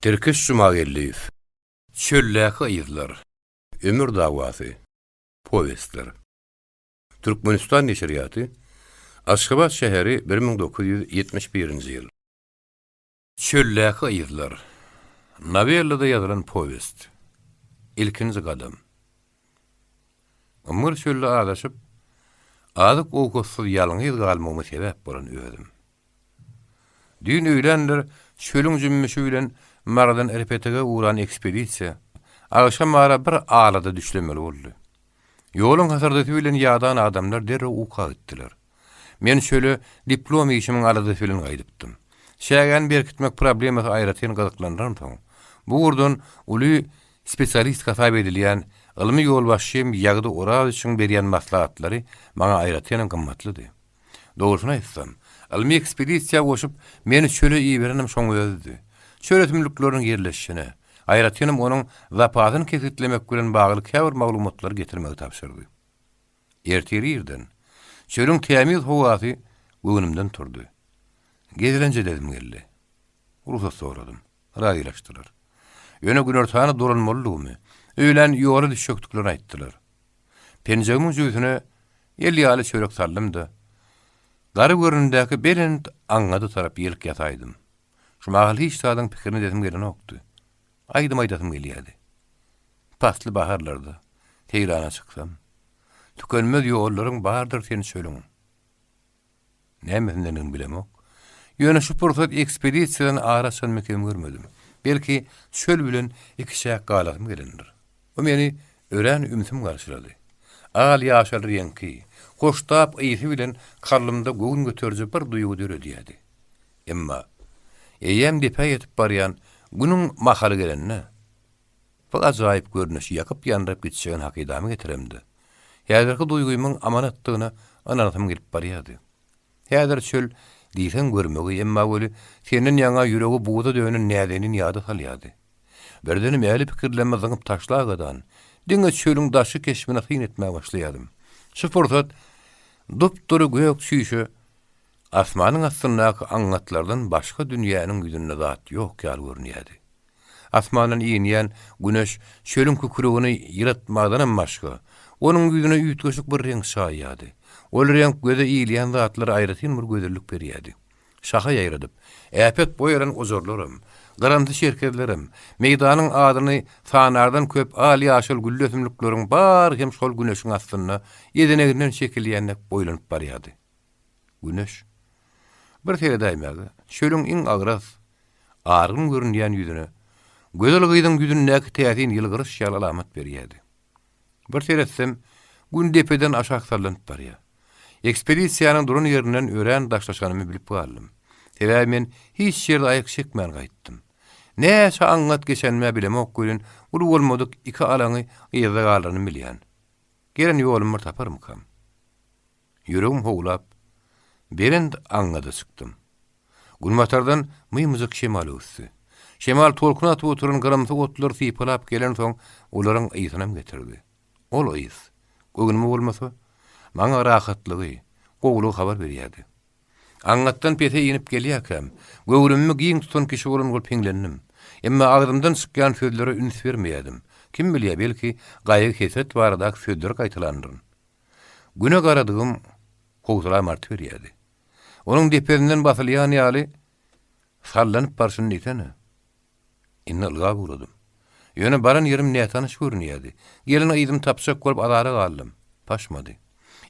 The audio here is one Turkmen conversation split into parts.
Tirkiş Jumageldiýew. Çöldäki yzlar. Ömür dawasy. Powestler. Türkmenistan neşirýaty. Aşgabat şäheri 1971-nji ýyl. Çöldäki yzlar. Nowellada ýazylan powest. Ilkinji gadam. Ymgyr çölde azaşyp, azyk-owkatsyz ýalňyz galmagyma sebäp bolan özüm. Düýn öýlänler çölüň jümmüşi bilen Marydan Erpetege ugran ekspedisiýa agşam ara bir alada düşlemeli boldy. Ýoluň hasyrdysy bilen ýadan adamlar derrew uka gitdiler. Men çöle diplom işimiň aladasy bilen gaýdypdym. Çägäni berkitmek problemasy aýratyn gyzyklandyransoň, bu ugurdan uly spesialist hasap edilýän ylmy ýolbaşçym Ýagdy Orazowiçiň berýän maslahatlary maňa aýratynam gymmatlydy. Dogrusyny aýtsam, ylmy ekspedisiýa goşup, meni çöle iberenem şoň özüdi. Çöl ösümlikleriniň ýerleşişine, aýratynam onuň zapasyny kesgitlemek bilen bagly käbir maglumatlary getirmegi tabşyrdy. Ertir irden, çölüň tämiz howasy göwnümden turdy. Gezelenç edesim geldi. Rugsat soradym. Razylaşdylar. Ýöne günortana dolanmalydygymy, öýlän ýola düşjekdiklerini aýtdylar. Penjegimiň jübüsine el ýaly çörek saldym-da, gary görnündäki belent aňňada tarap ýelk ýasaýdym. Şu mahal hiç zadyň pikirini edesim gelenokdy. Aýdym aýdasym gelýärdi. Pasly baharlarda seýrana çyksam, tükenmez ýollaryň bardyr sen çölüň. Nämesindendigini bilemok. Ýöne şu pursat ekspedisiýadan ara açanymy kem görmedim. Belki, çöl bilen ikiçäk galasym gelendir. Bu meni örän ümsüm garşylady. Al-ýaşyl reňki, hoştap ysy bilen kalbymda göwün göteriji bir duýgy döredýärdi. Emma, eýýäm depä ýetip barýan Günüň mahaly gelende, bu ajaýyp görnüşi ýakyp-ýandyryp gitjegini hakydama getiremde, häzirki duýgymyň amanatdygyna ynanasym gelip barýardy. Häzir çöl diýseň görmegeý, emma weli senden ýaňa ýüregi buza dönen näzenin ýada salýardy. Birdenem ähli pikirlerimi zyňyp taşlagadan, diňe çölüň daşky keşbine syn etmäge başlaýardym. Şu pursat dup-dury gök çüýşe asmanyň astyndaky aňňatlardan başga dünýäniň ýüzünde zat ýok ýaly görünýärdi. Asmandan inýän Güneş çölüň kükregini ýylatmagdanam başga, onuň ýüzüne üýtgeşik bir reňk çaýýardy. Ol reňk göze ilýän zatlara aýratyn bir gözellik berýärdi. Şaha ýaýradyp, äpet boý alan ojarlaram, gyrymsy çerkezlerem, meýdanyň adyny sanardan köp al-ýaşyl gülli ösümlikleriň bary hem şol Güneşiň astynda ezeneginden çekilýän dek boýlanyp barýardy. Güneş. Bir seredäýmäge, çölüň iň agras, argyn görünýän ýüzüne, gözel gyzyň ýüzündäki täsin ýylgyryş ýaly alamat berýärdi. Bir seretsem, Gün depeden aşak sallanyp barýar. Ekspedisiýanyň duran ýerinden örän daşlaşanymy bilip galdym. Sebäbi men hiç ýerde aýak çekmän gaýtdym. Näçe aňňat geçenimi-ä bilemok welin, uly bolmadyk iki alaňy yzda galdyranymy bilýän. Gelen ýolumy bir taparmykam? Ýüregim howlap, belent aňňada çykdym. Günbatardan mymyjyk şemal öwüsdi. Şemal tolkun atyp oturan gyrymsy otlary sypalap gelensoň, olaryň ysynam getirdi. Ol ys, göwnüme bolmasa, maňa rahatlygy, gowulygy habar berýärdi. Aňňatdan pese inip gelýärkäm, göwrümimi giň tutan kişi bolan bolup hiňlendim. Emma agzymdan çykýan sözlere üns bermeýärdim. Kim bilýär, belki, gaýgy-hesret baradaky sözleri gaýtalandyryn. Güne garadygym, howsalam artyberýärdi. Onuň depesinden basylýan ýaly, sallanyp barşyny diýsene. Indi ylgap ugradym. Ýöne baran ýerim nätanyş görünýärdi. Gelen yzymy tapjak bolup azara galdym. Paşmady.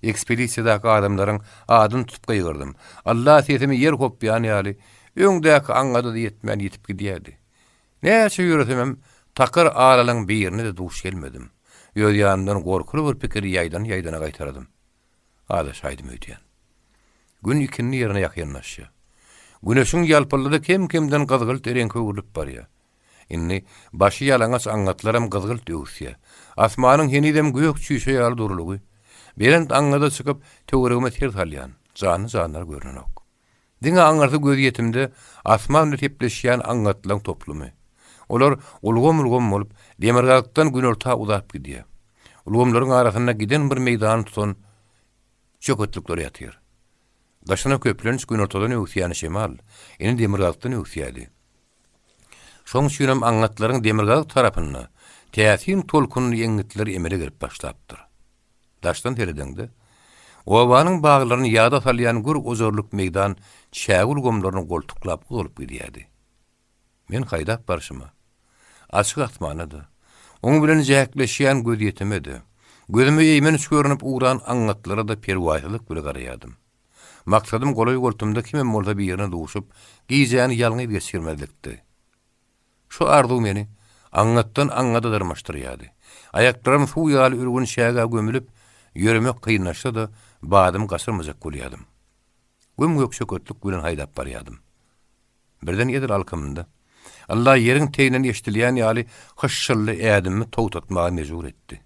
Ekspedisiýadaky adamlaryň adyny tutup gygyrdym. Alla sesimi ýer hopýan ýaly, öňdäki aňňada-da ýetmän ýitip gidýärdi. Näçe ýöresemem, takyr alalaň birine-de duş gelmedim. Öz ýanymdan gorkuly bir pikiri ýaýdana-ýaýdana gaýtaladym. Azaşaýdym öýdýän. Gün ikindi ýerine ýakynlaşýar. Güneşiň ýalpyldydy kem-kemden gyzgylt reňke öwrülip barýar. Indi başy ýalaňaç aňňatlaram gyzgylt öwüsýär. Asmanyň henizem gök çüýşe ýaly durulygy. Belent aňňada çykyp, töweregime ser salýan. Janly-jandar görnenok. Diňe aňyrsy gözýetimde asman bilen sepleşýän aňňatlaň toplumy. Olar ulgam-ulgam bolup, demirgazykdan günorta uzap gidýär. Ulgamlaryň arasynda giden bir meýdany tutan çöketlikler ýatyr. Daşyna köplenç günortadan öwüsýän şemal, indi demirgazykdan öwüsýärdi. Şoň üçinem aňňatlaryň demirgazyk tarapynda täsin tolkunly eňňitler emele gelip başlapdyr. Daşdan seredeňde, obanyň baglaryny ýada salýan gür ojarlyk meýdan çäge ulgamlaryny goltuklap uzalyp gidýärdi. Men haýdap barşyma, açyk asmana-da, oň bilen jähekleşýän gözýetime-de, gözüme eýmenç görnüp ugran aňňatlara-da perwaýsyzlyk bile garaýardym. Maksadym golaý-goltumda kimem bolsa birine duşup, gijäni ýalňyz geçirmezlikdi. Şu arzuw meni aňňatdan aňňada dyrmaşdyrýardy. Aýaklarym suw ýaly ürgün çägä gömülip, ýöremek kynlaşsa-da, badymy gaçyrmajak bolýardym. Göm-gök çöketlik bilen haýdap barýardym. Birden edil alkymynda, ylla ýeriň teginden eşidilýän ýaly hyşşyldy ädimimi togtatmaga mejbur etdi.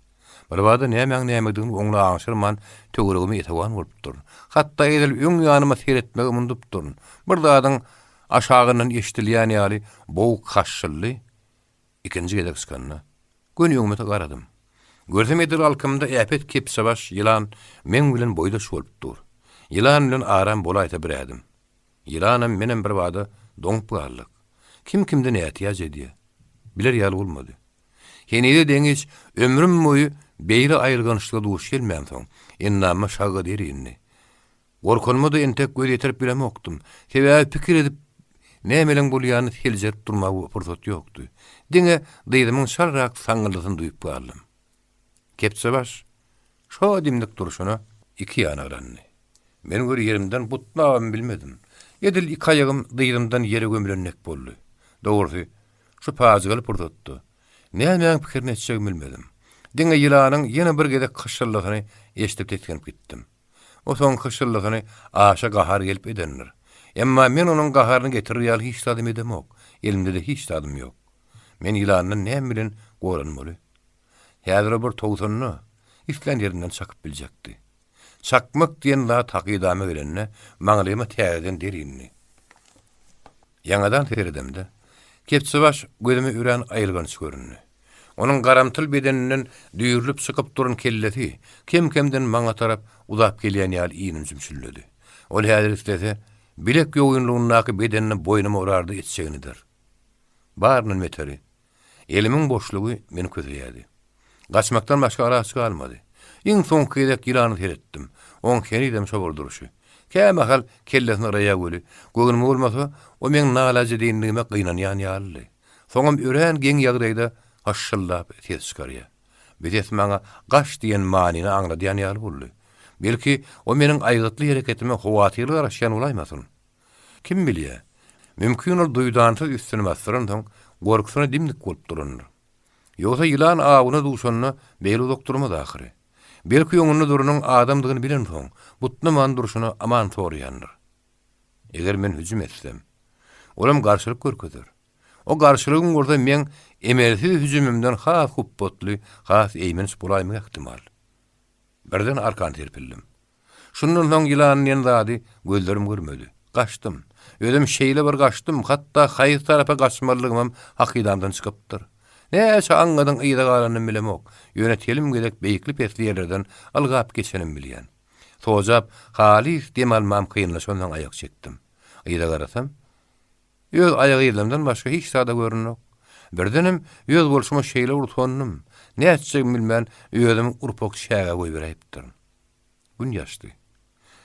Birbada nämäň nämedigini oňly aňşyrman töweregime esewan bolupdyryn. Hatda edil öň ýanyma seretmegem unudupdyryn. Bir zadyň aşagyndan eşidilýän ýaly boguk haşşyldy ikinji gezek çykanda, göni öňüme garadym. Görsem edil alkymda äpet kepjebaş ýylan meň bilen boýdaş bolup dur. Ýylan bilen aram bolaýsa bir ädim. Ýylanam menem birbada doňup galdyk. Kim kimden ätiýaç edýä? Biler ýaly bolmady. Henize deňiç ömrüm boýy beýle aýylgançlyga duş gelmänsoň, endamyma şagga der indi. Gorkanyma-da entek göz ýetirip bilemokdym. Sebäbi pikir edip nämeleň bolýanyny seljerip durmaga pursat ýokdy. Diňe dyzymyň çalrak saňňyldysyny duýup galdym. Kepjebaş şo dimdik durşuna iki ýana yrandy. Men gör ýerimden butnabam bilmedim. Edil iki aýagym dyzymdan ýere gömülen dek boldy. Dogrusy, şu pajygaly pursatda nämäň pikirini etjegimi bilmedim. Diňe ýylanyň ýene bir gezek hyşşyldysyny eşidip tisginip gitdim. O soňky hyşşyldysyny aşa gahar gelip edendir. Emma men onuň gaharyny getirer ýaly hiç zadam edemok, elimde-de hiç zadym ýok. Men ýylandan näme bilen goranmaly? Häzir o bir towsanda, islän ýerinden çakyp biljekdi. Çakmak diýen zat hakydama gelende, maňlaýyma täzeden der indi. Ýaňadan seredemde, kepjebaş gözüme örän aýylganç göründi. Onuň garamtyl bedeninden düýrlüp çykyp duran kellesi kem-kemden maňa tarap uzap gelýän ýaly inim jümşüldedi. Ol häzir islese, bilek ýogynlygyndaky bedenini boýnuma urardy etjeginidir. Baryndan beteri, Elimiň boşlugy meni köseýärdi. Gaçmakdan başga alaç galmady. Iň soňky gezek ýylana seretdim. Oň henizem şo bir durşy. Kämahal kellesini yraýar weli, göwnüme bolmasa, o meň nalajedeýinligime gynanýan ýalydy. Soňam örän geň ýagdaýda haşşyldap ses çykarýar. Bu ses maňa gaç diýen manyny aňladýan ýaly boldy. Belki, o meniň aýgytly hereketime howatyrly garaşýan bolaýmasyn? Kim bilýä, mümkin ol duýdansyz üstüni basdyransoň, gorkusyna dim-dik bolup durandyr. Ýogsa ýylan awuna duşanda beýle uzak durmaz ahyry. Belki öňünde duranyň adamdygyny bilensoň, butnaman durşuna aman soraýandyr. Eger men hüjüm etsem, olam garşylyk görkezer. O garşylygyň bolsa meň emelsiz hüjümimden has hupbatly, has eýmenç bolaýmagy ähtimal. Birden arkan serpildim. Şundan soň ýylan diýen zady gözlerim görmedi. Gaçdym. Özem şeýle bir gaçdym, hatda haýsy tarapa gaçmalydygymam hakydamdan çykypdyr. Näçe aňňadyň yza galanyny bilemok, ýöne telim gezek beýikli-pesli ýerlerden ylgap geçenimi bilýän. Sojap, halys dem almam kynlaşansoň aýak çekdim. Yza garasam, öz aýak yzlarymdan başga hiç zad-a görünok. Birdenem öz bolşuma şeýle bir utandym, nätjegimi bilmän özümi urpak çägä goýberäýipdirin. Gün ýaşdy.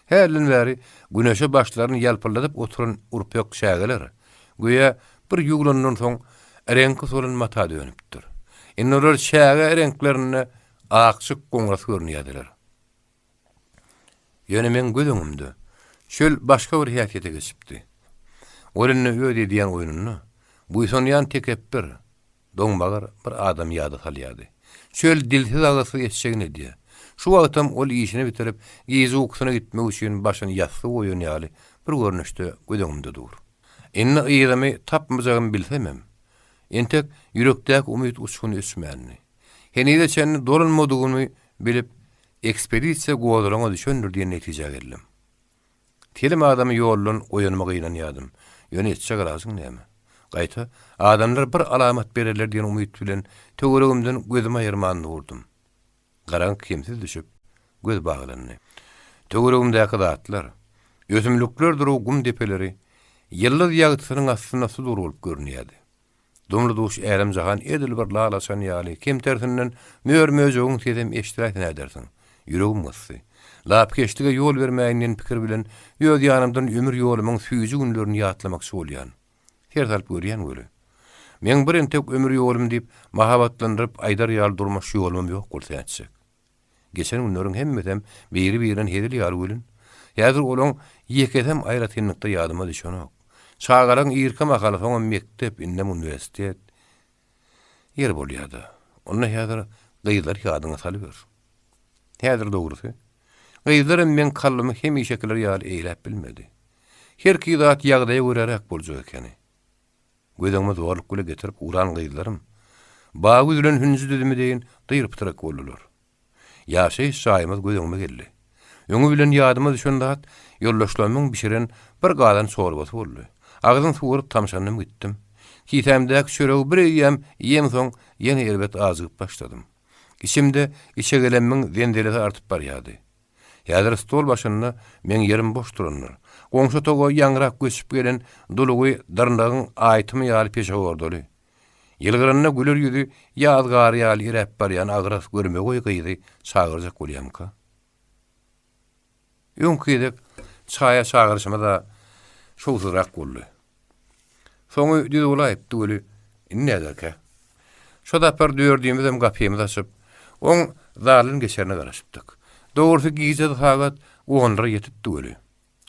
Hälden bäri güneşe başlaryny ýalpyldadyp oturan urpek çägeler, göýä bir ýuwlandan soň reňki solan mata dönüpdir. Indi olar çäge reňklerinde akjyk goňras görünýärdiler. Ýöne meň göz öňümde çöl başga bir häsiýete geçipdi. Ol indi öz edýän oýnunda buýsanýan tekepbir, Doňbagyr bir adamy ýada salýardy. Çöl dilsiz-agyzsyz etjegini edýär. Şu wagtam ol işini bitirip, gije ukusyna gitmek üçin başyny ýassyga goýan ýaly bir görnüşde göz öňümde dur. Indi yzymy tapmajagymy bilsemem, entek ýürekdäki umyt uçguny öçmändi. Henize çenli dolanmadygymy bilip, ekspedisiýa gozgalaňa düşendir diýen netijä geldim. Telim adamy ýoldan goýanyma gynanýardym. Ýöne etjek alajyň näme? Gaýta, adamlar bir alamat bererler diýen umyt bilen töweregimden gözümi aýyrman durdum. Garaňky kemsiz düşüp, göz baglandy. Töweregimdäki zatlar, ösümliklerdir gum depeleri ýyldyz ýagtysynyň astynda sudur bolup görünýärdi. Dumly-duş älem-jahan edil bir lal açan ýaly, kemtersinden mör-möjegiň sesem eşdiläýse nädersiň? Ýüregim gysdy. Lapykeçlige ýol bermäýin diýen pikir bilen öz ýanymdan ömür ýolumyň süýji günlerini ýatlamakçy bolýan. Ser salyp görýän weli. Meň bir entek ömür ýolum diýip mahabatlandyryp aýdar ýaly durmuş ýolumam ýok bolsa nätjek. Geçen günleriň hemmesem biri-birinden hezil ýaly welin, häzir olaň ýekesem aýratynlykda ýadyma düşenok. Çagalaryň irki mahaly, soňam mekdep, indem uniwersitet. Ýeri bolýa-da. Onda häzir gyzlary ýadyňa salyber. Häzir dogrusy, gyzlaram meň kalbymy hemişekiler ýaly eýläp bilmedi. Herki zat ýagdaýa göräräk boljak ekeni. Göz öňüme zorluk bile getirip ugran gyzlarym, bagy üzülen hünji düzümi deýin dyr-pytrak boldular. Ýaşaýyş jaýymyz göz öňüme geldi. Öňi bilen ýadyma düşen zat ýoldaşlarymyň bişiren bir gazan çorbasy boldy. Agzym suwaryp tamşandym gitdim. Kisämdäki çöregi bir eýýäm iýemsoň ýene erbet ajygyp başladym. Içimde içegelemmiň zenzelesi artyp barýardy. Häzir stol başynda meň ýerim boş durandyr. Goňşy otaga ýaňyrak göçüp gelen dulugy dyrnagyň aýtymy ýaly peşewordaly. Ýylgyranda güler ýüzi ýaz gary ýaly eräp barýan agras görmegeý gyzy çagyrjak bolýamyka? Öňki gezek çaýa çagyryşymyz-a şowsuzrak boldy. Soňy düz bolaýypdy weli, indi näderkä? Şo sapar dördümizem gapymyzy açyp, oň zaldan geçerine garaşypdyk. Dogrusy gije sagat onlara ýetipdi weli.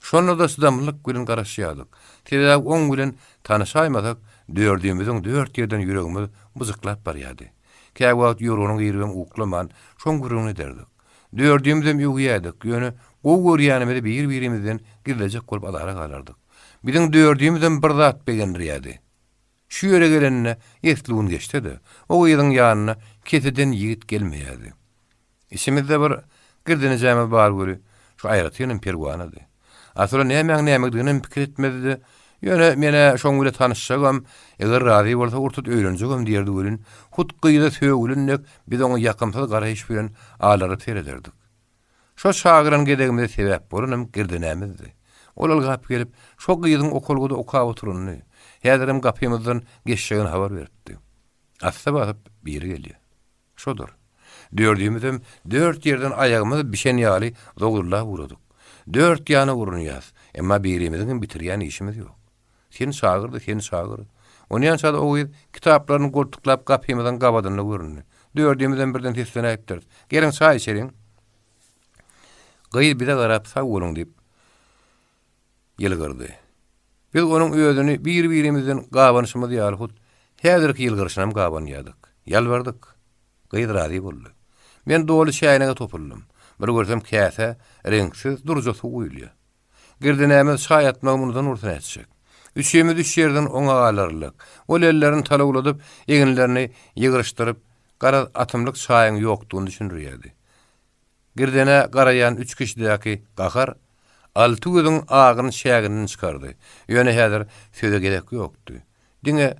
Şonda-da çydamlylyk bilen garaşýardyk. Sebäbi oň bilen tanyşaýmasak, dördümiziň dört ýerden ýüregimiz byjyklap barýardy. Käwagt ýorgana giribem uklaman, şoň gürrüňini ederdik. Dördümizem öwýärdik, ýöne gowy görýänimizi bir-birimizden gizlejek bolup azara galardyk. Biziň dördümizem bir zat begendirýärdi. Şu ýere gelenine esli gün geçse-de, o gyzyň ýanyna keseden ýigit gelmeýärdi. Içimizde bir girdenejämiz bar weli, şu aýratynam perwanady. Asyl-a nämäň nämediginem pikir etmezdi-de, ýöne men-ä şoň bile tanyşjagam, eger razy bolsa ur-tut öýlenjegem diýerdi welin, hut gyza sögülen dek biz oňa ýakymsyz garaýyş bilen alaryp serederdik. Şo çagyran gezegimize sebäp bolanam girdenämizdi. Ol ylgap gelip, şo gyzyň okalgada okap oturanyny, häzirem gapymyzdan geçjegini habar beripdi. Assa basyp biri gelýär. Şodur. Dördümizem dört ýerden aýagymyz bişen ýaly zowzullap ugradyk. Dört ýana urunýas, emma birimiziňem bitirýän işimiz ýok. Seni çagyrdy, seni çagyr. Onýança-da o gyz kitaplaryny goltuklap gapymyzyň gabadynda göründi. Dördümizem birden seslenäýipdiris. Geliň, çaý içeliň. Gyz bize garap sag boluň diýip, ýylgyrdy. Biz onuň özüni bir-birimizden gabanyşymyz ýaly hut häzirki ýylgyryşynam gabanýardyk. Ýalbardyk. Gyz razy boldy. Men doly çäýnege topuldym. Bir görsem käsä reňksiz duruja suw guýulýar. Girdenämiz çaý atmagy unudan bolsa nätjek. Üçimiz üç ýerden oňa galarlyk. Ol ellerini talawladyp, eginlerini ýygryşdyryp, garaz, atymlyk çaýyň ýokdugyny düşündirýärdi. Girdenä garaýan üç kişidäki gahar Alty gözüň agyny çäginden çykardy. Ýöne häzir söze gezek ýokdy. Diňe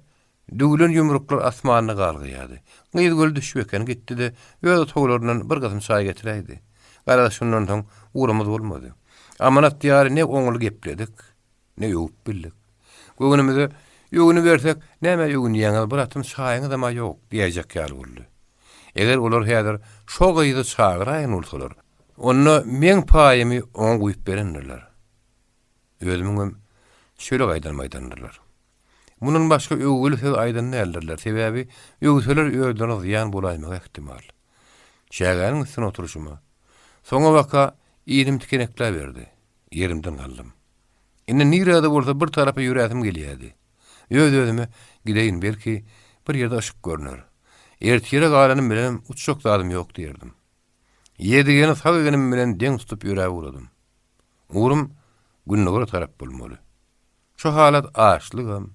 düwlen ýumruklar asmanda galgaýardy. Gyz göl düşüp eken, gitdi-de, öz otaglaryndan bir gysym çaý getiräýdi. Garaz, şundan soň ugrumyz bolmady. Amanat ýary ne oňly gepledik, ne öwüp bildik. Göwnümize öwünibersek, Nämä öwünýäňiz, bir atym çaýyňyzam-a ýok diýäýjek ýaly boldy. Eger olar häzir şo gyzy çagyraýan bolsalar, onda meň paýymy oňa guýup berendirler. Özümiňem çöle gaýdanymy aýdandyrlar. Mundan başga öwgüli söz aýdan däldirler, sebäbi öwseler özlerine zyýan bolaýmagy ähtimal. Çägäniň üstüne oturyşyma, soňabaka inim tikenekläberdi. Ýerimden galdym. Indi nirede bolsa bir tarapa ýöräsim gelýärdi. Öz-özüme, Gideýin, belki, bir ýerde yşyk görner. Ertire galanym bilenem uçjak zadym ýok diýerdim. Ýedigeni sag eginim bilen deň tutup ýöräp ugradym. Ugrum gündogara tarap bolmaly. Şo halat açlygam,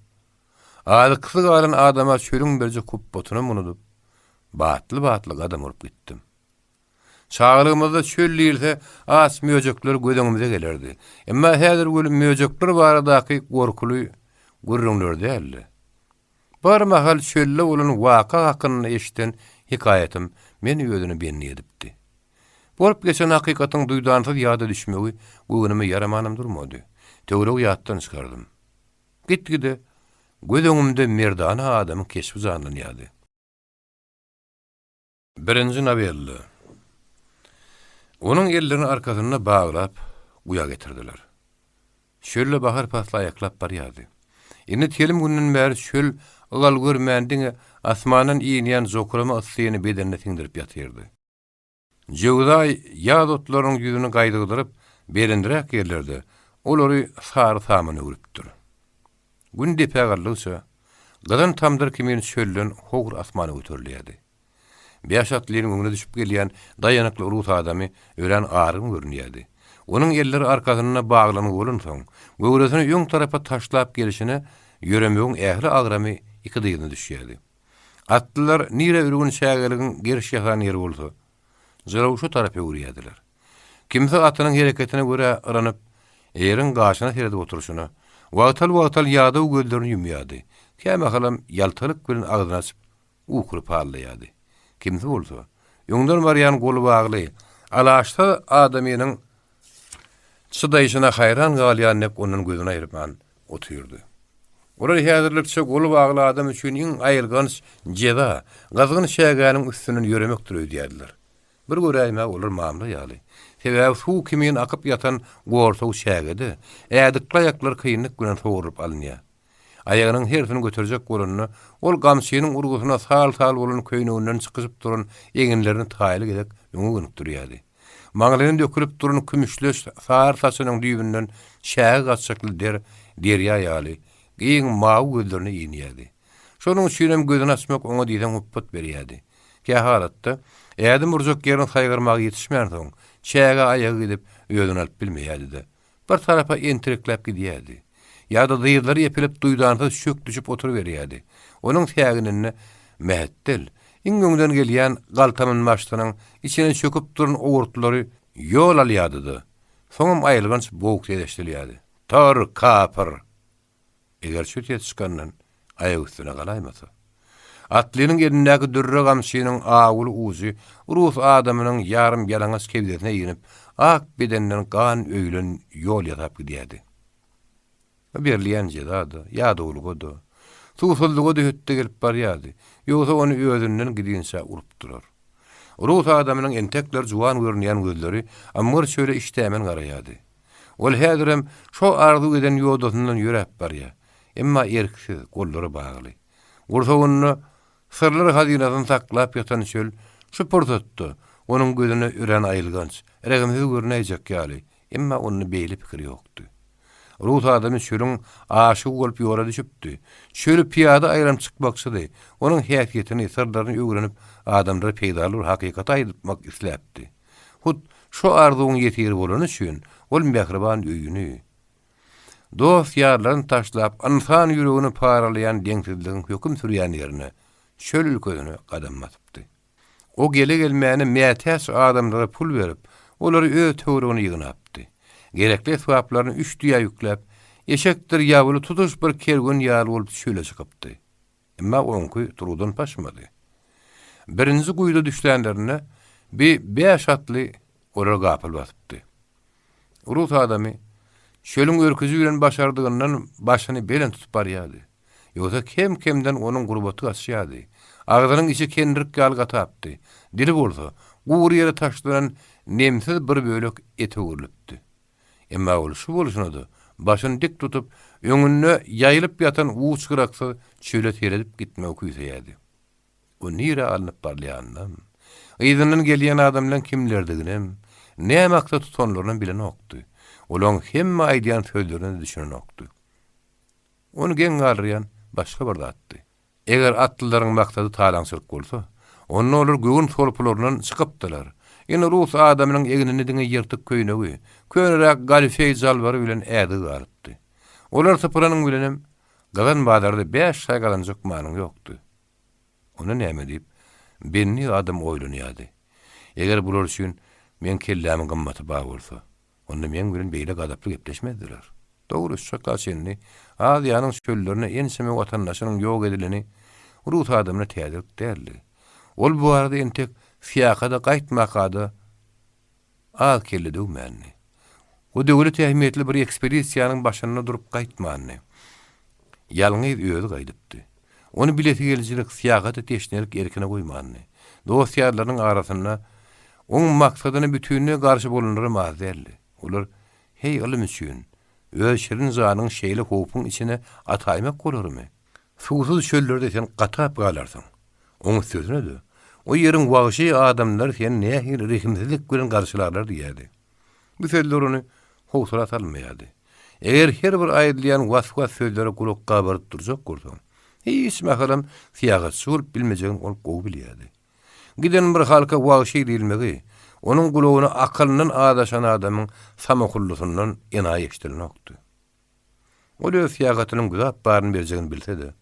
azyksyz galan adama çölüň berjek hupbatynam unudyp, batly-batly gadam urup gitdim. Çagalygymyzda çöl diýilse, aç möjekler göz öňümize gelerdi. Emma häzir weli möjekler baradaky gorkuly gürrüňler däldi. Bir mahal çölde bolan waka hakynda eşiden hekaýatym meni özüne bendi edipdi. Bolup geçen hakykatyň duýdansyz ýada düşmegi göwnüme ýaramanam durmady. Töweregi ýatdan çykardym. Gitgide. Göz öňümde merdana adamyň keşbi janlanýardy. Birinji nowella. Onuň ellerini arkasynda baglap, guýa getirdiler. Çölde bahar pasly aýaklap barýardy. Indi telim günden bäri çöl ygal görmän diňe asmandan inýän jokrama yssyny bedenine siňdirip ýatyrdy. Jöwzaý ýaz otlarynyň ýüzüni gaýdygdyryp, belendräk ýerlerde olary sary samana öwrüpdir. Gün depä galdygyça, gyzan tamdyr kimin çölden howur asmana göterilýärdi. Bäş atlynyň öňüne düşüp gelýän daýanykly rus adamy örän argyn görünýärdi. Onuň elleri arkasynda baglangy bolansoň, göwresini öň tarapa taşlap gelşine ýöremegiň ähli agramy iki dyzyna düşýärdi. Atlylar nirä ürgün çägeligiň geriş ýasan ýeri bolsa, jylawy şo tarapa öwürýärdiler. Kimsi atynyň hereketine görä yranyp, eýeriň gaşyna seredip oturyşyna, wagtal-wagtal ýadaw gözlerini ýumýardy, kämahalam ýaltalyk bilen agzyny açyp, ukuly pallaýardy. Kimsi bolsa, öňden barýan goly bagly, alaçsyz adamynyň çydaýşyna haýran galýan dek ondan gözüni aýyrman otyrdy. Olar häzirlikçe goly bagly adam üçin iň aýylganç jeza, gyzgyn çägäniň üstünden ýöremekdir öýdýärdiler. Bir göräýmäge olar mamla ýaly. Sebäbi suw kimin akyp ýatan gorsaw çägede ädikli aýaklar kynlyk bilen sogrulyp alynýar. Aýagynyň hersini göterjek bolanda, ol gamçynyň urgusyna sal-sal bolan köýneginden çykyşyp duran eginlerini taýly gezek öňe gönükdirýärdi. Maňlaýyna dökülip duran kümüşleş sary saçynyň düýbünden çäge gaçjakly der derýa ýaly, giň mawy gözlerine inýärdi. Şonuň üçinem gözüni açmak oňa diýseň hupbat berýärdi. Kähalatda, ädim urjak ýerini saýgarmaga ýetişmänsoň, çägä aýagy gidip, özüni alyp bilmeýärdi-de, Bir tarapa entirekläp gidýärdi. Ýa-da dyzlary epilip duýdansyz çök düşüp oturyberýärdi. Onuň sägininde mähetdel, iň öňden gelýän galtaman maşynyň içine çöküp duran owurtlary ýol alýardy-da, soňam aýylganç boguk ses eşidilýärdi. Tur, kapyr! Eger şu ses çykandan aýak üstüne galaýmasa. Atlynyň elindäki dürre gamçynyň awuly ujy rus adamynyň ýarym ýalaňaç kebzesine inip, ak bedenden gan öýülen ýol ýasap gidýärdi. Bu berilýän jeza-da, ýadawlyga-da, suwsuzlyga-da hötde gelip barýardy, ýogsa ony özünden gidinçä urupdylar. Rus adamynyň entekler juwan görünýän gözleri ymgyr çöle işdämen garaýardy. Ol häzirem şo arzuw eden ýodasyndan ýöräp barýar. Emma erksiz, gollary bagly. Gursagynda syrlar hazynasyny saklap ýatan çöl şu pursatda onuň gözüne örän aýylganç, rehimsiz görünäýjek ýaly, emma onda beýle pikir ýokdy. Rus adamy çölüň aşygy bolup ýola düşüpdi. Çöli pyýada aýlanyp çykmakçydy. Onuň häsiýetini, syrlaryny öwrenip, adamlara peýdaly bir hakykaty aýdypmak isläpdi. Hut şo arzuwyň ýesiri bolany üçin ol mähriban öýüni, dost-ýarlaryny taşlap, ynsan ýüregini paralaýan deňsizligiň höküm sürýän ýerine, çöl ülkesine gadam basypdy. O gele-gelmäne mätäç adamlara pul berip, olary öz töweregine ýygnapdy. Gerekli esbaplaryny üç düýä ýükläp, eşekdir ýabyly tutuş bir kerwen ýaly bolup çöle çykypdy. Emma oňky turuwdan paşmady. Birinji guýuda düşlänlerinde bi bäş atly olary gapyl basypdy. Rus adamy çölüň örküji bilen başardygyndan başyny belent tutup barýardy. Ýogsa kem-kemden onuň gurbaty gaçýardy. Agzynyň içi kendirik ýaly gatapdy. Dili bolsa, gury ýere taşlanan nemsiz bir bölek ete öwrülipdi. Emma ol şu bolşuna-da başyny dik tutup, öňünde ýaýylyp ýatan uç-gyraksyz çöle seredip gitmegi küýseýärdi. O nirä alnyp barylýanynam, yzyndan gelýän adamlaň kimlerdiginem, näme maksat tutanlarynam bilenokdy. Olaň hemme aýdýan sözlerine-de düşünenokdy. Ony geň galdyrýan başga bir zatdy. Eger atlylaryň maksady talaňçylyk bolsa, onda olar göwün solpularyndan çykypdylar. Indi rus adamynyň egninde diňe ýyrtyk köýnegi, köneräk galifeý jalbary bilen ädigi galypdy. Olar sypyranyň bilenem, gyzan bazarda bäş şaý gazanjak manyň ýokdy. Onda näme diýip, bendi adam oýlanýardy. Eger bular üçin meň kellämiň gymmaty bar bolsa, Onda meň bilen beýle gazaply gepleşmezdiler. Dogry, şu çaka çenli Aziýanyň çöllerinde ençeme watandaşynyň ýok edileni rus adamyna täzelik däldi. Ol bu barada entek syýahata gaýtmaka-da az kelle döwmändi. O döwlet ähmiýetli bir ekspedisiýanyň başynda durup gaýtmandy. Ýalňyz özi gaýdypdy. Ony bilesigelijilik, syýahata teşnelik erkine goýmandy. Dost-ýarlarynyň arasynda oň maksadyna bütinleý garşy bolanlaram az däldi. Olar, Heý, ylym üçin, öz şirin janyňy şeýle howpuň içine ataýmak bolarmy? Suwsuz çöllerde sen gatap galarsyň. Oň üstesine-de, o ýeriň wagşy adamlary seni nähili rehimsizlik bilen garşylarlar diýýärdi. Bu sözler ony howsala salmaýardy. Eger her bir aýdylýan was-was sözlere gulak gabaryp durjak bolsaň, hiç mahalam syýahatçy bolup bilmejegini ol gowy bilýärdi. Giden bir halka wagşy diýilmegi, onuň gulagyna akylyndan azaşan adamyň samohullysyndan enaýy eşidilenokdy. Ol öz syýahatynyň güzap baryny berjegini bilse-de,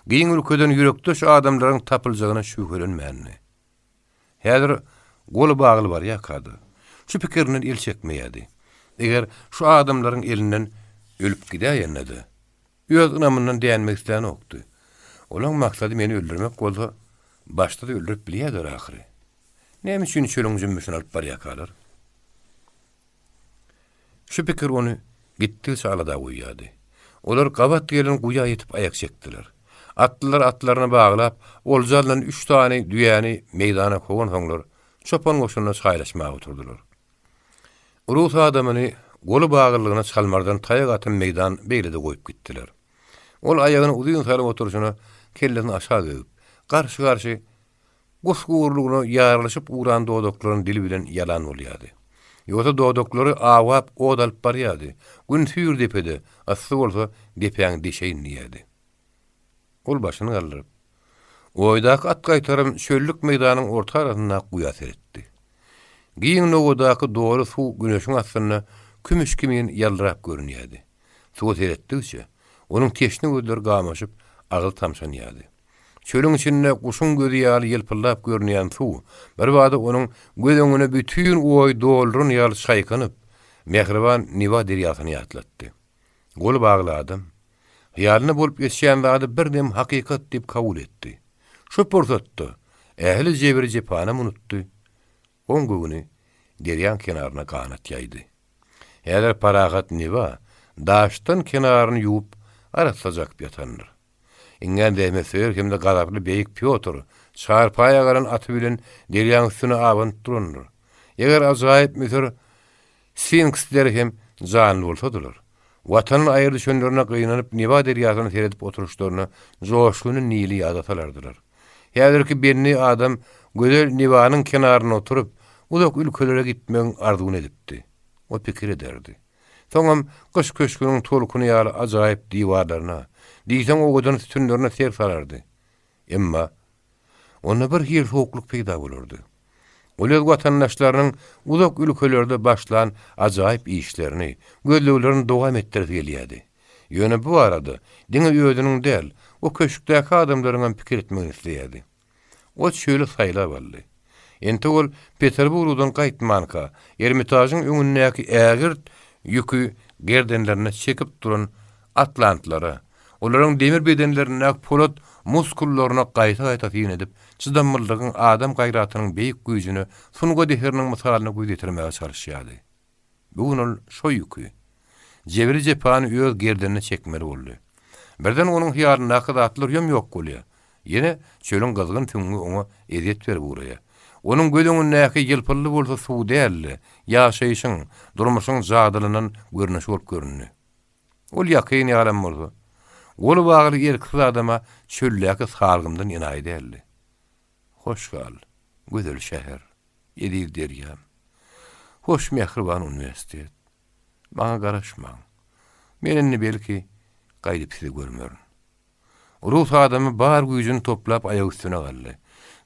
giň ülkeden ýürekdeş adamlaryň tapyljagyna şübhelenmändi. Häzir goly bagly barýarka-da, şu pikirinden el çekmeýärdi. Eger şu adamlaryň elinden ölüp gidäýende-de, öz ynamyndan dänmek islänokdy. Olaň maksady meni öldürmek bolsa, başda-da öldürip bilýärler ahyry. Näme üçin çölüň jümmüşine alyp barýarkalar? Şu pikir ony gitdigiçe alada goýýardy. Olar gabat gelen guýa ýetip aýak çekdiler. Atlylar atlaryny baglap, olja alnan üç sany düýäni meýdana kowansoňlar, çopan goşunyna çaýlaşmaga oturdylar. Rus adamyny goly baglylygyna çalmardan taýak atan meýdan beýlede goýup gitdiler. Ol aýagyny uzyn salyp oturyşyna kellesini aşak egip, garşy-garşy Gus-gurulygyna ýarylyşyp ugran dodaklaryny dili bilen ýalan bolýardy. Ýogsa dodaklary awap ot alyp barýardy. Gün süýr depede, yssy bolsa depäňi deşeýin diýýärdi. Ol başyny galdyryp, oýdaky at gaýtarym çöllük meýdanyň orta arasyndaky guýa seretdi. Giň nowadaky doly suw güneşiň astynda kümüş kimin ýaldyrap görünýärdi. Suwa seretdigiçe, onuň teşne gözleri gamaşyp, agyzy tamşanýardy. Çölüň içinde guşuň gözi ýaly ýylpyldap görünýän suw, birbada onuň göz öňüne bütin oýy dolduran ýaly çaýkanyp, mähriban Newa derýasyny ýatlatdy. Goly bagly adam, hyýalynda bolup geçýän zady birdem hakykat diýip kabul etdi. Şu pursatda ähli jebri-jepanam unutdy. Oň göwni derýaň kenaryna ganat ýaýdy. Häzir parahat Newa daşdan kenaryny ýuwup, arassaja akyp ýatandyr. Iňňän zähmetsöýer hem-de gazaply beýik Pýotr çarpaýa galan aty bilen derýaň üstüne abanyp durandyr. Eger ajaýyp Müsür sfinksleri hem janly bolsadylar, Watandan aýry düşenlerine gynanyp Newa derýasyna seredip oturyşlaryna joşgunly Nili ýada salardylar. Häzirki benni adam gözel Newanyň kenarynda oturyp, uzak ülkelere gitmegiň arzuwyny edipdi. O pikir ederdi. Soňam gyş köşgüniň tolkuny ýaly ajaýyp diwarlaryna, diýseň owadan sütünlerine ser salardy. Emma onda bir hili sowuklyk peýda bolardy. Ol öz watandaşlarynyň uzak ülkelerde başlan ajaýyp işlerini, gözleglerini dowam etdiresi gelýärdi. Ýöne bu barada diňe özüniň däl, o köşkdäki adamlaryňam pikir etmegini isleýärdi. O çöli saýlap aldy. Entek ol Peterburgdan gaýtmanka, Ermitažyň öňündäki ägirt ýüki gerdenlerinde çekip duran atlantlara, olaryň demir bedenlerindäki polat muskullaryna gaýta-gaýta syn edip, çydamlylygyň adam gaýratynyň beýik güýjüne sungat eseriniň mysalynda göz ýetirmäge çalyşýardy. Bu gün ol şo ýüki, jebri-jepany öz gerdenine çekmeli boldy. Birden onuň hyýalyndaky zatlar ýom-ýok bolýar. Ýene çölüň gyzgyn süňňi oňa ezýet berip ugraýar. Onuň göz öňündäki ýylpyldy bolsa suw däl-de, ýaşaýşyň, durmuşyň jadylanan görnüşi bolup göründi. Ol ýakyn ýalam bolsa, goly bagly erksiz adama çöldäki salgymdan enaýy däldi. Hoş gal, gözel şäher! Eziz derýam. Hoş mähriban uniwersitet. Maňa garaşmaň. Men indi belki gaýdyp sizi görmerin. Rus adamy bar güýjüni toplap aýak üstüne galdy.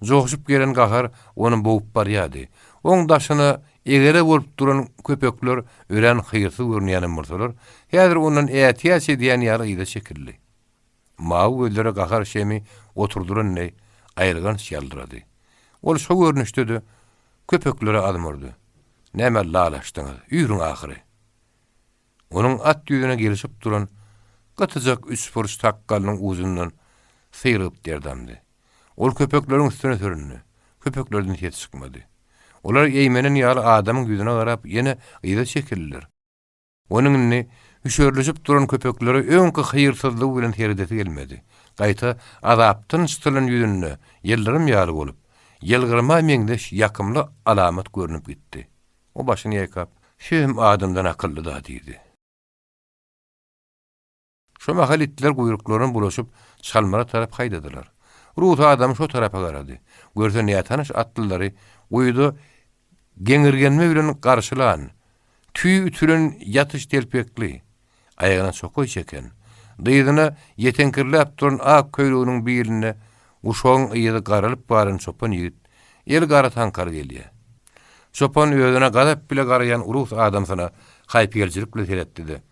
Joşup gelen gahar ony bogup barýardy. Oň daşyna egere bolup duran köpekler örän hyýrsyz görünýänem bolsalar, häzir ondan ätiýaç edýän ýaly yza çekildi. Mawy gözlere gahar şemi oturdylan deý aýylganç ýaldyrady. Ol şo görnüşde-de köpeklere azm urdy. Näme lalaşdyňyz, üýrüň ahyry! Onuň at ýüzüne gelişip duran gytyjak üçburç sakgalynyň ujundan syrygyp der damdy. Ol köpekleriň üstüne süründi. Köpeklerden ses çykmady. Olar eýmenen ýaly adamyň ýüzüne garap ýene yza çekildiler. Onuň indi hüşerleşip duran köpeklere öňki hyýrsyzlygy bilen seredesi gelmedi. Gaýta, azapdan çytylan ýüzünde ýyldyrym ýaly bolup, ýylgyrma meňzeş ýakymly alamat görnüp gitdi. O başyny ýaýkap, Şem adamdan akylly-da diýdi. Şo mahal itler guýruklaryny bulaşyp, çalmara tarap haýdadylar. Rus adamy şo tarapa garady. Görse nätanyş atlylary guýuda geňirgenme bilen garşylan, tüý ütülen ýatyş telpekli, aýagyna çokaý çeken, dyzyna ýeteňkirläp duran ak köýneginiň bilinde guşagyň yzy garalyp galan çopan ýigit eli gara taňkaly gelýär. Çopan özüne gazap bile garaýan rus adamsyna haýpygelijilik bilen seretdi-de,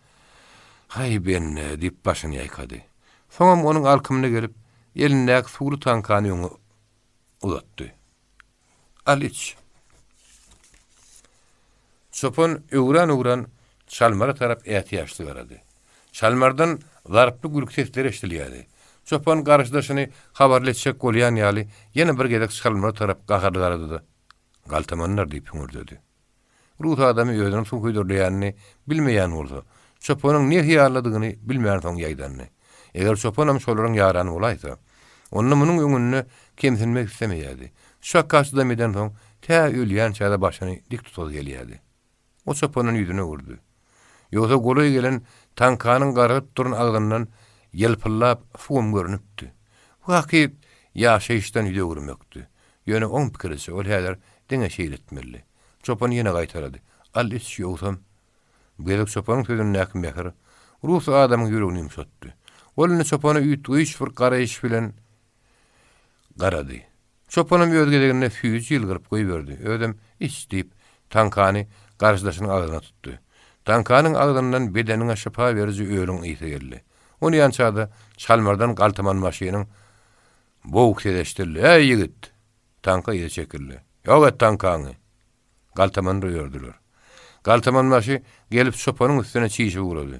Haý, bende, diýip başyny ýaýkady. Soňam onuň alkymyna gelip, elindäki suwly taňkany öňe uzatdy. Al, iç. Çopan öwran-öwran çalmara tarap ätiýaçly garady. Çalmardan zarply gülki sesleri eşidilýärdi. Çopan garşydaşyny habarly etjek bolýan ýaly, ýene bir gezek çalmara tarap gaharly garady-da, Galtamanlar diýip hüňürdedi. Rus adamy özüniň suw hödürleýänini bilmeýän bolsa, çopanyň ne hyýaldadygyny bilmänsoň ýaýdandy. Eger çopanam şolaryň ýarany bolaýsa, onda munuň öňünde kemsinmek islemeýärdi. Şu çakga çydam edensoň, tä ölýänçä-de başyny dik tutasy gelýärdi. O çopandan ýüzüni öwürdi. Ýogsa golaý gelen taňkanyň garalyp duran agzyndan ýylpyldap suwam görnüpdi. Bu hakyt ýaşaýyşdan ýüz öwürmekdi. Ýöne oň pikiriçe, ol häzir diňe şeýle etmelidi. Çopan ýene gaýtalady, Al, iç, ýogsam. Bu gezek çopanyň sözündäki mähir rus adamyň ýüregini ýumşatdy. Ol indi çopana üýtgeýiş bir garaýyş bilen garady. Çopanam öz gezeginde süýji ýylgyryp goýberdi, özem Iç diýip, taňkany garşydaşynyň agzyna tutdy. Taňkanyň agzyndan bedeniňe şypa beriji ölüň ysy geldi. Onýança-da çalmardan galtaman maşynyň boguk sesi eşidildi, Äý, ýigit! Taňka yza çekildi. Ýok et taňkaňy! Galtamanlar ördüler. Galtamanbaşy gelip çopanyň üstüne çişip ugrady.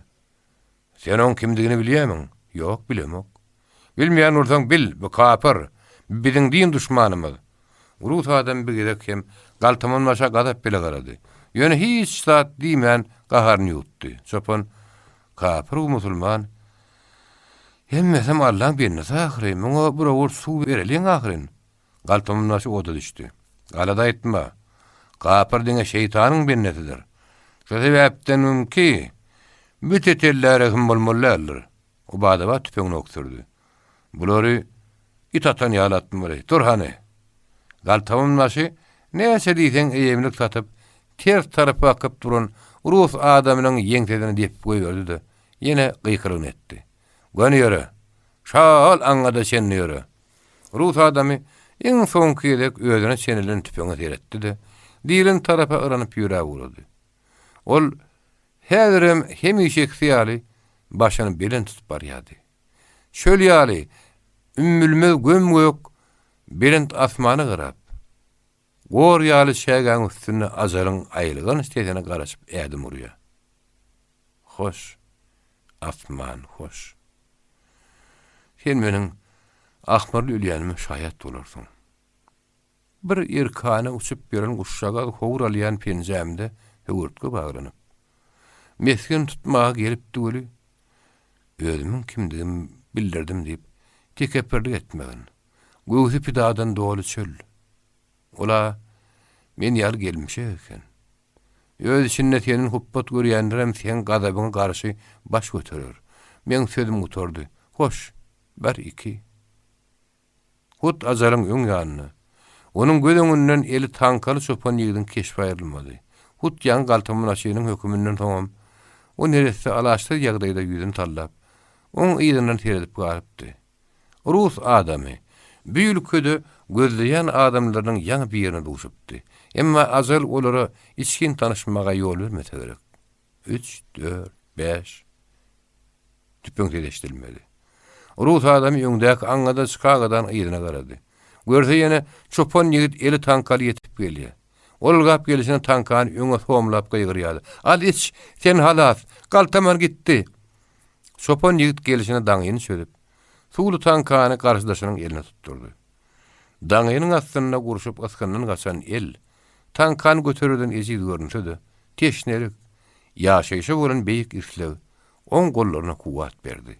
Sen oň kimdigini bilýämiň? Ýok, bilemok. Bilmeýän bolsaň bil, bu kapyr, bu biziň din duşmanymyz. Rus adam bir gezek hem galtamanbaşa gazap bile garady. Ýöne hiç zat diýmän gaharyny ýuwutdy. Çopan, Kapyr-u musulman, hemmesem Allaň bendesi ahyry, muňa bir owurt suw bereliň ahyryn. Galtamanbaşy oda düşdi. Galada aýtma. Kapyr diňe şeýtanyň bendesidir. Şo sebäpdenmki, büte-tellä rehim bolmaly däldir. O bada-bat tüpeňini ok sürdi. Bulary it atan ýaly atmaly. Tur hany! Galtamanbaşy näçe diýseň eýemlik satyp, ters tarapa akyp duran rus adamynyň ýeňsesine depip goýberdi-de, ýene gykylygyny etdi. Göni ýöre! Şa-ol aňňada çenli ýöre! Rus adamy iň soňky gezek özüne çenelen tüpeňe seretdi-de, diýlen tarapa yranyp ýöräp ugrady. Ol häzirem hemişekisi ýaly başyny belent tutup barýardy. Çöl ýaly ümmülmez göm-gök belent asmana garap, gor ýaly çägäň üstünde ajalyň aýylganç sesine garaşyp ädim urýar. Hoş, asman, hoş. Sen meniň ahmyrly ölýänime şaýat bolarsyň. Bir erkana uçup ýören guşjagaz howur alýan penjämde höwürtge baglanyp, mesgen tutmaga gelipdi weli, özümiň kimdigimi bildirdim diýip, tekepbirlik etmegin. Göwsi pidadan doly çöl. Ol-a men ýaly gelmişek eken. Öz içinde seni hupbat görýänlerem seň gazabyňa garşy baş göterer. Meň sözüm gutardy. Hoş, bir, iki. Hut ajalyň öň ýanynda. Onuň göz öňünden eli taňkaly çopan ýigidiň keşbi aýrylmady. Hut ýaňy galtaman-aşynyň höküminden soňam o neresse alaçsyz ýagdaýda ýüzüni sallap, oň yzyndan seredip galypdy. Rus adamy bu ülkede gözleýän adamlarynyň ýaňy birine duşupdy. Emma ajal olara içgin tanyşmaga ýol bermese gerek. Üç, dört, bäş. Tüpeň sesi eşidilmedi. Rus adamy öňdäki aňňada çykagadan yzyna garady. Görse ýene çopan ýigit eli taňkaly ýetip gelýär. Ol ylgap gelşine taňkany öňe somlap gygyrýardy. Al iç, sen halas! Galtaman gitdi! Çopan ýigit gelşine daňyny çözüp, suwly taňkany garşydaşynyň eline tutdurdy. Daňynyň astynda gurşup ysgyndan gaçan el, taňkany götererden ejiz görünse-de, teşnelik, ýaşaýşa bolan beýik isleg. oň gollaryna kuwwat berdi.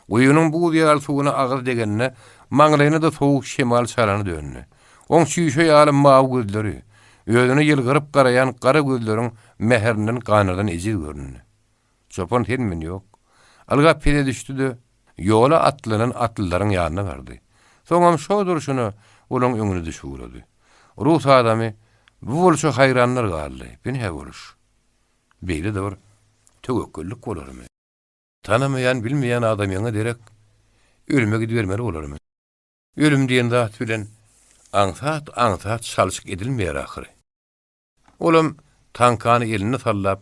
Guýynyň buz ýaly suwuna agyz degende, maňlaýyna-da sowuk şemal çalana döndi. Oň çüýşe ýaly mawy gözleri, özüne ýylgyryp garaýan gara gözleriň mähirinden ganardan ejiz göründi. Çopan sen-men ýok. Ylgap pese düşdi-de, ýola atlanan atlylaryň ýanyna bardy. Soňam şo durşuna olaň öňüne düşüp ugrady. Rus adamy bu bolşa haýranlar galdy, Bu nä boluş? Beýle-de bir töwekgellik bolarmy? Tanamaýan, bilmeýän adamyňa derek ölüme gidibermeli bolarmy? Ölüm diýen zat bilen aňsat-aňsat çalşyk edilmeýär ahyry. Olam taňkany elinde sallap,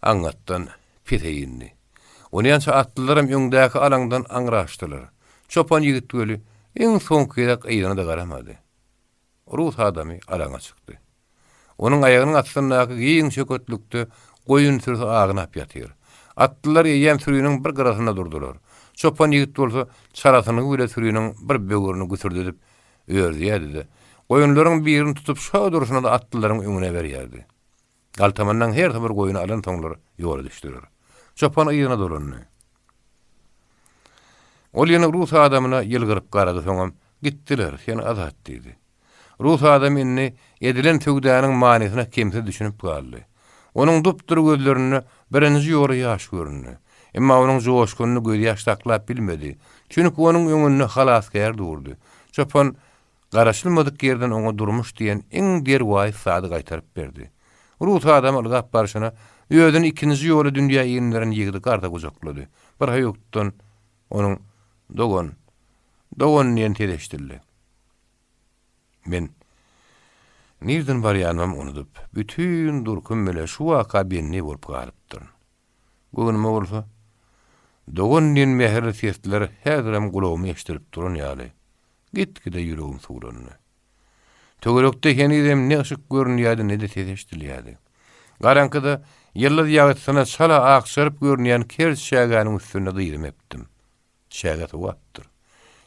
aňňatdan pese indi. Onýança atlylaram öňdäki alaňdan aňraşdylar. Çopan ýigit weli iň soňky gezek yzyna-da garamady. Rus adamy alaňa çykdy. Onuň aýagynyň astyndaky giň çöketlikde goýun sürüsi agynap ýatyr. Atlylar eýýäm süriniň bir gyrasynda durdular. Çopan ýigit bolsa çalasynlygy bile süriniň bir böwrüni güsürdedip ördýärdi-de, goýunlaryň birini tutup şo durşuna-da atlylaryň öňüne berýärdi. Galtamanlaň hersi bir goýuny alansoňlar ýola düşdüler. Çopan yzyna dolandy. Ol ýene rus adamyna ýylgyryp garady, soňam, Gitdiler, sen azat diýdi. Rus adamy indi edilen söwdanyň manysyna kemsiz düşünip galdy. Onuň dup-dury gözlerinde birinji ýola ýaş göründi. Emma onuň joşgunyny gözýaş saklap bilmedi. Çünki onuň öňünde halasgär durdy. Çopan garaşylmadyk ýerden oňa durmuş diýen iň derwaýys zady gaýtaryp berdi. Rus adamy ylgap barşyna, özüni ikinji ýola dünýä inderen ýigidi garsa gujaklady. Birhaýukdan onuň Dogan! Dogan! diýen sesi eşidildi. Men nirden barýanymam unudyp, bütin durkum bile şu waka bendi bolup galypdyryn. Göwnüme bolsa, dogan diýen mähirli sesler häzirem gulagyma eşidilip duran ýaly, git-gide ýüregim suwlandy. Töwerekde henizem ne yşyk görünýärdi, ne-de ses eşidilýärdi. Garaňkyda ýyldyz ýagtysyna çala akjaryp görünýän kerç çägäniň üstünde dyzymy epdim. Çäge sowapdyr.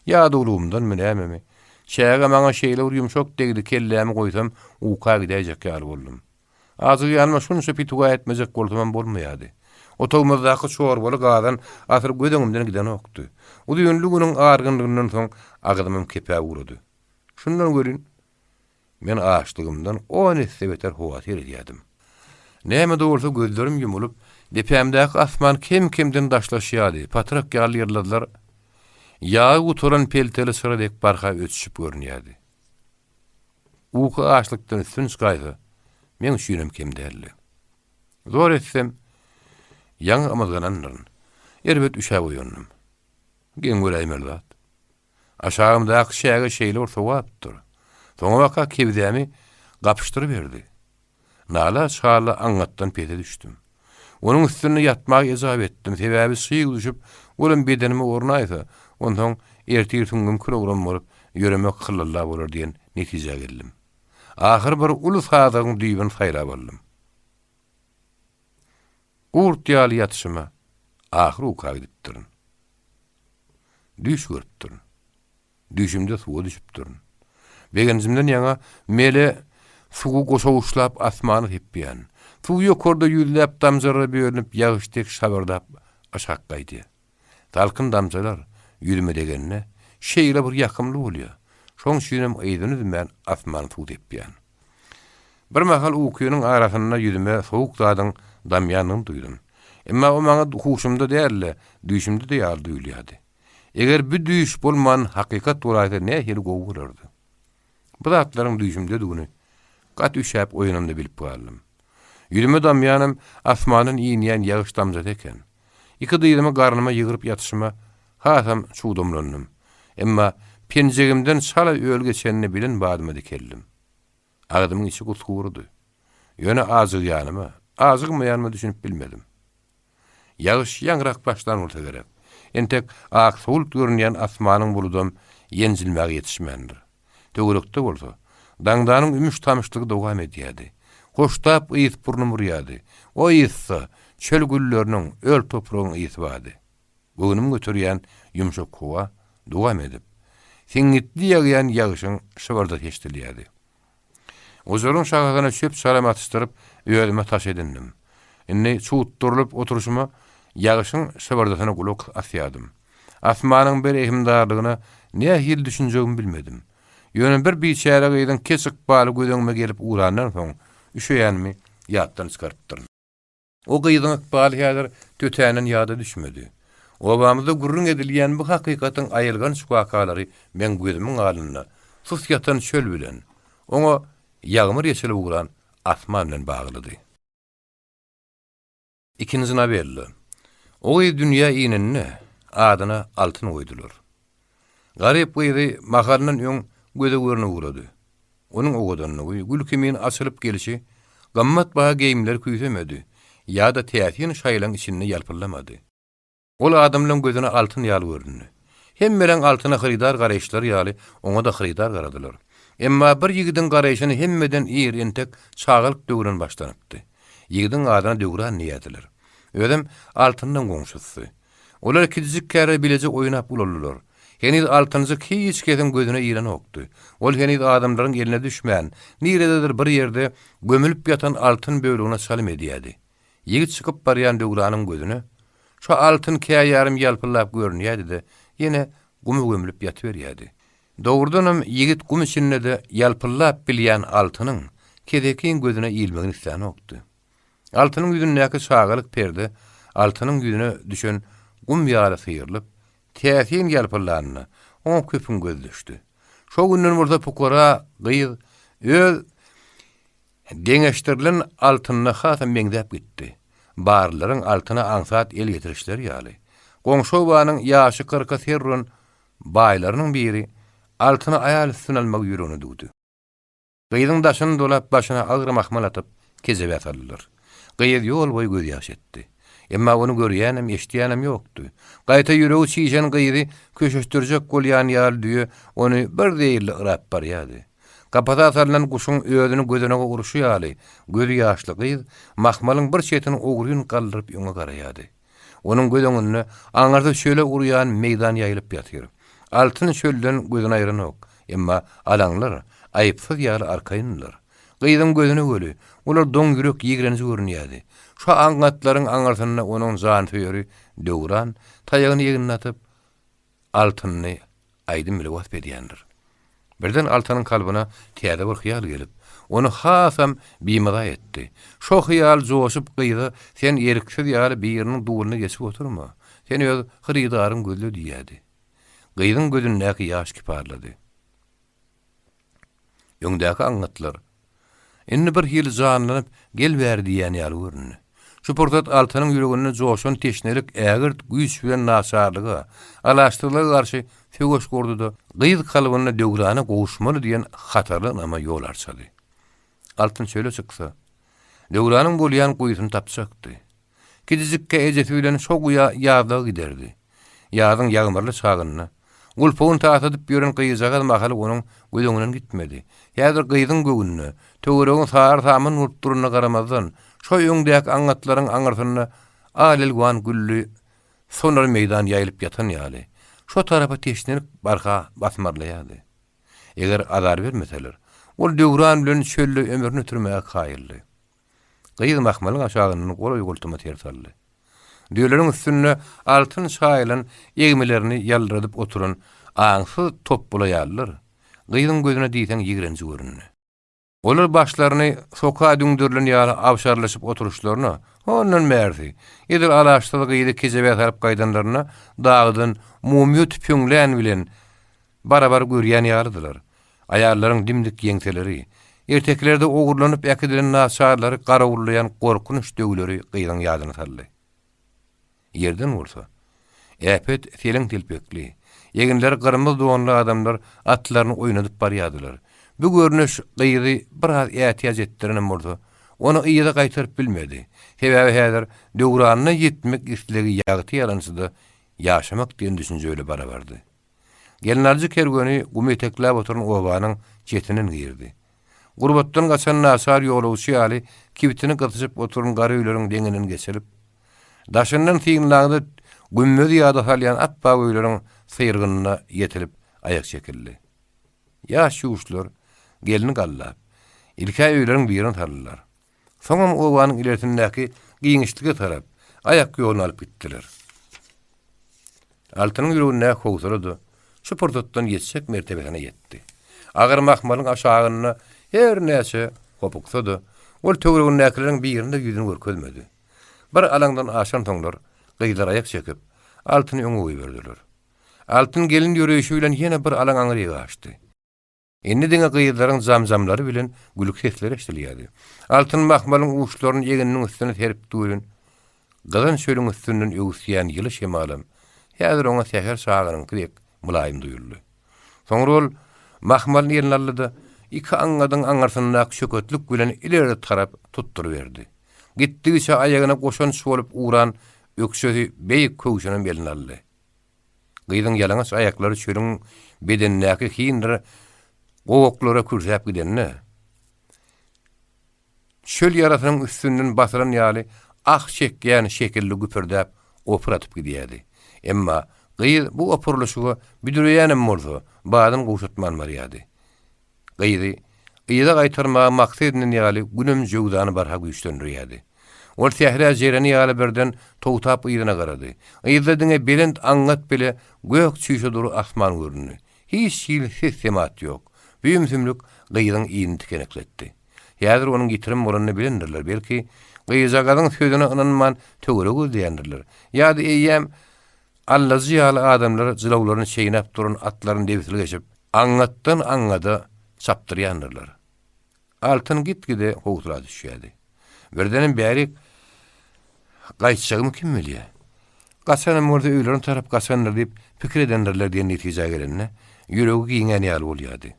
Ýadawlygymdanmy nämemi, çäge maňa şeýle bir ýumşak degdi, kellämi goýsam, uka gidäýjek ýaly boldum. Ajygýanyma şunça pitiwa etmejek bolsamam bolmaýardy. Otagymyzdaky çorbaly gazan asyl göz öňümden gidenokdy. Uzynly günüň argynlygyndan soň agzymam kepäp ugrady. Şundan welin, men açlygymdan on esse beter howatyr edýärdim. Näme-de bolsa gözlerim ýumulyp, depämdäki asman kem-kemden daşlaşýardy, patrak ýaly ýyldyzlar ýagy gutaran pelteli çyra dek barha öçüşip görünýärdi. Uky açlykdan üstün çykaýsa, meň üçinem kem däldi. Zor etsem, ýaňy ymyzganandyryn. Erbet üşäp oýandym. Geň göräýmeli zat. Aşagymdaky çäge şeýle bir sowapdyr. Soňabaka kebzämi gapyşdyryberdi. Nala-çala aňňatdan pese düşdüm. Onuň üstünde ýatmaga ejap etdim, sebäbi çyg düşüp, olam bedenime ornaýsa, onsoň ertir süňňüm kilogram bolup, ýöremek hyllalla bolar diýen netijä geldim. Ahyr bir uly sazagyň düýbüni saýlap aldym. Gurt ýaly ýatyşyma ahyr uka gidipdirin. Düýş görüpdirin. Düýşümde suwa düşüpdirin. Begenjimden ýaňa mele suwy goşawuçlap asmana sepýän. Suw ýokarda ýüzläp damjalara bölünip ýagyş dek şabyrdap aşak gaýdýar. Salkyn damjalar ýüzüme degende şeýle bir ýakymly bolýar. Şoň üçinem yzyny üzmän asmana suw sepýän. Bir mahal ukynyň arasynda ýüzüme sowuk zadyň damýanyny duýdum. Emma o maňa huşumda däl-de, düýşümde-de ýaly duýulýardy. Eger bu düýş bolman hakykat bolaýsa nähili gowy bolardy. Bu zatlaryň düýşümdedigini gaty üşäp oýanamda bilip galdym. Ýüzüme damýanam asmandan inýän ýagyş damjasy eken. Iki dyzymy garnyma ýygryp ýatyşyma hasam çugdamlandym. Emma penjegimden çala öl geçenini bilen badyma dikeldim. Agzymyň içi gusgurydy. Ýöne ajygýanyma, ajygmaýanyma düşünip bilmedim. Ýagyş ýaňrak başlan bolsa gerek. Entek aksowult görünýän asmanyň buludam ýenjilmäge ýetişmändir. Töwerekde bolsa, daňdanyň ümüş-tamyşlygy dowam edýärdi. Hoştap ys burnumy urýardy. O ysda çöl gülleriniň, öl topragyň ysy bardy. Göwnümi göterýän ýumşak howa dowam edip, siňňitli ýagýan ýagyşyň şybyrdysy eşidilýärdi. Ojaryň şahasyna çöp-çalam atyşdyryp, özüme taş edindim. Indi çugtdurylyp oturyşyma. Ýagyşyň şybyrdysyna gulak asýardym. Asmanyň bir rehimdarlygyna nähili düşünjegimi bilmedim. Ýöne bir biçäre gyzyň keç ykbaly göz öňüme gelip ugrandan soň, üşeýänimi ýatdan çykarypdyryn. O gyzyň ykbaly häzir tötänden ýada düşmedi. Obamyzda gürrüň edilýän bu hakykatyň aýylganç wakalary meň gözümiň alnynda sus ýatan çöl bilen, oňa ýagmyr eçilip ugran asman bilen baglydy. Ikinji nowella. O gyz dünýä inende, adyna Altyn goýdular. Garyp gyzy mahalyndan öň göze görnüp ugrady. Onuň owadanlygy, gül kimin açylyp gelşi gymmatbaha geýimleri küýsemedi ýa-da täsin şaýlaň içinde ýalpyldamady. Ol adamlaň gözüne altyn ýaly göründi. Hemmeleň altyna hyrydar garaýyşlary ýaly oňa-da hyrydar garadylar. Emma bir ýigidiň garaýşyny hemmeden ir entek çagalyk döwründen başlanypdy. Ýigidiň adyna Döwran diýerdiler. Özem Altyndan goňşusy. Olar kiçijik käre bileje oýnap ulaldylar. Heniz Altynjyk hiç kesiň gözüne ilenokdy. Ol heniz adamlaryň eline düşmän, nirededir bir ýerde gömülip ýatan altyn bölegine çalym edýärdi. Ýigit çykyp barýan Döwranyň gözüne şo altyn käýarym ýalpyldap görünýärdi-de, ýene guma gömlüp ýatyberýärdi. Dogrudanam, ýigit gum içinde-de ýalpyldap bilýän altynyň kesekiň gözüne ilmegini islänokdy. Altynyň ýüzündäki çagalyk perde altynyň ýüzüne düşen gum ýaly syrylyp, täsin ýalpyldanda, oňa köpüň gözi düşdi. Şo günden bolsa pukara gyz öz Deňeşdirilen altynyna hasam meňzäp gitdi. Barlylaryň altyna aňsat el getirişleri ýaly. Goňşy obanyň ýaşy kyrka ser uran baýlarynyň biri altyny aýal üstüne almagy ýüregine düwdi. Gyzyň daşyny dolap, başyna agyr mahmal atyp, kejebä saldylar. Gyz ýol boýy gözýaş etdi. Emma ony görýänem, eşidýänem ýokdy. Gaýta ýüregi çişen gyzy köşeşdirjek bolýan ýaly düýe ony bir zeýilli yrap barýardy. Kapasa salnan guşuň özüni gözenege urşy ýaly, gözi ýaşly gyz mahmalyň bir çetini ogryn galdyryp öňe garaýardy. Onuň göz öňünde aňyrsy çöle urýan meýdan ýaýylyp ýatyr. Altyn çölden gözüni aýranok. Emma alaňlar aýypsyz ýaly arkaýyndylar. Gyzyň gözüne weli, olar doň ýürek ýigrenji görünýärdi. Şo aňňatlaryň aňyrsynda onuň jansöýeri Döwran taýagyny egnine atyp, Altynyny aýdym bile wasp edýändir. Birden Altynyň kalbyna täze bir hyýal gelip, ony hasam bimaza etdi. Şo hyýal joşup gyza sen erksiz ýaly biriniň duluna geçip oturma, sen öz hyrydaryň gözle diýýärdi. Gyzyň gözündäki ýaş kiparlady. Öňdäki aňňatlar indi bir hili janlanyp, gel bäri diýýän ýaly göründi. Şu pursat Altynyň ýüreginde joşan teşnelik ägirt güýç bilen naçarlyga, alaçsyzlyga garşy söweş gurdy-da, gyz kalbynda döwrana gowuşmaly diýen hatarly ynama ýol arçady. Altyn çöle çyksa, Döwranyň bolýan guýusyny tapjakdy. Kiçijikkä ejesi bilen şo guýa ýazlaga giderdi. Ýazyň ýagmyrly çagynda, gulpugyny tasadyp ýören gyzjagaz mahaly onuň göz öňünden gitmedi. Häzir gyzyň göwnüne, töweregiň sary-saman bolup duranyna garamazdan, şo öňdäki aňňatlaryň aňyrsynda al-elwan gülli sonar meýdan ýaýylyp ýatan ýaly, şo tarapa teşnelik barha basmarlaýardy. Eger azar bermeseler, ol Döwran bilen çölde ömrüni ötürmäge kaýyldy. Gyz mahmalyň aşagyndan golaý-goltuma ser saldy. Düýeleriň üstünde altyn çaýylan egmelerini ýaldyradyp oturan aňsyz topbula ýalylar, gyzyň gözüne diýseň ýigrenji göründi. Olar başlaryny soka düňderilen ýaly abşarlyşyp oturyşlaryna, hondan bärsi, edil alaçsyz gyzy kejebä salyp gaýdanlarynda dagdan mumyýa tüpeňlän bilen barabar görýän ýalydylar. Aýallaryň dim-dik ýeňseleri, ertekilerde ogurlanyp äkidilen naçarlary garawullaýan gorkunç döwleri gyzyň ýadyna saldy. Ýerden bolsa, äpet seleň telpekli, eginleri gyrmyz donly adamlar atlaryny oýnadyp barýardylar. Bu görnüş gyzy biraz ätiýaç etdirenem bolsa, ony yza gaýtaryp bilmedi. Sebäbi häzir döwranyna ýetmek islegi ýagty ýalançyda ýaşamak diýen düşünje bile barabardy. Gelnalyjy kerweni gumy etekläp oturan obanyň çetinden girdi. Gurbatdan gaçan naçar ýolagçy ýaly kibtini gysyşyp oturan gara öýleriň deňinden geçilip, daşyndan synlaňda gümmezi ýada salýan apbak öýleriň syrgynyna ýetilip aýak çekildi. Ýaş-ýuşlar gelni gallap, ilk-ä öýleriň birini saldylar. Soňam obanyň ilersindäki giňişlige tarap, aýak ýoluny alyp gitdiler. Altynyň ýüregindäki howsala-da şu pursatdan ýetjek mertebesine ýetdi. Agyr mahmalyň aşagynda her näçe hopuksa-da, ol töweregindäkileriň birine-de ýüzüni görkezmedi. Bir alaňdan aşansoňlar, gyzlar aýak çekip, Altyny öňe goýberdiler. Altyn gelin ýöreýşi bilen ýene bir alaň aňryga aşdy. Indi diňe gyzlaryň jam-jamlary bilen gülki sesleri eşidilýärdi. Altyn mahmalyň uçlaryny egniniň üstüne serip duran, gyzan çölüň üstünden öwüsýän ýyly şemalam häzir oňa säher çagynyňky dek mylaýym duýuldy. Soňra ol mahmalyny eline aldy-da, iki aňňadyň aňyrsyndaky çöketlik bilen ileri tarap tutduryberdi. Gitdigiçe aýagyna goşanç bolup ugran ökjesi beýik köwşünem eline aldy. Gyzyň ýalaňaç aýaklary çölüň bedenindäki hindir gowaklara kürsäp gidende, çöl ýarasynyň üstünden basylan ýaly ah çekýän şekilli güpürdäp opur atyp gidýärdi. Emma gyz bu opurylyşyga büdreýänem bolsa, badyny gowşatman barýardy. Gyzy yza gaýtarmaga maksat edinen ýaly Günem jöwzany barha güýçlendirýärdi. Ol sährä jereni ýaly birden togtap yzyna garady. Yzda diňe belent aňňat bile gök çüýşe dury asman göründi. Hiç hili ses-semat ýok. Bu ümsümlik gyzyň yzyny tikenekletdi. Häzir onuň ýitirim bolanyny bilendirler, belki, gyzjagazyň sözüne ynanman töweregi gözleýändirler. Ýa-da eýýäm Allajy ýaly adamlar jylawlaryny çeýnäp duran atlaryny debisli geçip, aňňatdan-aňňada çapdyrýandyrlar. Altyn git-gide howsala düşýärdi. Birdenem bärik gaýtjagymy kim bilýär? Gaçanam bolsa öýlerine tarap gaçandyr diýip pikir edendirler diýen netijä gelende, ýüregi giňän ýaly bolýardy.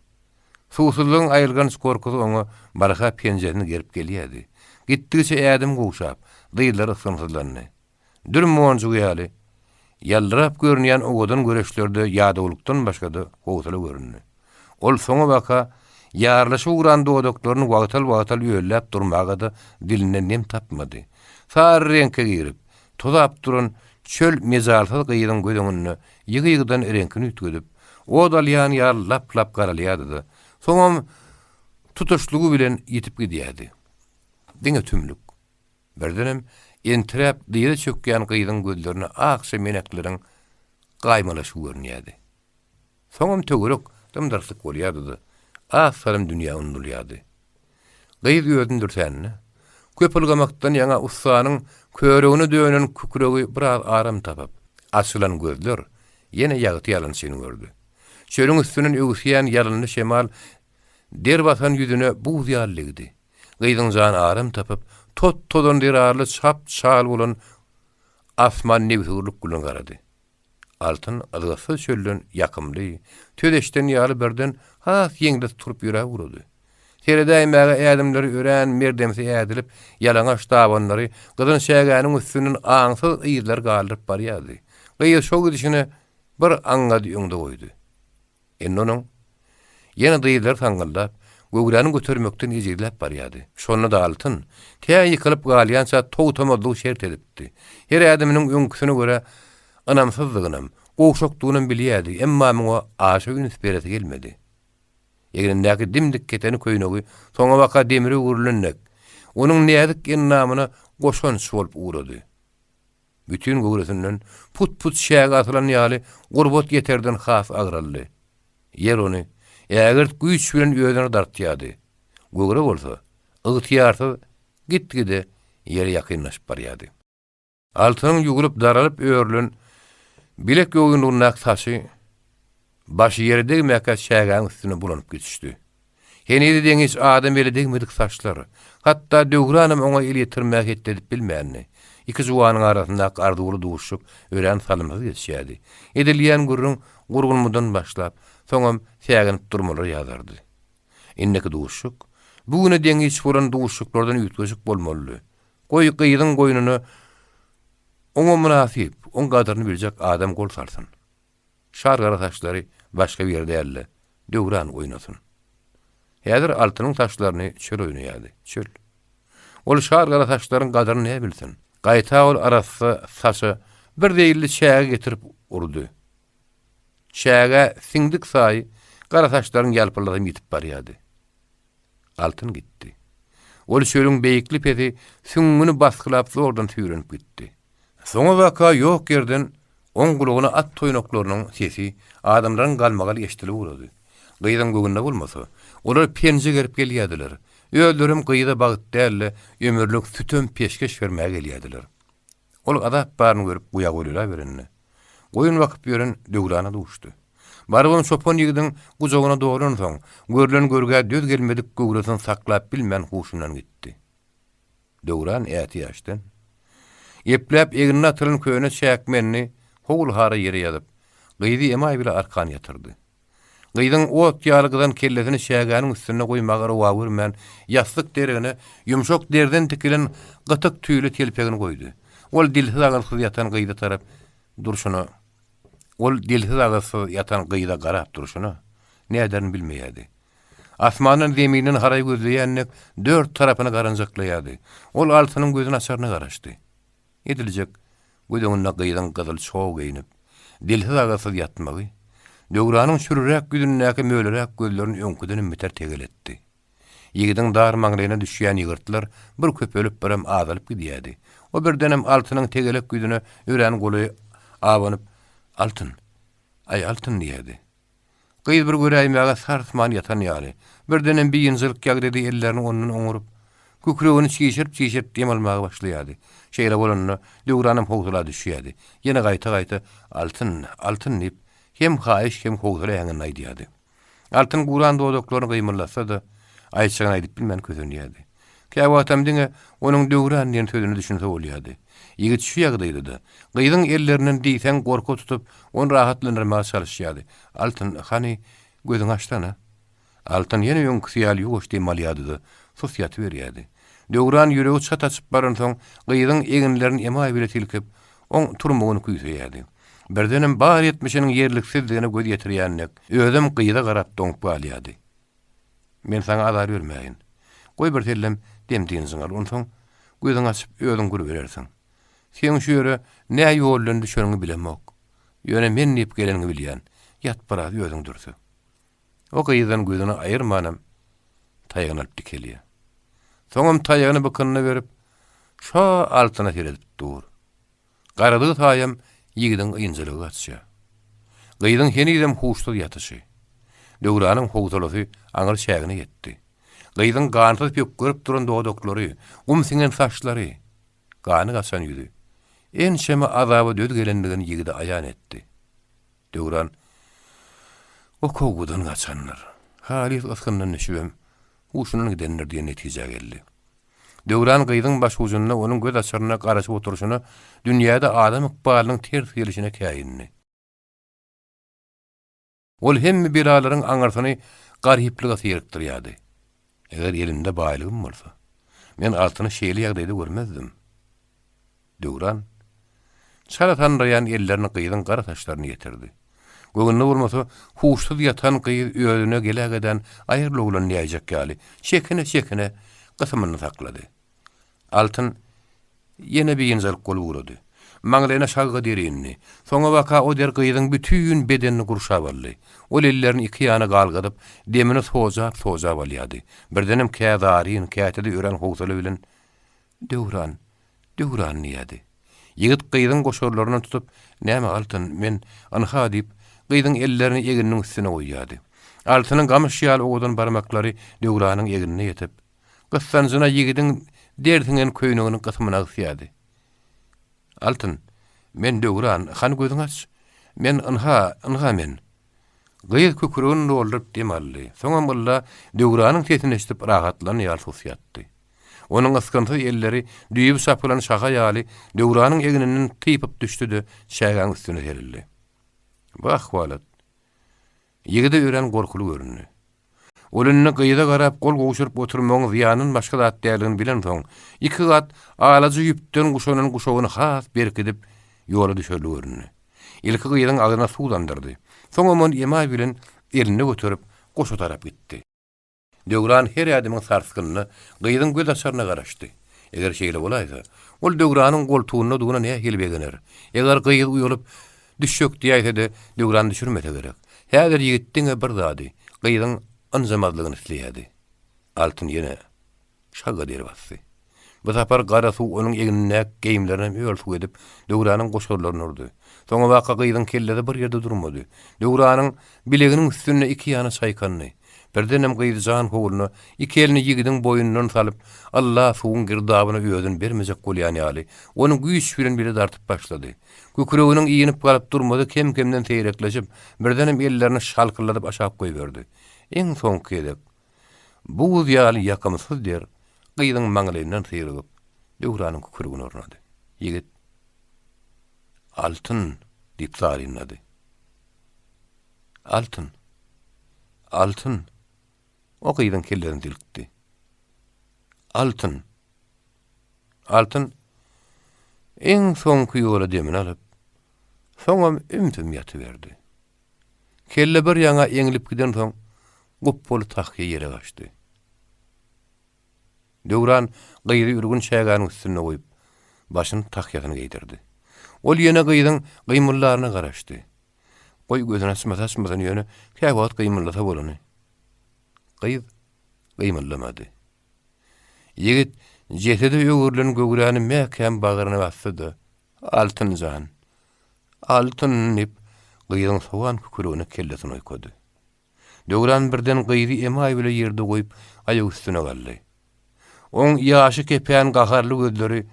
Suwsuzlygyň aýylganç gorkusy oňa barha penjesini gerip gelýärdi. Gitdigiçe ädim gowşap, dyzlary ysgynsyzlandy. Dür monjugy ýaly, ýaldyrap görünýän owadan göreçlerde ýadawlykdan başga-da howsala göründi. Ol soňabaka ýarylyşyp ugran dodaklaryny wagtal-wagtal öllap durmaga-da dilinde nem tapmady. Sary reňke girip, tozap duran çöl mejalsyz gyzyň göz öňünde ýygy-ýygydan reňkini üýtgedip, ot alýan ýaly lap-lap garalýardy-da, soňam tutuşlygy bilen ýitip gidýärdi. Diňe tümlük. Birdenem entiräp dyza çökýän gyzyň gözlerine akja menekleriň gaýmalaşy görünýärdi. Soňam töwerek dym-dyrslyk bolýardy-da, az salym dünýä unudylýardy. Gyz özüni dürsände, köp ylgamakdan ýaňa ussanyň körügine dönen kükregi biraz aram tapyp, açylan gözler ýene ýagty ýalynçyny gördi. Çölüň üstünden öwüsýän ýalynly şemal der basan ýüzüne buz ýaly degdi. Gyzyň jany aram tapyp, tot-tozan zerarly çap-çal bolan asman nebsewürlik bilen garady. Altyn yzgytsyz çölden ýakymly söz eşiden ýaly birden has ýeňles turup ýöräp ugrady. Seredäýmäge ädimleri örän merdemsi ädilip, ýalaňaç dabanlary gyzyn çägäniň üstünden aňsyz yzlar galdyryp barýardy. Gyz şo gidişine bir aňňady öňde goýdy. Indi onuň ýene dyzlary saňňyldap, göwräni götermekden ejizläp barýardy. Şonda-da Altyn, tä ýykylyp galýança togtamazlygy şert edipdi. Her ädiminiň öňküsine görä ynamsyzdygynam, gowşakdygynam bilýärdi, emma muňa aşa üns beresi gelmedi. Egnindäki dim-dik keteni köýnegi soňabaka demire öwrülen dek, onuň näzik endamyna goşanç bolup ugrady. Bütin göwresinden put-put çäge asylan ýaly gurbat ýeterden has agraldy. Ýer ony ägirt güýç bilen özüne dartýardy. Göwre bolsa, ygtyýarsyz git-gide ýere ýakynlaşyp barýardy. Altynyň ýugrup daralyp örülen bilek ýogynlygyndaky saçy başy ýere degmäkä çägäň üstüne bulanyp gitişdi. Henize deňiç adam eli degmedik saçlar, hatda Döwranam oňa el ýetirmäge hetdi edip bilmändi. Iki juwanyň arasyndaky arzuwly duşuşyk örän salymsyz geçýärdi. Edilýän gürrüň gurgunmydan başlap, soňam säginip durmalar ýazardy. Indiki duşuşyk, bu güne deňiç bolan duşuşyklardan üýtgeşik bolmalydy. Goý, gyzyň goýnuna oňa mynasyp, oň gadyryny biljek adam gol salsyn. Şar gara saçlary başga biri däl-de, Döwran oýnasyn. Häzir Altynyň saçlaryny çöl oýnaýardy, çöl. Ol şar gara saçlaryň gadyryny näbilsin? Gaýta ol arassa saça bir zeýilli çäge getirip urdy. Çäge siňdik saýy gara saçlaryň ýalpyldysam ýitip barýardy. Altyn gitdi. Ol çölüň beýikli-pesi süňňüni basgylap zordan süýrenip gitdi. Soňabaka ýok ýerden oň gulagyna at toýnaklarynyň sesi, adamlaryň galmagaly eşidilip ugrady. Gyzyň göwnüne bolmasa, olar penje gerip gelýärdiler. Özlerem gyza bagt däl-de, ömürlik sütem peşgeş bermäge gelýärdiler. Ol azap baryny görüp guýa goýlulaberende, goýun bakyp ýören Döwrana duşdy. Barybam çopan ýigidiň gujagyna dolansoň, görlen görgä döz gelmedik göwresini saklap bilmän huşundan gitdi. Döwran ätiýaçdan. Epläp egnine atylan köne çäkmenini howul-hara ýere ýazyp, gyzy emaý bile arkan ýatyrdy. Gyzyň ot ýaly gyzan kellesini çägäniň üstünde goýmaga rowa görmän, ýassyk deregine ýumşak deriden tikilen gytyk tüýli telpegini goýdy. Ol dilsiz-agyzsyz ýatan gyza tarap durşuna Ol dilsiz-agyzsyz ýatan gyza garap durşuna, näderini bilmeýärdi. Asmandan zeminden haraý gözleýän dek dört tarapyny garanjaklaýardy. Ol Altynyň gözüni açaryna garaşdy. Ediljek göz öňünde gyzyň gyzyl çog geýnip, dilsiz-agyzsyz ýatmagy, Döwranyň çürüräk ýüzündäki möleräk gözlerini öňküdenem beter tegeletdi. Ýigidiň dar maňlaýyna düşýän ýygyrtlar bir köpelip, birem azalyp gidýärdi. O birdenem Altynyň tegelek ýüzüne örän golaý abanyp, Altyn! Aý, Altyn! diýýärdi. Gyz bir göräýmäge sarsman ýatan ýaly, birdenem biynjalyk ýagdaýda ellerini ondan oňuryp, kükregini çişirip-çişirip dem almaga başlaýardy. Şeýle bolanda, Döwranam howsala düşýärdi. Ýene gaýta-gaýta, Altyn, Altyn diýip, hem haýyş, hem howsala äheňinde aýdýardy. Altyn guran dodaklaryny gymyldatsa-da, aýtjagyny aýdyp bilmän kösenýärdi. Käwagtam diňe onuň Döwran diýen sözüne düşünse bolýardy. Ýigit şu ýagdaýda-da, gyzyň ellerinden diýseň gorky tutup, ony rahatlandyrmaga çalyşýardy. Altyn, hany, gözüňi açsana. Altyn ýene öňküsi ýaly ýuwaş dem alýardy-da, sus ýatyberýärdi. Döwran ýüregi çat açyp baransoň, gyzyň eginlerini emaý bile silkip, oň turmagyny küýseýärdi. Birdenem bar etmişiniň ýerliksizdigine göz ýetirýän dek, özem gyza garap doňup galýardy. Men saňa azar bermäýin. Goý bir sellem dem-dynjyňy al, onsoň gözüňi açyp özüň görüberersiň. Seň şu ýere nä ýol bilen düşeniňi bilemok. Ýöne men diýip geleniňi bilýän. Ýat biraz özüň dürse. O gyzdan gözüni aýyrmanam taýagyny alyp dikelýär. Soňam taýagyny bykynyna berip, şo altyna seredip dur. Garadygy saýam ýigidiň ynjalygy gaçýar. Gyzyň henizem huşsuz ýatyşy. Döwranyň howsalasy aňry çägine ýetdi. Gyzyň gansyz pökgerip duran dodaklary, gum siňen saçlary, gany gaçan ýüzi, ençeme azaba döz gelendigini ýigide aýan etdi. Döwran O kowgudan gaçandyr. Halys ysgyndan düşübem, huşundan gidendir diýen netijä geldi. Döwran gyzyň başujunda onuň göz açaryna garaşyp oturyşyna dünýäde adam ykbalynyň ters gelişine käýindi. Ol hemme belalaryň aňyrsyny garyplyga syrykdyrýardy. Eger elimde baýlygym bolsa, men Altyny şeýle ýagdaýda görmezdim. Döwran çala sandyraýan ellerini gyzyň gara saçlaryna ýetirdi. Göwnüne bolmasa, huşsuz ýatan gyz özüne gelägeden aýryl oglan diýäýjek ýaly, çekine-çekine gysymyny saklady. Altyn ýene biynjalyk bolup ugrady. Maňlaýyna şagga der indi. Soňabaka o der gyzyň bütin bedenini gurşap aldy. Ol ellerini iki ýana galgadyp, demini sojap-sojap alýardy. Birdenem kä zaryn, käte-de örän howsala bilen, Döwran, Döwran diýýärdi. Ýigit gyzyň goşarlaryndan tutup, Näme, Altyn, men, ynha diýip, gyzyň ellerini egniniň üstüne goýýardy. Altynyň gamyş ýaly owadan barmaklary Döwranyň egnine ýetip, gyssanjyna ýigidiň der siňen köýneginiň gysymyna gysýardy. Altyn, men Döwran, hany gözüňi aç. Men, ynha, ynha men. Gyz kükregini dolduryp dem aldy. Soňam ylla Döwranyň sesini eşidip rahatlanan ýaly sus ýatdy. Onuň ysgynsyz elleri düýbi çapylan şaha ýaly Döwranyň egninden typyp düşdi-de, çägäň üstüne serildi. Bu ahwalat ýigide örän gorkuly göründi. Ol indi gyza garap gol gowşuryp oturmagyň zyýandan başga zat däldigini bilensoň, iki gat alaja ýüpden guşanan guşagyny has berkidip, ýola düşerli göründi. Ilki gyzyň agzyna suw damdyrdy. Soňam ony emaý bilen elinde göterip, goşa tarap gitdi. Döwran her ädimiň sarsgynyna gyzyň göz açaryna garaşdy. Eger şeýle bolaýsa, ol Döwranyň goltugyndadygyna nähili begener. Eger gyz uýalyp, düşjek diýäýse-de, Döwran düşürmese gerek. Häzir ýigit diňe bir zady, gyzyň ynjamazlygyny isleýärdi. Altyn ýene şagga der basdy. Bu sapar gara suw onuň egnindäki geýimlerinem öl-suw edip, Döwranyň goşarlaryny urdy. Soňabaka gyzyň kellesi bir ýerde durmady. Döwranyň bileginiň üstünde iki ýana çaýkandy. Birdenem gyz jan howluna iki elini ýigidiň boýnundan salyp, ylla suwuň girdabyna özüni bermejek bolýan ýaly, ony güýç bilen bile dartyp başlady. Kükreginiň inip galyp durmasy kem-kemden seýrekleşip, birdenem ellerini şalkyldadyp aşak goýberdi. Iň soňky gezek, buz ýaly ýakymsyz der gyzyň maňlaýyndan syrygyp, Döwranyň kükregine ornady. Ýigit, Altyn! diýip zarynlady. Altyn! Altyn! O gyzyň kellesini silkdi. Altyn! Altyn iň soňky ýola demini alyp, soňam ümsüm ýatyberdi. Kelle bir ýaňa eňlip gidensoň, gupbaly tahýa ýere gaçdy. Döwran gyzy ürgün çägäniň üstünde goýup, başyny tahýasyny geýdirdi. Ol ýene gyzyň gymyldaryna garaşdy. Goý gözüni açmasa açmasyn, ýöne käwagt gymyldasa bolany. Gyz gymyldamady. Ýigit jesede öwrülen göwräni mäkäm bagryna basdy-da, Altyn jan, Altyn! diýip, gyzyň sowan kükregine kellesini oýkady. Döwran birden gyzy emaý bile ýerde goýup, aýak üstüne galdy. Oň ýaşy kepän gaharly gözleri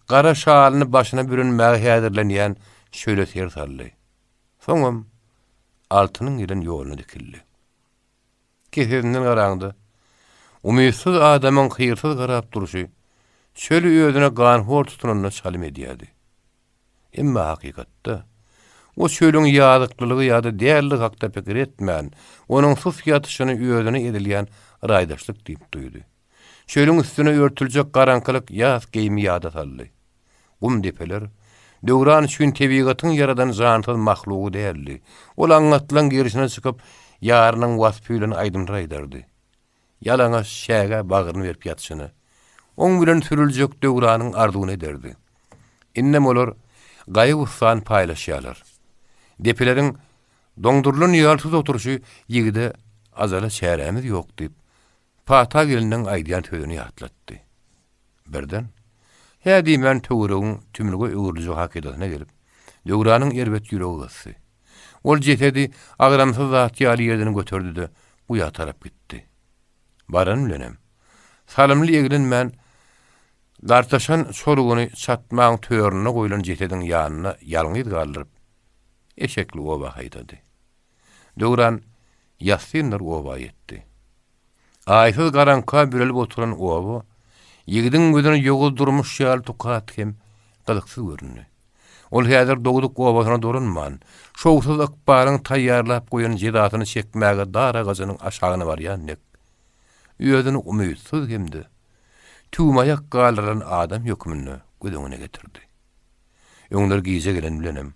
gara şalyny başyna bürünmäge häzirlenýän çöle ser saldy. Soňam Altynyň gelen ýoluna dikildi. Kesesinden garaňda, umytsyz adamyň hyrsyz garap durşy çöli özüne ganhor tutunanyna çalym edýärdi. Emma hakykatda, o çölüň ýazyklylygy ýa-da dälligi hakda pikir etmän, onuň sus ýatyşyny özüne edilýän raýdaşlyk diýip duýdy. Çölüň üstüne örtüljek garaňkylyk ýas geýimi ýada saldy. Gum depeler, Döwran üçin tebigatyň ýaradan jansyz mahlugy däldi. Ol aňňatlaň gerşine çykyp, ýarynyň waspy bilen aýdymlar aýdardy. Ýalaňaç çägä bagryny berip ýatyşyna, oň bilen sürüljek döwranyň arzuwyny ederdi. Indem olar gaýgy-gussany paýlaşýarlar. Depeleriň doňdurylan ýaly sus oturyşy ýigide Ajala çärämiz ýok diýip, Pata gelniň aýdýan sözüni ýatlatdy. Birden, hä diýmän töweregiň tümlüge öwrüljegi hakydasyna gelip, Döwranyň erbet ýüregi gysdy. Ol jesedi agramsyz zat ýaly ýerden göterdi-de, guýa tarap gitdi. Barany bilenem, salymly eglenmän, gartaşan çolugyny çatmaň töründe goýlan jesediň ýanynda ýalňyz galdyryp, eşekli oba haýdady. Döwran ýassynlar oba ýetdi. Aýsyz garaňka bürelip oturan oba ýigidiň gözüne ýowuz durmuş ýaly tukat hem gyzyksyz göründi. Ol häzir dogduk obasyna dolanman, şowsuz ykbalyň taýýarlap goýan jezasyny çekmäge dar agajynyň aşagyna barýan dek, özüni umytsyz hem-de tüwmaýak galdyrylan adam hökmünde göz öňüne getirdi. Öňler gije gelen bilenem,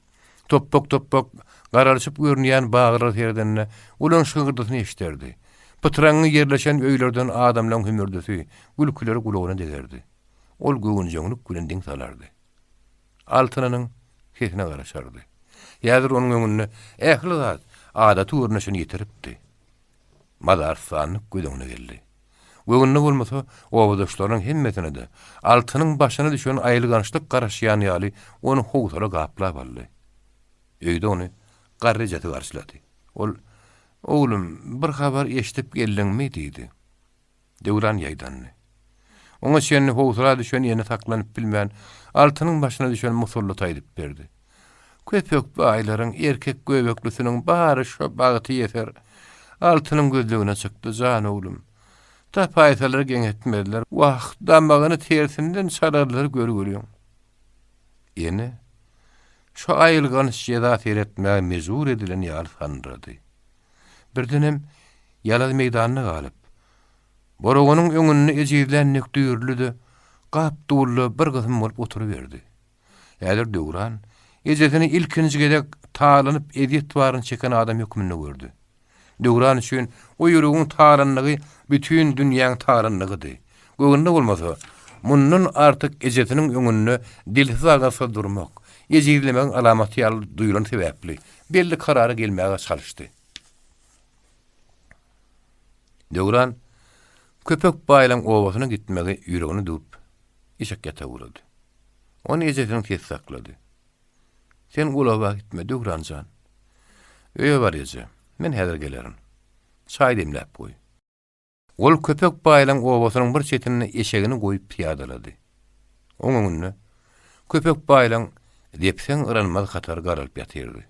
topbak-topbak garalyşyp görünýän baglara seredende, olaň şygyrdysyny eşiderdi. Pytraňňy ýerleşen öýlerden adamlaň hümürdisi, gülküleri gulagyna degerdi. Ol göwünjeňlik bilen diň salardy. Altynynyň sesine garaşardy. Häzir onuň öňünde ähli zat adaty görnüşini ýitiripdi. Mazarystanlyk göz öňüne geldi. Göwnüne bolmasa, obadaşlarynyň hemmesine-de Altynyň başyna düşen aýylgançlyk garaşýan ýaly ony howsala gaplap aldy. Öýde ony garry ejesi garşylady. Ol, Oglum, bir habar eşidip geldiňmi? diýdi. Döwran ýaýdandy. Oňa çenli howsala düşen ýene saklanyp bilmän, Altynyň başyna düşen musallaty aýdyp berdi. Köpek baýlaryň erkek göbeklisiniň bary şo bagty ýeser. Altynyň gözlegine çykdy, jan oglum. Tapaýsalar geň etmezler. Wah, damagyny tersinden çalarlar görgüliň. Ene şo aýylganç jeza seretmäge mejbur edilen ýaly sandyrady. Birdenem ýalaz meýdanda galyp, Boroganyň öňünde ejizlän dek düýrüldi-de, gap-duwla bir gysym bolup oturyberdi. Häzir Döwran ejesini ilkinji gezek talanyp ezýet baryny çeken adam hökmünde gördi. Döwran üçin o ýüregiň talanlygy bütin dünýäň talanlygydy. Göwnüne bolmasa, mundan artyk ejesiniň öňünde dilsiz-agyzsyz durmak, ejizlemegiň alamaty ýaly duýlany sebäpli, belli karara gelmäge çalyşdy. Döwran Köpek baýlaň obasyna gitmegi ýüregine düwüp. Eşek ýataga ugrady. Ony ejesiniň sesi saklady. Sen ulaga gitme, Döwran jan. Öýe bar eje. Men häzir gelerin. Çaý demläp goý. Ol Köpek baýlaň obasynyň bir çetinde eşegini goýup pyýadalady. Oň öňünde Köpek baýlaň depseň yranmaz hatary garalyp ýatyrdy.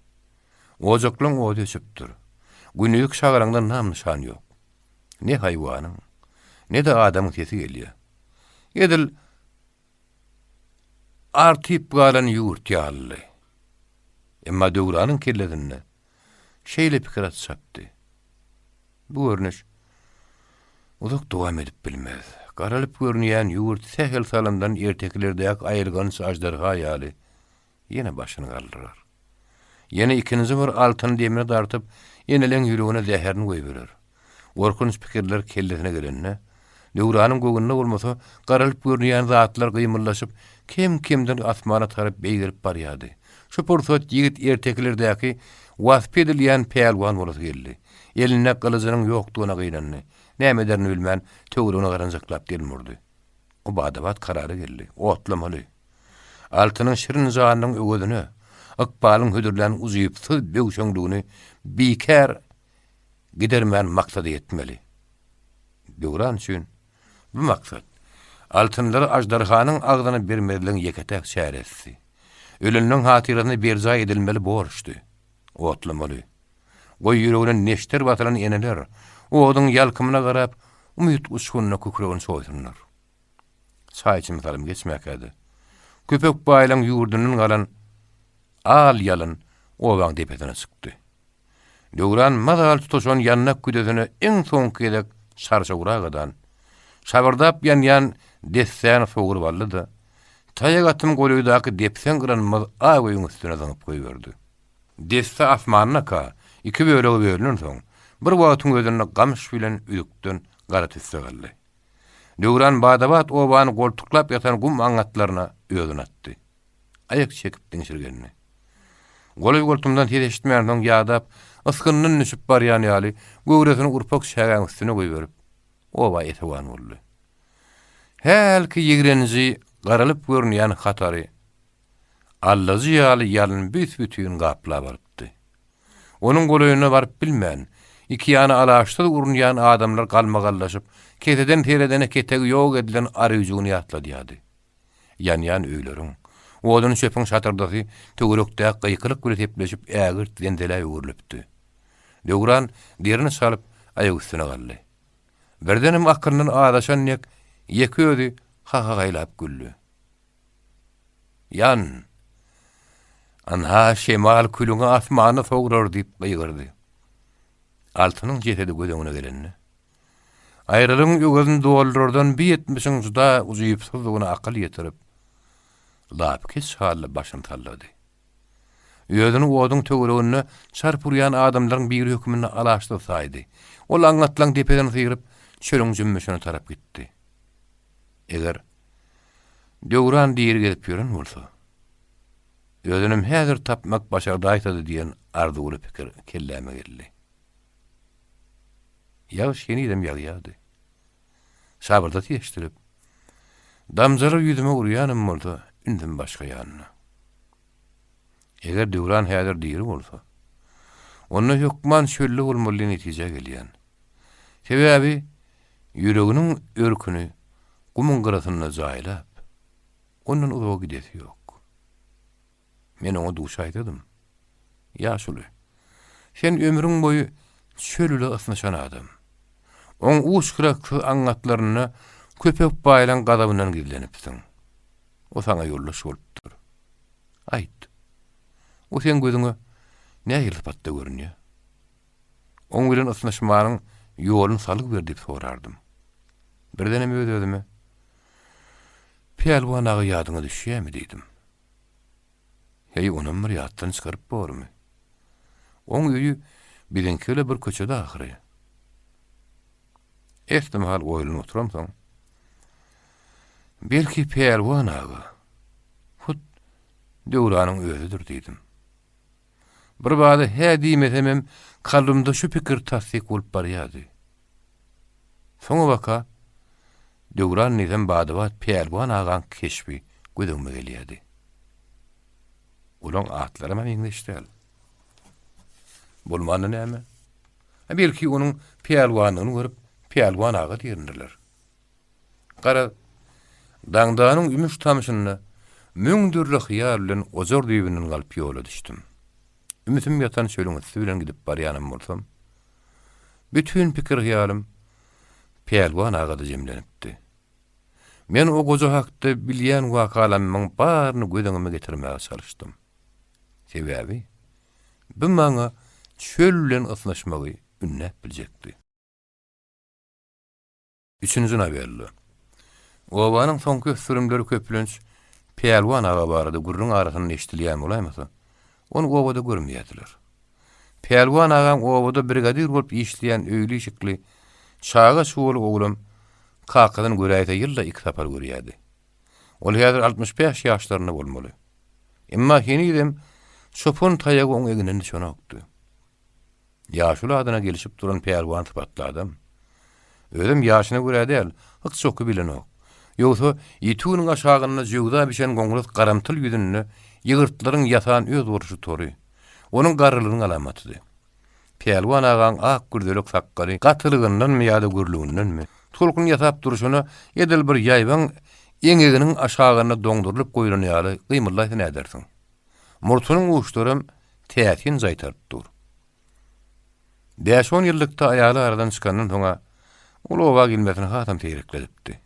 Ojaklaň ody öçüpdir. Gündizik şagalaňdan nam-nyşan ýok. Ne haýwanyň, ne-de adamyň sesi gelýär. Edil artyp galan ýurt ýalydy. Emma Döwranyň kellesinde şeýle pikir at çapdy. Bu görnüş uzak dowam edip bilmez. Garalyp görünýän ýurt sähel salymdan ertekilerdäki aýylganç aždarha ýaly ýene başyny galdyrar. Ýene ikinji bir altyn demini dartyp, eneleň ýüregine zäherini goýberer. Gorkunç pikirler kellesine gelende, Döwranyň göwnüne bolmasa, garalyp görünýän zatlar gymyldaşyp, kem-kemden asmana tarap beýgelip barýardy. Şu pursat ýigit ertekilerdäki waspy edilýän pälwan bolasy geldi. Elinde gylyjynyň ýokdugyna gynandy. Näme ederini bilmän, töweregine garanjaklap delmurdy. O bada-bat karara geldi, Otlamaly! Altynyň şirin janynyň öwezine, ykbalyň hödürlän ujypsyz böwşeňligini bikär gidermän maksada ýetmeli. Döwran üçin bu maksat, altynlary aždarhanyň agzyna bermezligiň ýeke-täk çäresidi. Ölenleň hatyrasyna berjaý edilmeli borçdy. Otlamaly. Goý ýüregine neşter basylan eneler, oduň ýalkymyna garap, umyt uçgunyna kükregini çoýsunlar. Çaý içimi salym geçmäkä-de, Köpek baýlaň ýurdundan galan al ýalyn obaň depesine çykdy. Döwran mazaly tutaşan ýandak küdesine iň soňky gezek çarçawragadan, şabyrdap ýanýan dessäni sogrup aldy-da, taýak atym golaýdaky depseň gyranmaz ak öýüň üstüne zyňyp goýberdi. Desse asmandaka iki bölege bölünensoň, bir wagtyň özünde gamyş bilen üzükden gara tüsse galdy. Döwran bada-bat obany goltuklap ýatan gum aňňatlaryna özüni atdy. Aýak çekip diňşirgendi. Golaý-goltumdan ses eşitmänsoň ýadap, ysgyndan düşüp barýan ýaly, göwresini urpak çägäň üstüne goýberip, oba esewan boldy. Hälki ýigrenji garalyp görünýän hatary allajy ýaly ýalyn büs-bütin gaplap alypdy. Onuň golaýyna baryp bilmän, iki ýana alaçsyz urunýan adamlar galmagallaşyp, keseden seredene ketegi ýok edilen aröýjügini ýatladýardy. Ýanýan öýleriň, odun-çöpüň şatyrdysy töwerekdäki gykylyk bile sepleşip ägirt zenzelä öwrülipdi. Döwran derini çalyp, aýak üstüne galdy. Birdenem akylyndan azaşan dek, ýeke özi hahagaýlap güldi. Ýan! Anha, şemal külüňi asmana sowrar diýip gygyrdy. Altynyň jesedi göz öňüne gelende, aýralygyň öwezini doldurardan bi etmişiň juda ujypsyzdygyna akyl ýetirip, lapykeç halda başyny sallady. Özüni oduň töwereginde çarp urýan adamlaryň biri hökmünde alaçsyz saýdy. Ol aňňatlaň depesini syryp, çölüň jümmüşine tarap gitdi. Eger Döwran diri gezip ýören bolsa, özünem häzir tapmak başardaýsady diýen arzuwly pikir kelläme geldi. Ýagyş henizem ýagýardy. Şabyrdasy eşidilip, damjalar ýüzüme urýanam bolsa, ünsüm başga ýanda. Eger Döwran häzir diri bolsa, onda hökman çölde bolmaly diýen netijä gelýän. Sebäbi ýüreginiň örküni gumuň gyrasynda jaýlap, ondan uzaga gidesi ýok. Men oňa duşaýsadym. Ýaşuly, sen ömrüň boýu çöl ile ysnyşan adam. Oň uç-gyraksyz aňňatlarynda köpek baýlaň gazabyndan gizlenipsiň. O saňa ýoldaş bolupdyr. Aýt, o seň gözüňe nähili sypatda görünýär? Oň bilen ysnyşmanyň ýoluny salgy ber diýip sorardym. Birdenem öz-özüme, Pälwan aga ýadyňa düşýärmi diýdim. Heý, onam bir ýatdan çykaryp bormy? Oň öýi biziňki bile bir köçede ahyry. Esli mahal oýlanyp oturamsoň, Belki Pälwan aga hut Döwranyň özüdir diýdim. Birbada hä diýmesemem, kalbymda şu pikir tassyk bolup barýardy. Soňabaka. Döwran diýsem bada-bat Pälwan agaň keşbi göz öňüme gelýärdi. Olaň atlaram-a meňzeş däl. Bolmanda näme? A belki onuň pälwanlygyny görüp, Pälwan aga diýendirler. Garaz, daňdanyň ümüş-tamşynda müň dürli hyýal bilen ojar düýbünden galyp ýola düşdüm. Ümsüm ýatan çölüň üsti bilen gidip barýanam bolsam, bütin pikir-hyýalym Pälwan agada jemlenipdi. Men o goja hakda bilýän wakalamyň baryny göz öňüme getirmäge çalyşdym. Sebäbi, bu maňa çöl bilen ysnyşmagy ündäp biljekdi. Üçünji nowella. Obanyň soňky ösdürimleri köplenç Pälwan aga barada gürrüň arasynda eşidilýän bolaýmasa, ony obada görmeýärdiler. Pälwan agaň obada brigadir bolup işleýän öýli-işikli, çaga-çugaly oglam kakasyny göräýse ýylda iki sapar görýärdi. Ol häzir 65 ýaşlarynda bolmaly. Emma henizem çopan taýagy oň egninden düşenokdy. Ýaşuly adyna gelişip duran pälwan sypatly adam. Özem ýaşyna görä däl, hyk-çoky bilenok. Ýogsa, ýiti günüň aşagynda jöwza bişen goňras garamtyl ýüzünde ýygyrtlaryň ýasan özboluşly tory, onuň garrylygynyň alamatydy. Pälwan agaň ak gürzelek sakgaly gatylygyndanmy ýa-da gürlügindenmi, tolkun ýasap durşuna edil bir ýaýbaň eňeginiň aşagynda doňdurylyp goýlan ýaly gymyldaýsa nädersiň. Murtunyň uçlaram täsin jaýtaryp dur. Bäş-on ýyllykda aýaly aradan çykandan soň-a ol oba gelmesini hasam seýrekledipdi.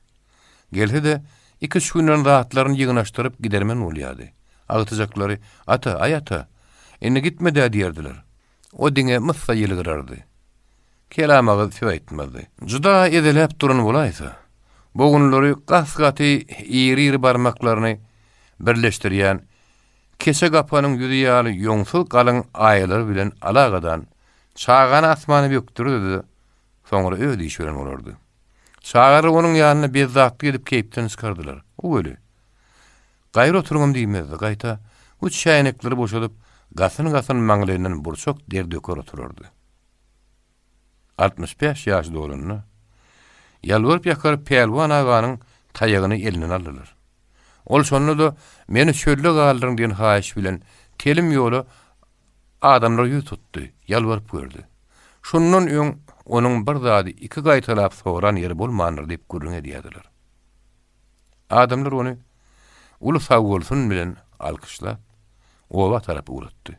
Gelse-de, iki-üç günden zatlaryny ýygnaşdyryp gidermen bolýardy. Agtyjaklary, Ata, aý ata, indi gitme-dä diýerdiler. O diňe myssa ýylgyrardy. Kelam agyz söz aýtmazdy. Juda ezeläp duran bolaýsa, bogunlary gas-gaty iri-iri barmaklaryny birleşdirýän keçe gapanyň ýüzi ýaly ýoňsuz galyň aýalary bilen alagadan çagany asmana bökdürdi-de, soňra öz işi bilen bolardy. Çagalar onuň ýanynda bezzatlyk edip keýpden çykardylar. O weli, Gaýry oturyňam diýmezdi, gaýta, bu çäýnekleri boşadyp, gasyn-gasyn maňlaýyndan burçak der döker oturardy. 65 ýaşy dolanda, ýalbaryp-ýakaryp Pälwan aganyň taýagyny elinden aldylar. Ol şonda-da meni çölde galdyryň diýen haýyş bilen telim ýola adamlara ýüz tutdy, ýalbaryp gördi. Şundan öň onuň bir zady iki gaýtalap soran ýeri bolmandyr diýip gürrüň edýärdiler. Adamlar ony uly sagbolsun bilen alkyşlap, oba tarap ugratdy.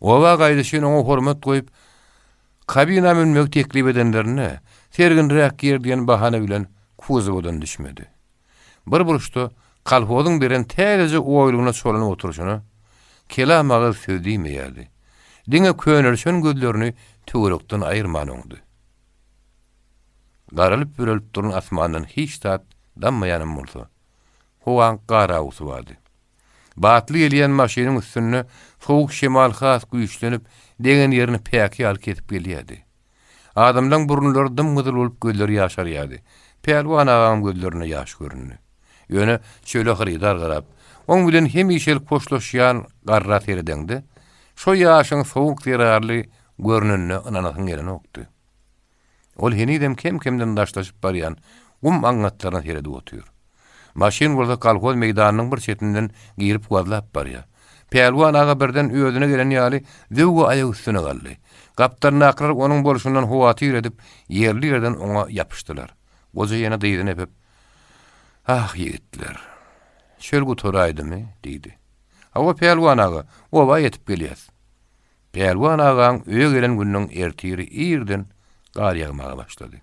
Oba gaýdyşyn oňa hormat goýup, kabina münmegi teklip edenlerinde, serginräk ýer diýen bahana bilen kuzowadan düşmedi. Bir burçda kolhozyň beren täzeje oýlugyna çolanyp oturyşyna, kelam agyz söz diýmeýärdi. Diňe könelişen gözlerini töwerekden aýyrman oňdy. Garalyp-bürelip duran asmandan hiç zat dammaýanam bolsa, howaň garawusy bardy. Batly gelýän maşynyň üstünde sowuk şemal has güýçlenip, degen ýerini päki ýaly kesip gelýärdi. Adamlaň burunlary dym-gyzyl bolup gözleri ýaşarýardy. Pälwan agaň gözlerinde ýaş göründi. Ýöne çöle hyrydar garap, oň bilen hemişelik hoşlaşýan garra seredeňde, şo ýaşyň sowuk zerarly görnenine ynanasyň gelenokdy. Ol henizem kem-kemden daşlaşyp barýan gum aňňatlaryna seredip otyr. Maşyn bolsa kolhoz meýdanynyň bir çetinden girip gazlap barýar. Pälwan aga birden özüne gelen ýaly zöwwe aýak üstüne galdy. Gapdalyndakylar onuň bolşundan howatyr edip, ýerli-ýerden oňa ýapyşdylar. Goja ýene dyzyny epip, Ah, ýigitler, çöl gutaraýdymy? diýdi. Hawa, Pälwan aga, oba ýetip gelýäs. Pälwan agaň öýe gelen gününiň ertiri irden gar ýagmaga başlady.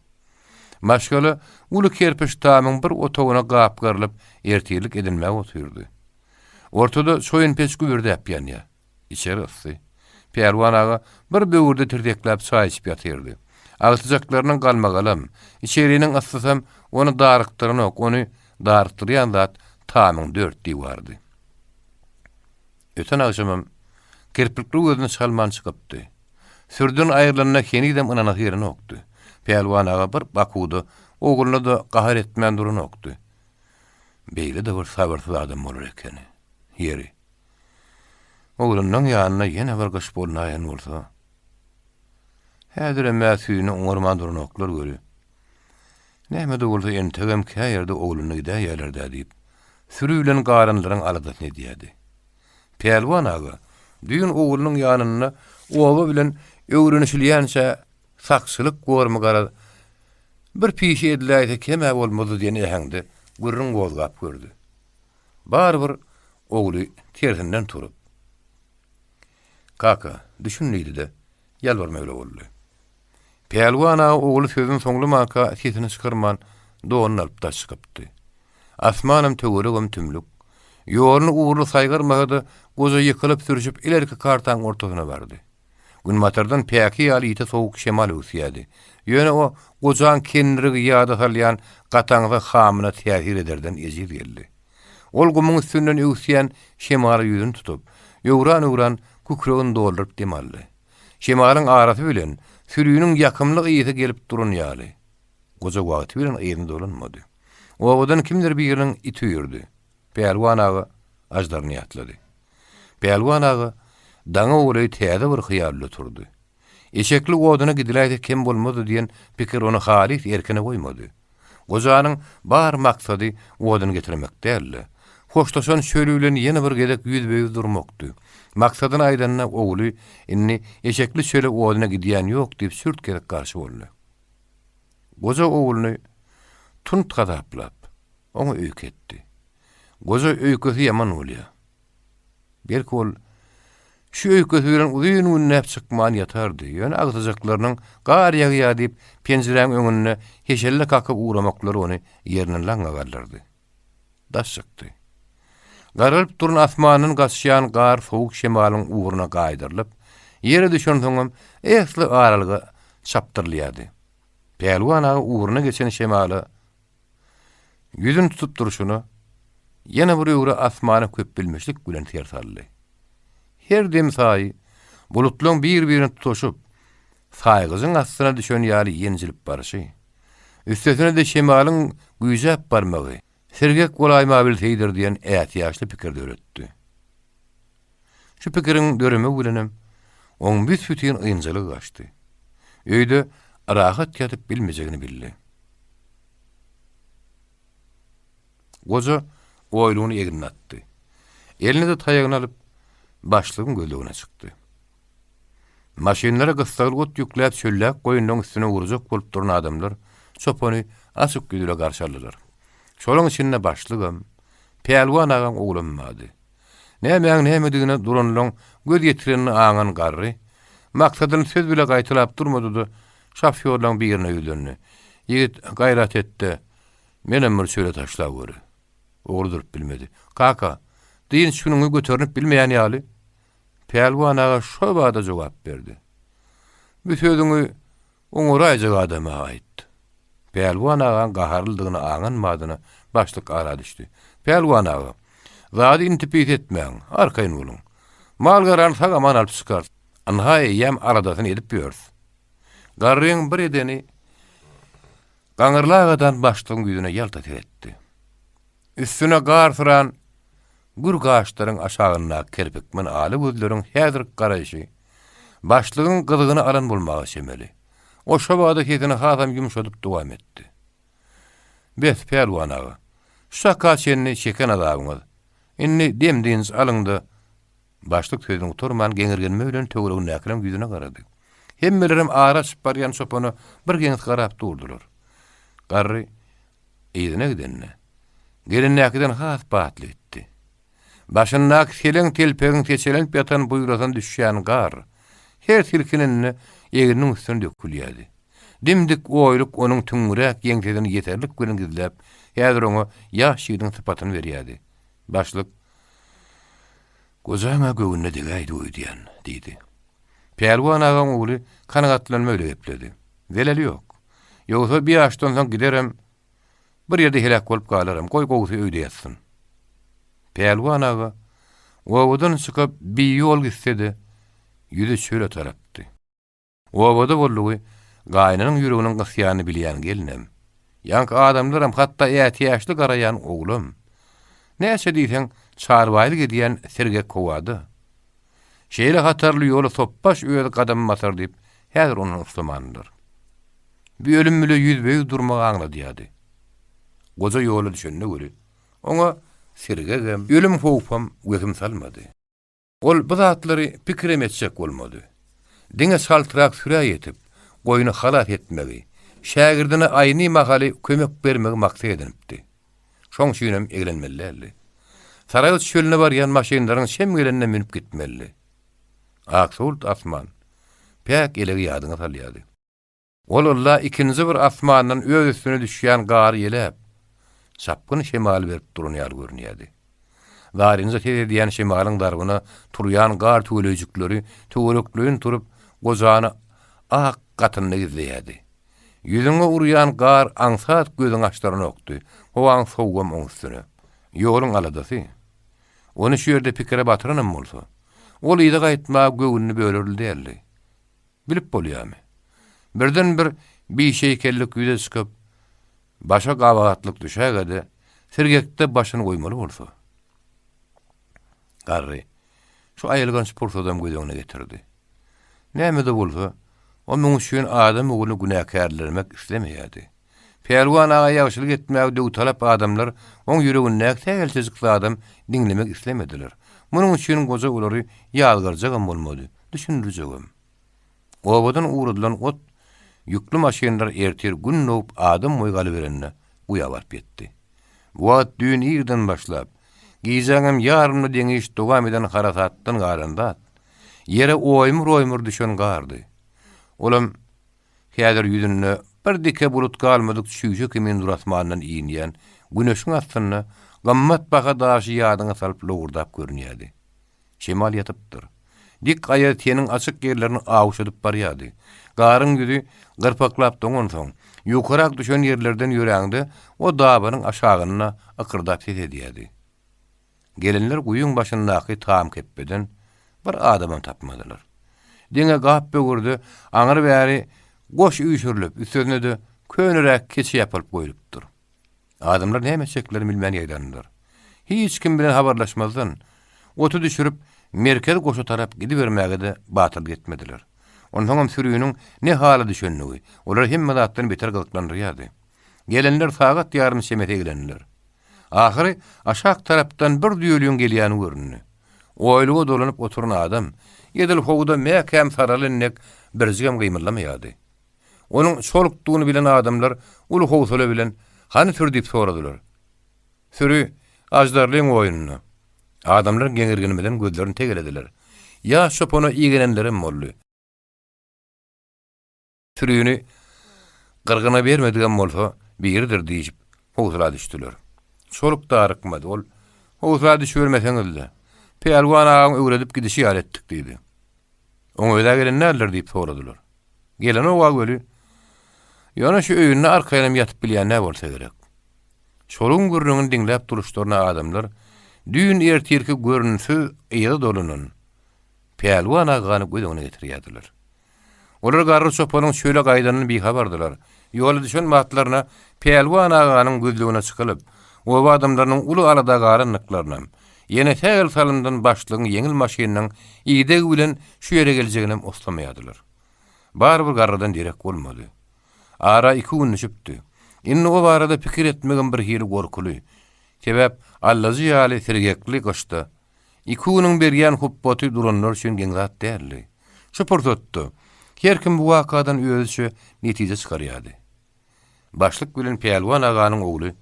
Maşgala uly kerpiç tamyň bir otagyna gapgarylyp ertirlik edinmäge otyrdy. Ortada çoýun peç gübürdäp ýanýar. Içeri yssy. Pälwan aga bir böwürde tirsekläp çaý içip ýatyrdy. Agtyjaklarynyň galmagalam, içeriniň yssysam ony darykdyranok, ony darykdyrýan zat tamyň dört diwarydy. Öten agşamam kirpikli gözüni çalman çykypdy. Sürüden aýrylanyna henizem ynanasy gelenokdy. Pälwan aga bir Bakuwda ogluna-da gahar etmän duranokdy. Beýle-de bir sabyrsyz adam bolar ekeni. Ýeri, oglunyň ýanynda ýene bir gyş bolnaýan bolsa. Häzirem-ä süýüni oňarman duranoklar göri. Näme-de bolsa entegem kä ýerde ogluny gidäýýärler-dä diýip, süri bilen galanlaryň aladasyny edýärdi. Pälwan aga düýn oglunyň ýanynda oba bilen öwrenişilýänçä sakçylyk gormy garaz, bir pişe ediläýse kem-ä bolmazdy diýen äheňde gürrüň gozgap gördi. Barybir ogly tersinden turup, Kaka, düşün diýdi-de, ýalbarma bile boldy. Pälwan aga ogly sözüni soňlamanka sesini çykarman donuny alyp daş çykypdy. Asmanam töweregem tümlük. Ýoluny ugurly saýgarmasa-da goja ýykylyp-sürşüp ilerki kartaň ortasyna bardy. Günbatardan päki ýaly ýiti sowuk şemal öwüsýärdi. Ýöne o gojaň kendirigi ýada salýan gataňsy hamyna täsir ederden ejiz geldi. Ol gumuň üstünden öwüsýän şemala ýüzüni tutup, öwran-öwran kükregini dolduryp dem aldy. Şemalyň arasy bilen süriniň ýakymly ysy gelip duran ýaly. Goja wagty bilen yzyna dolanmady. Obadan kimdir biriniň iti üýrdi. Pälwan aga aždaryny ýatlady. Pälwan aga daňa golaý täze bir hyýal bile turdy. Eşekli oduna gidiläýse kem bolmazdy diýen pikir ony halys erkine goýmady. Gojanyň bar maksady odun getirmek däldi. Hoşlaşan çöli bilen ýene bir gezek ýüzbe-ýüz durmakdy. Maksadyny aýdanda ogly indi eşekli çöle oduna gidýän ýok diýip sürt gezek garşy boldy. Goja ogluny tunt hasaplap, oňa öýke etdi. Goja öýkesi ýaman bolýar. Belki ol şu öýkesi bilen uzyn günläp çykman ýatardy, ýöne agtyjaklarynyň gar ýagýar diýip penjiräň öňünde heşelle kakyp ugramaklary ony ýerinden laňňa galdyrdy. Daş çykdy. Garalyp duran asmandan gaçýan gar sowuk şemalyň ugruna gaýdyrylyp, ýere düşensoňam esli aralyga çapdyrylýardy. Pälwan aga ugruna geçen şemala Ýüzüni tutup durşuna, ýene bir öwre asmana köpbilmişlik bilen ser saldy. Her demsaýy bulutlaryň bir-birine tutaşyp, saýgyjyň astyna düşen ýaly ýenjilip barşy, üstesine-de şemalyň güýjäp barmagy, sirgek bolaýmabilseýdir diýen ätiýaçly pikir döretdi. Şu pikiriň döremegi bilenem, oň büs-bütin ynjalygy gaçdy. Öýde rahat ýatyp bilmejegini bildi. Goja oýlugyny egnine atdy. Eline-de taýagyny alyp, başlygyň gözlegine çykdy. Maşynlara gyssagly ot ýükläp çölläk goýunlaryň üstüne urjak bolup duran adamlar çopany açyk ýüzle garşy aldylar. Şolaň içinde başlygam, Pälwan agaň oglam bardy. Nämäň nämedigine duranlaň göz ýetirenini aňan garry, maksadyny söz bile gaýtalap durmady-da, şofýorlaň birine ýüzlendi. Ýigit, gaýrat et-de, menem bir çöle taşlaweri. Ogly durup bilmedi. Kaka, dynç günüňi göternip bilmeýän ýaly? Pälwan aga şo bada jogap berdi. Bu sözüňi Oňaraýjak adama aýt. Pälwan agaň gaharlydygyny aňan badyna başlyk ara düşdi. Pälwan aga, zady inti-pis etmäň, arkaýyn boluň. Mal-garany sag-aman alyp çykarys. Ynha eýýäm aladasyny edip ýörüs. Garryň bir edeni Gaňyrly agadan başlygyň ýüzüne ýalta seretdi. Üstüne gar syran gür gaşlaryň aşagyndaky kerpikmen ala gözleriň häzirki garaýşy başlygyň gyzygyny alan bolmaga çemeli. O şobada sesini hasam ýumşadyp dowam etdi. Bes, Pälwan aga, şu çaka çenli çeken azabyňyz. Indi dem-dynç alyň-da, Başlyk sözüni gutarman geňirgenme bilen töweregindäkileriň ýüzüne garady. Hemmelerem ara açyp barýan çopana birgeňsi garap durdular. Garry Yzyna gidende, gelindäkiden has batly gitdi. Başyndaky seleň telpegiň seçelenip ýatan buýrasyna düşýän gar, her silkinende egniniň üstüne dökülýärdi. Dim-dik oýluk onuň tüňňüräk ýeňsesini ýeterlik bilen gizläp, häzir oňa ýaş ýigidiň sypatyny berýärdi. Başlyk, Gojaň-a göwnüne degäýdi öýdýän, diýdi. Pälwan agaň ogly kanagatlanma bile gepledi. Zeleli ýok. Ýogsa bir ýaşdan soň giderem, bir ýerde heläk bolup galaram, goý gowusy öýde ýatsyn. Pälwan aga obadan çykyp bir ýol gitse-de, ýüzi çöle tarapdy. Obada boldugy gaýnynyň ýüreginiň gysýanyny bilýän gelnem, ýaňky adamlaram, hatda ätiýaçly garaýan oglam, näçe diýseň, çarbaýlyk edýän sirgek howada. Şeýle hatarly ýola sopbaş özi gadam basar diýip, häzir ondan ussamandylar. Bu ölüm bile ýüzbe-ýüz durmagy aňladýardy. Goja ýola düşende weli, oňa sirgegem, ölüm howpam wehim salmady. Ol bu zatlary pikirem etjek bolmady. Diňe çaltrak sürä ýetip, goýny halas etmegi, şägirdine aýny mahaly kömek bermegi maksat edinipdi. Şoň üçinem eglenmeli däldi. Saraýgyç çölüne barýan maşynlaryň çem gelenine münüp gitmelidi. Aksowult asman, päk elegi ýadyňa salýardy. Ol ylla ikinji bir asmandan öz üstüne düşýän gary ýeläp, çapgyn şemal berip duran ýaly görünýärdi. Zarynja ses edýän şemalyň zarbyna turýan gar tüwelejikleri töwerekleýin turup, gojany ak gatynda gizleýärdi. Ýüzüňe urýan gar aňsat gözüňi açdyranokdy, howaň sowugam oň üstüne. Ýoluň aladasy. Ony şu ýerde pikire batyranam bolsa, ol yza gaýtmaga göwnüni bölerli däldi. Bilip bolýamy? Birden bir bişeýkellik ýüze çykyp, başa gabahatlyk düşäge-de, sirgekde başyny goýmaly bolsa. Garry şu aýylganç pursadam göz öňüne getirdi. Näme-de bolsa, o muň üçin adam ogluny günäkärlemek islemeýärdi. Pälwan aga ýagşylyk etmäge döwtalap adamlar oň ýüregindäki sähelçejik zadam diňlemek islemediler. Munuň üçin goja olary ýazgarjagam bolmady, düşündirjegem. Obadan ugradylan ot ýükli maşynlar ertir Gün dogup adam boýy galyberende guýa baryp ýetdi. Bu wagt düýn irden başlap, gijäňem ýarymyna deňiç dowam eden harasatdan galan zat, ýere oýmur-oýmur düşen gardy. Olam Häzir ýüzünde bir dike bulut galmadyk çüýşe kimin dur asmandan inýän Güneşiň astynda gymmat baha daşy ýadyňa salyp lowurdap görünýärdi. Şemal ýatypdyr. Dik aýaz teniň açyk ýerlerini awuşadyp barýardy. Garyň ýüzi gyrpaklap doňansoň, ýukarak düşen ýerlerden ýöräňde o dabanyň aşagynda ykyrdap ses edýärdi. Gelinler guýyň başyndaky tamkepbeden bir adamam tapmadylar. Diňe gap böwürde aňry-bäri goş üýşürilip, üstesine-de köneräk keçe ýapylyp goýlupdyr. Adamlar näme etjeklerini bilmän ýaýdandylar. Hiç kim bilen habarlaşmazdan, oty düşürip, merkezi goşa tarap gidibermäge-de batyrlyk etmediler. Onsoňam süriniň ne hala düşendigi olary hemme zatdan beter gyzyklandyrýardy. Gelenler sagat ýarym çemesi eglendiler. Ahyry aşak tarapdan bir düýeliň gelýäni göründi. Oýluga dolanyp oturan adam, edil howuda mäkäm saralan dek birjigem gymyldamaýardy. Onuň çolukdygyny bilen adamlar uly howsala bilen, Hany süri diýip soradylar. Süri Aždarlyň oýnunda. Adamlar geňirgenmeden gözlerini tegelediler. Ýaş çopana igenenlerem boldy. Sürini gyrgyna bermedigem bolsa, biridir diýşip, howsala düşdüler. Çoluk darykmady. Ol, Howsala düşübermeseňiz-le. Pälwan agaň öwredip gidişi ýaly etdik diýdi. Oň öz-ä gelen däldir diýip soradylar. Gelenok-a weli. Ýöne şu öýünde arkaýynam ýatyp bilýän-dä bolsa gerek. Çolugyň gürrüňini diňläp duruşlaryna adamlar düýn ertirki görnümsiz yza dolanan Pälwan agany göz öňüne getirýärdiler. Olar garry çopanyň çöle gaýdanyndan bihabardylar. Ýola düşen batlaryna Pälwan aganyň gözlegine çykylyp, oba adamlarynyň uly alada galandyklarynam, ýene sähel salymdan başlygyň ýeňil maşynynyň ideg bilen şu ýere geljeginem oslamaýardylar. Barybir garrydan derek bolmady. Ara iki gün düşüpdi. Indi o barada pikir etmegem birhili gorkuly. Sebäp allajy ýaly sirgekli gyşda Iki günüň berýän hupbaty duranlar üçin geň zat däldi. Şu pursatda her kim bu wakadan özüçe netije çykarýardy. Başlyk bilen Pälwan aganyň ogly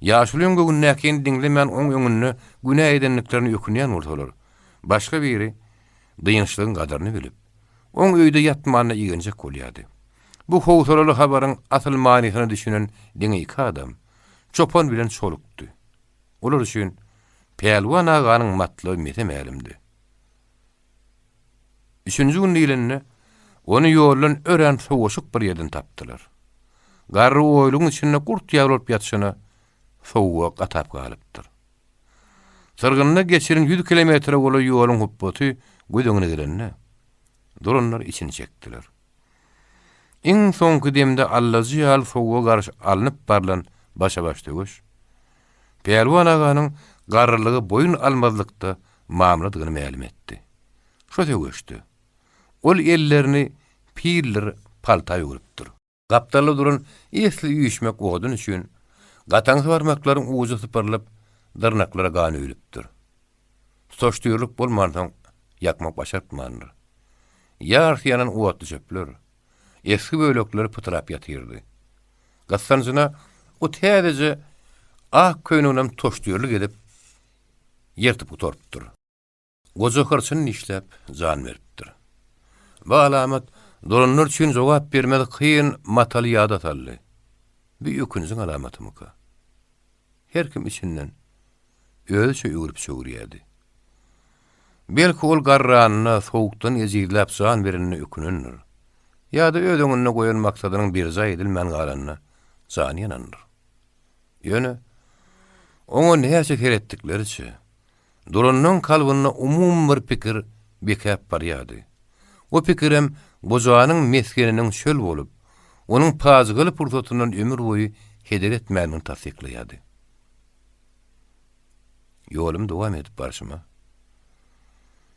ýaşulyň göwündäkini diňlemän oň öňünde günä edendiklerine ökünýän bolsalar, başga biri dynçlygyň gadyryny bilip, oň öýde ýatmanyna igenjek bolýardy. Bu howsalaly habaryň asyl manysyna düşünen diňe iki adam, çopan bilen çolukdy. Olar üçin Pälwan aganyň matlaby mese-mälimdi. Üçünji gün diýlende, ony ýoldan örän sowaşyk bir ýerden tapdylar. Garry oýlugyň içinde gurt ýaly bolup ýatyşyna sowuga gatap galypdyr. Syrgynda geçiren ýüz kilometre golaý ýoluň hupbaty göz öňüne gelende, duranlar içini çekdiler. Iň soňky demde allajy ýaly sowuga garşy alnyp barlan başa-baş söweş, Pälwan aganyň garrylygy boýun almazlykda mamladygyny mälim etdi. Şo söweşde ol ellerini pildir palta öwrüpdir. Gapdalda duran esli üýşmek odun üçin, gataňsy barmaklaryň ujy sypyrylyp, dyrnaklara gan öýlüpdir. Tutaşdyrlyk bolmansoň, ýakmak başartmandyr. Ýarysy ýanan otluçöpler, esgi bölekleri pytrap ýatyrdy. Gyssanjyna o täzeje ak köýneginem tutaşdyrlyk edip, ýyrtyp gutarypdyr. Goja hyrçyny dişläp, jan beripdir. Bu alamat duranlar üçin jogap bermesi kyn mataly ýada saldy. Bu ökünjiň alamatymyka? Her kim içinden özüçe öwrüp-çöwürýärdi. Belki ol garranyna, sowukdan ejizläp jan berenine ökünendir. Ýa-da öz öňünde goýan maksadynyň berjaý edilmän galanyna jany ýanandyr. Ýöne, oňa näçe seretdikleriçe, Duranyň kalbynda umumy bir pikir bekäp barýardy. O pikirem gojanyň mesgeniniň çöl bolup, onuň pajygaly pursatyndan ömür boýu heder etmändigini tassyklaýardy. Ýolumy dowam edip barşyma,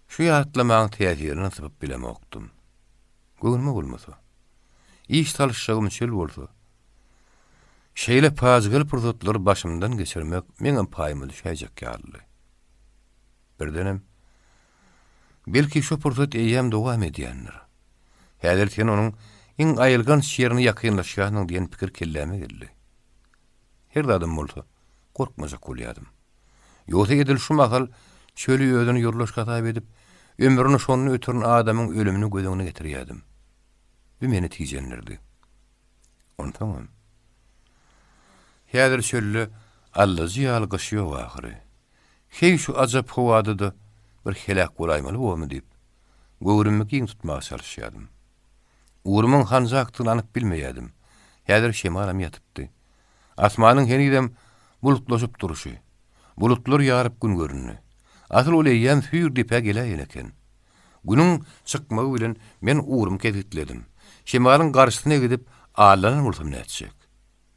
şu ýatlamaň täsirinden sypyp bilemokdym. Göwnüme bolmasa, iş salyşjagym çöl bolsa, Şeýle pajygaly pursatlary başymdan geçirmek meňem paýyma düşäýjek ýalydy. Birdenem, Belki şo pursat eýýäm dowam edýändir. Häzir sen onuň iň aýylganç ýerine ýakynlaşýansyň diýen pikir kelläme geldi. Her zadam bolsa, gorkmajak bolýardym. Ýogsa edil şu mahal çöli özüne ýoldaş hasap edip, ömrüni şonda ötüren adamyň ölümini göz öňüne getirýärdim. Bu meni tijendirdi. Onsoňam, häzir çölde allajy ýaly gyş ýok ahyry. Heý, şu ajap howada-da bir heläk bolaýmaly bormy diýip, göwrümimi giň tutmaga çalyşýardym. Ugrumyň hanjakdygyny anyk bilmeýärdim. Häzir şemalam ýatypdy. Asmanyň henizem bulutlaşyp durşy. Bulutlar ýaryp gün göründi. Asyl ol eýýäm süýr depä geläýen eken. Günüň çykmagy bilen men ugrumy kesgitledim. Şemalyň garşysyna gidip, aldanan bolsam nätjek?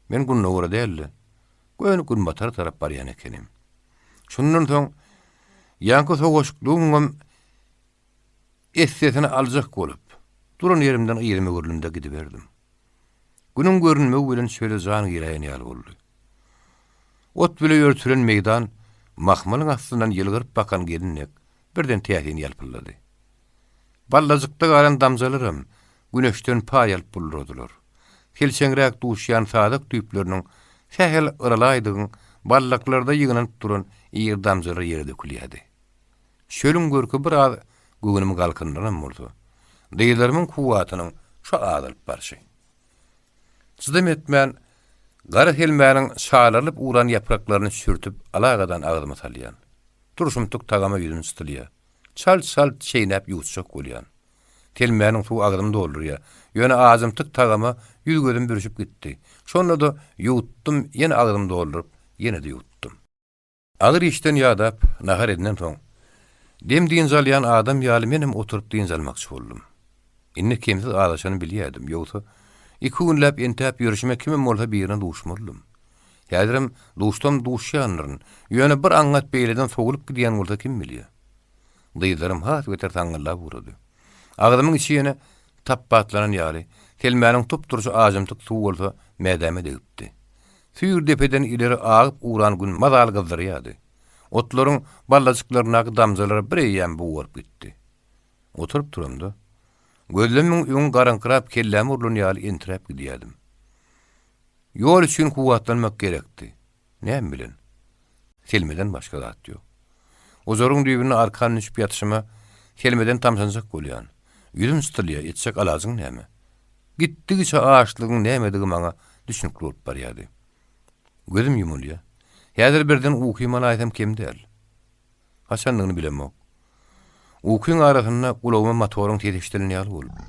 Men gündogara däl-de, göni günbatara tarap barýan ekenim. Şundan soň, ýaňky sowaşyklygyňam essesini aljak bolup, duran ýerimden yzyma öwrüldimde gidiberdim. Günüň görünmegi bilen çöle jan giräýen ýaly boldy. Ot bile örtülen meýdan mahmalyň astyndan ýylgyryp bakan gelin dek birden täsin ýalpyldady. Ballajykda galan damjalaram güneşden paý alyp bulduradylar. Selçeňräk duşýan sazak düýpleriniň sähel yralaýdygyň ballaklarda ýygnanyp duran iri damjalar ýere dökülýärdi. Çölüň görki biraz göwnümi galkyndyranam bolsa, dyzlarymyň kuwwatynyň şo azalyp barşy. Çydam etmän, gara selmäniň çalarylyp ugran ýapraklaryny çürtüp alagadan agzyma salýan. Turşumtyk tagama ýüzüm çytylýar. Çalt-çalt çeýnäp ýuwutjak bolýan. Selmäniň suwy agzymy doldurýar. Ýöne ajymtyk tagama ýüz-gözüm bürüşip gitdi. Şonda-da ýuwutdym, ýene agzymy dolduryp, ýene-de ýuwutdym. Agyr işden ýadap, nahar edinensoň, dem-dynç alýan adam ýaly menem oturyp dynç almakçy boldum. Indi kemsiz azaşanymy bilýärdim, ýogsa, iki günläp entäp ýörşüme kimem bolsa birine duşmalydym. Häzirem duşsam duşýandyryn, ýöne bir aňňat beýleden sowulyp gidýän bolsa kim bilýär. Dyzlarym has beter saňňyldap ugrady. Agzymyň içi ýene tapbatlanan ýaly, selmäniň tup-turşy ajymtyk suwy bolsa mädäme degipdi. Süýr depeden ileri agyp ugran gün mazaly gyzdyrýardy. Otlaryň ballajyklaryndaky damjalar bireýýäm bugaryp gitdi. Oturyp turamda, gözlemmiň öňi garaňkyrap kelläme urlan ýaly entiräp gidýärdim. Ýol üçin kuwwatlanmak gerekdi. Näme bilen? Selmeden başga zat ýok. Ojaryň düýbünde arkan düşüp ýatyşyma selmeden tamşanjak bolýan. Ýüzüm çytylýar, etjek alajyň näme? Gitdigiçe açlygyň nämedigi maňa düşnükli bolup barýardy. Gözüm ýumulýar. Häzir birden ukymy alaýsam kem däl. Haçandygyny bilemok. Ukyň arasynda gulagyma motoryň sesi eşidilen ýaly boldy.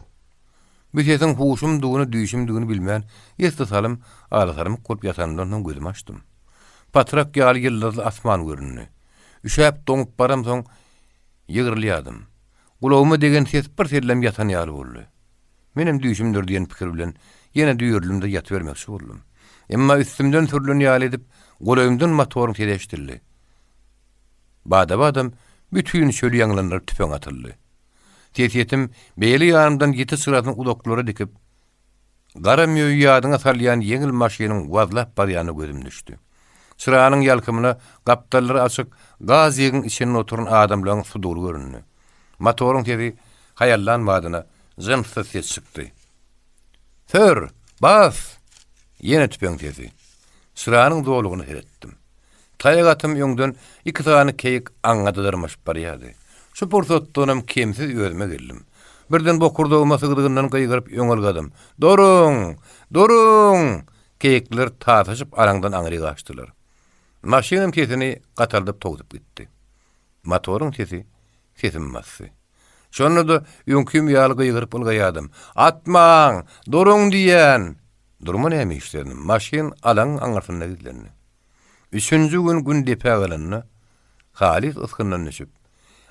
Bu sesiň huşumdygyny, düýşümdigini bilmän, esli salym alasarmyk bolup ýatanymdan soň gözümi açdym. Patrak ýaly ýyldyzly asman göründi. Üşäp doňup baramsoň, ýygrylýardym. Gulagyma degen ses bir sellem ýatan ýaly boldy. Menem düýşümdir diýen pikir bilen ýene düýrüldimde ýatybermekçi boldum. Emma üstümden sürlen ýaly edip, golaýymdan motoryň sesi eşidildi. Bada-badam bütin çöli ýaňlandyryp tüpeň atyldy. Sesýetim beýle ýanymdan ýiti çyrasyny uzaklara dikip. Gara möýi ýadyňa salýan ýeňil maşynyň wazlap barýanyna gözüm düşdi. Çyranyň ýalkymyna gapdallary açyk GAZ-igiň içinde oturan adamlaryň sudury göründi. Motoryň sesi haýallan badyna jynssyz ses çykdy. Sür! Bas! Ýene tüpeň sesi. Çyranyň zolugyna seretdim. Taýak atym öňden iki sany keýik aňňada dyrmaşyp barýardy. Şu pursatdanam kemsiz özüme geldim. Birden bokurdagyma sygdygyndan gygyryp öňe ylgadym. Duruň! Duruň! Keýikler tasaşyp alaňdan aňryk aşdylar. Maşynam sesini gataldyp towsup gitdi. Motoryň sesi sesimi basdy. Şonda-da öňkim ýaly gygyryp ylgaýardym. Atmaň! Duruň diýýän! Durma näme işlerdim. Maşyn alaňyň aňyrsynda gizlendi. Üçünji gün gün depä galanda, halys ysgyndan düşüp,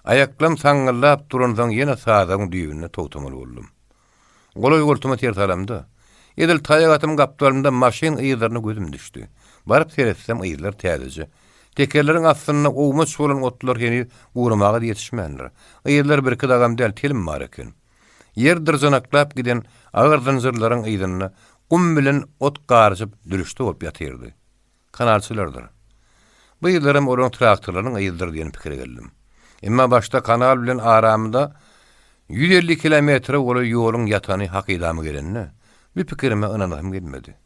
aýaklam saňňyldap duransoň ýene sazagyň düýbünde togtamaly boldum. Golaý-goltuma ser salamda, edil taýak atym gapdalynda maşyn yzlaryna gözüm düşdi. Baryp seretsem yzlar täzeje. Tekerleriň astynda owmaç bolan otlar heniz guramaga-da ýetişmändir. Yzlar birki dagam däl, telim bar eken. Ýer dyrjanaklap giden agyr zynjyrlaryň yzynda gum bilen ot garyşyp dürüşde bolup ýatyrdy. Kanalçylardyr. Bu yzlaram olaryň traktorlarynyň yzydyr diýen pikire geldim. Emma başda kanal bilen aramyzda 150 kilometre golaý ýoluň ýatany hakydama gelende, bu pikirime ynanasym gelmedi.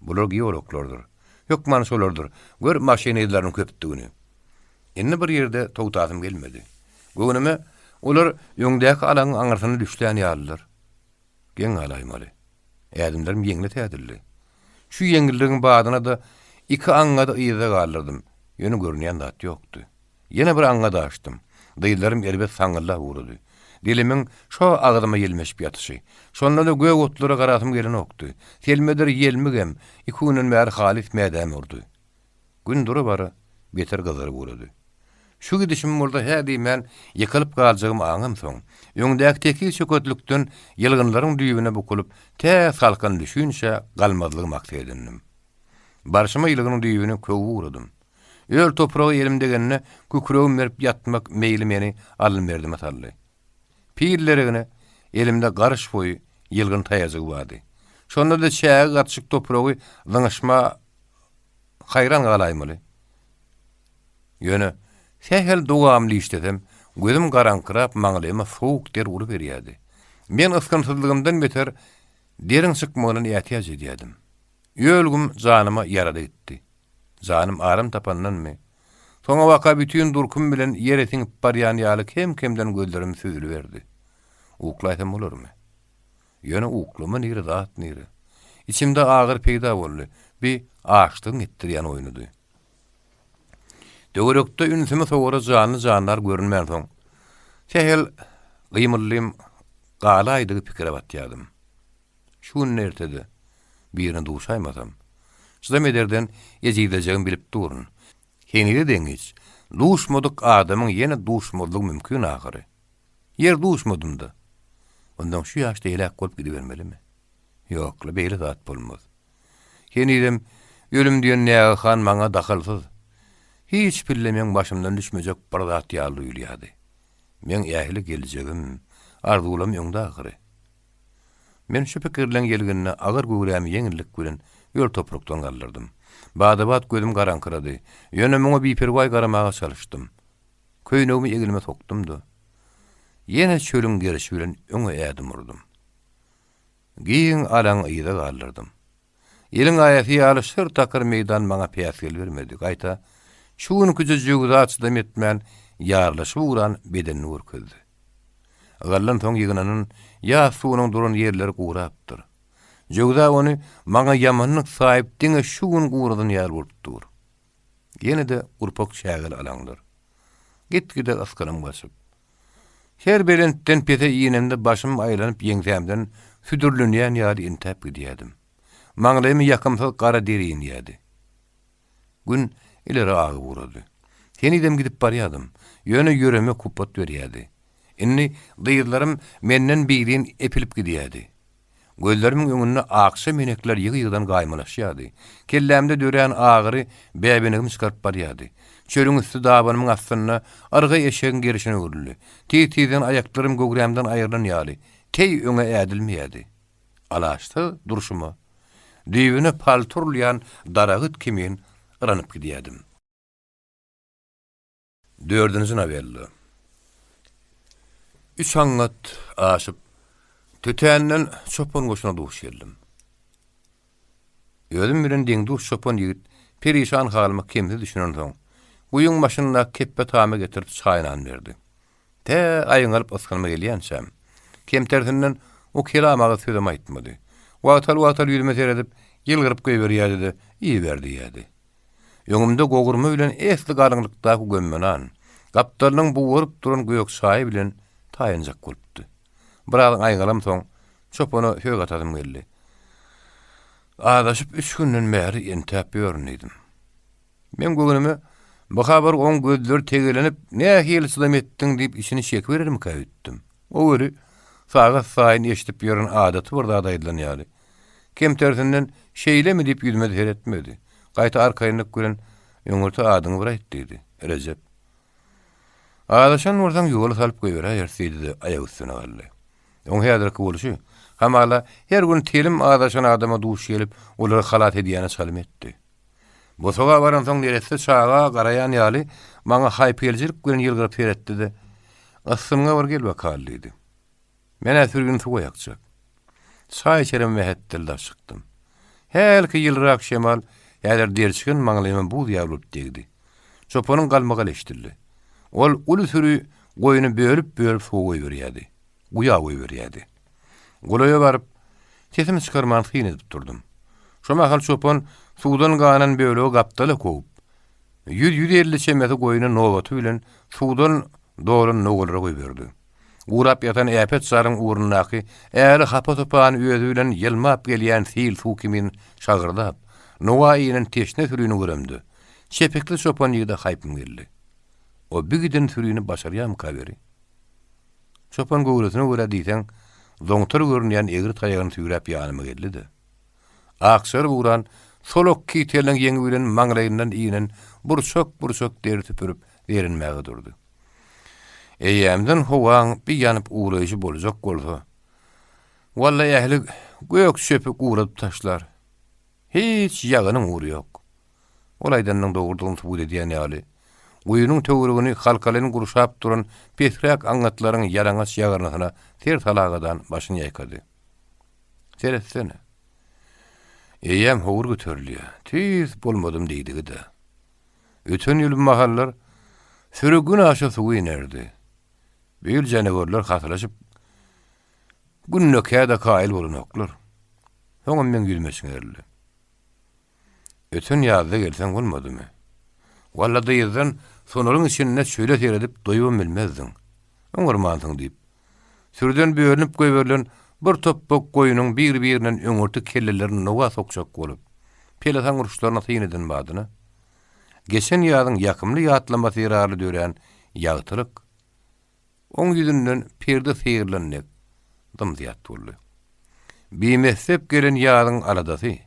Bular geologlardyr. Hökman şolardyr. Gör maşyn yzlarynyň köpdügini. Indi bir ýerde togtasym gelmedi. Göwnüme, olar öňdäki alaňyň aňyrsyna düşlän ýalylar. Geň galaýmaly. Ädimlerim ýeňles ädildi. Şu ýeňilligiň badyna-da iki aňňady yzda galdyrdym. Ýöne görünýän zat ýokdy. Ýene bir aňňady açdym. Dyzlarym erbet saňňyldap ugrady. Dilimiň şo agzyma ýelmeşip ýatyşy. Şonda-da gök otlara garasym gelenokdy. Selmedir ýelmigem iki günden bäri halys mädäme urdy. Gün dura-bara beter gyzaryp ugrady. Şu gidişim bolsa hä diýmän ýykylyp galjagymy aňamsoň, öňdäki tekiz çöketlikden ýylgynlaryň düýbüne bukulyp, tä salkyn düşinçä galmazlygy maksat edindim. Barşyma ýylgynyň düýbüni köwüp ugradym. Öl topraga elim degende kükregim berip ýatmak meýli meni alynberdime saldy. Pil deregine elimde garyş boýy ýylgyn taýajygy bardy. Şonda-da çäge gatyşyk topragy zyňyşma haýran galaýmaly. Ýöne sähel dowamly işlesem, gözüm garaňkyrap maňlaýyma sowuk der uruberýärdi. Men ysgynsyzlygymdan beter deriň çykmagyndan ätiýaç edýärdim. Ölgüm janyma ýarady gitdi. Janym aram tapandanmy? Soňabaka bütin durkum bilen ýere siňip barýan ýaly kem-kemden gözlerim süzüliberdi. Uklaýsam bolarmy? Ýöne uklama nire, zat nire. Içimde agyry peýda boldy. Bi açlygyň etdirýän oýnudy. Töwerekde ünsümi sowara janly-jandar görünmänsoň, sähel gymyldym galaýdygy pikire batýardym. Şu gün ertede birine duşaýmasam, çydam ederden ejizlejegimi bilip durun. Henize deňiç, duşmadyk adamyň ýene duşmazlygy mümkin ahyry. Ýer duşmadym-da. Onsoň şu ýaşda heläk bolup gidibermelimi? Ýok-la, beýle zat bolmaz. Henizem ölüm diýen nägehan maňa dahylsyz. Hiç pille meň başymdan düşmejek bir zat ýaly duýulýardy. Meň ähli geljegim, arzuwlarym öňde ahyry. Men şu pikirleň ýelginine agyr göwrämi ýeňillik bilen öl toprakdan galdyrdym. Bada-bat gözüm garaňkyrady. Ýöne muňa biperwaý garamaga çalyşdym. Köýnegimi egnime sokdum-da, ýene çölüň gerşi bilen öňe ädim urdum. Giň alaňy yza galdyrdym. Ýeliň aýasy ýaly şyr takyr meýdan maňa päsgel bermedi, gaýta, şu günküje jöwza çydam etmän ýarylyşyp ugran bedenini görkezdi. Ygaldan soň ýygnanan ýaz suwunyň duran ýerleri gurapdyr. Jöwza ony maňa ýamanlyk saýyp diňe şu gün guradan ýaly bolup dur. Ýene-de gurpak çägeli alaňlar. Git-gide ysgynym gaçyp. Her belentden pese inemde başym aýlanyp ýeňsämden südürlenýän ýaly entäp gidýärdim. Maňlaýyma ýakymsyz gara der inýärdi. Gün ileri agyp ugrady. Henizem gidip barýardym. Ýöne ýöremek hupbat berýärdi. Indi dyzlarym menden birin epilip gidýärdi. Gözlerimiň öňünde akja menekler ýygy-ýygydan gaýmalaşýardy. Kellämde dörän agyry bäbenegimi çykaryp barýardy. Çölüň üsti dabanymyň astynda yrga eşegiň gerşine öwrüldi. Tiz-tizden aýaklarym göwrämden aýrylan ýaly, teý öňe ädilmeýärdi. Alaçsyz durşuma, düýbüne palta urulýan daragyt kimin yranyp gidýärdim. Dördünji nowella. Üç aňňat aşyp, tötänden çopan goşuna duş geldim. Özüm bilen deň-duş çopan ýigit perişan halyma kemsiz düşünensoň, guýyň başyndaky kepbe tama getirip çaý-nan berdi. Tä aýňalyp ysgynyma gelýänçäm, kemtersinden o kelam agyz sözem aýtmady. Wagtal-wagtal ýüzüme seredip, ýylgyryp goýberýärdi-de, iýiber diýýärdi. Öňümde gowurma bilen esli galyňlykdaky gömme nan, gapdalynyň bugaryp duran gök çaýy bilen taýynjak bolupdy. Biraz aýňalamsoň, çopana söz gatasym geldi. Azaşyp üç günden bäri entäp ýörün diýdim. Meň göwnüme, bu habar oň gözleri tegelenip, nähili çydam etdiň diýip içini çekiberermikä öýtdüm. O weli, sagat saýyn eşidip ýören adaty bir zat aýdylan ýaly. Kemtersinden şeýlemi diýip ýüzüme-de seretmedi. Gaýta arkaýynlyk bilen, Öňürti adyňy bir aýt diýdi. Rejep. Azaşan bolsaň ýola salyp goýberäýeris diýdi-de, aýak üstüne galdy. Oň häzirki bolşy, hamala, her gün telim azaşan adama duş gelip, olary halas edýäne çalym etdi. Bosaga baransoň neresse çaga garaýan ýaly maňa haýpygelijilik bilen ýylgyryp seretdi-de, Yssynyňa bir gel bakaly diýdi. Men-ä sürgini suwa ýakjak. Çaý içerem mähetdel daş çykdym. Hälki ýylyrak şemal häzir derçigen maňlaýyma buz ýaly bolup degdi. Çopanyň galmagaly eşidildi. Ol uly süri goýny bölüp-bölüp suwa goýberýärdi. Guýa goýberýärdi. Golaýa baryp, sesimi çykarman syn edip durdum. Şo mahal çopan suwdan ganan bölegi gapdala kowup, ýüz-ýüz çemesi goýny nobaty bilen suwdan dolan nowalara goýberdi. Gurap ýatan äpet jaryň ugrundaky äli hapa-supany özi bilen ýylmap gelýän sil suw kimin şagyrdap, nowa inen teşne sürini göremde, çepekli çopan ýigide haýpym geldi. O bi giden sürini başarýarmyka beri? Çopan göwresine görä diýseň, zoňtar görünýän egri taýagyny süýräp ýanyma geldi-de, akjaryp ugran solak kiteliniň ýeňi bilen maňlaýyndan inen burçak-burçak deri süpürip zeýrenmäge durdy. Eýýämden howaň bir ýanyp ugraýşy boljak bolsa, walla ähli gök çöpi guradyp taşlar. Hiç ýagynyň ugry ýok. Ol aýdanynyň dogrudygyny subut edýän ýaly, guýynyň töweregini halkalaýyn gurşap duran pesräk aňňatlaryň ýalaňaç ýagyrnysyna ser salagadan başyny ýaýkady. Seretsene. Eýýäm howur göterilýär. Tüýs bolmadym diýdigi-dä. Öten ýyl bu mahallar süri günaşa suwa inerdi. Bu ýyl janawerler hasylaşyp, gündekä-de kaýyl bolanoklar. Soňam meň ýüzüme çiňerildi. Öten ýazda gelseň bolmadymy? Walla dyzdan sonaryň içinde çöle seredip doýubam bilmezdiň. Oňarmansyň diýip. Sürüden bölünip goýberilen bir topbak goýnuň bir-birinden öňürti kellelerini nowa sokjak bolup, pelesaň uruşlaryna syn eden badyna, geçen ýazyň ýakymly ýatlamasy zerarly dörän ýagtylyk, Oň ýüzünden perde syrylan dek dym-zyýat boldy. Bimessep gelen ýazyň aladasy,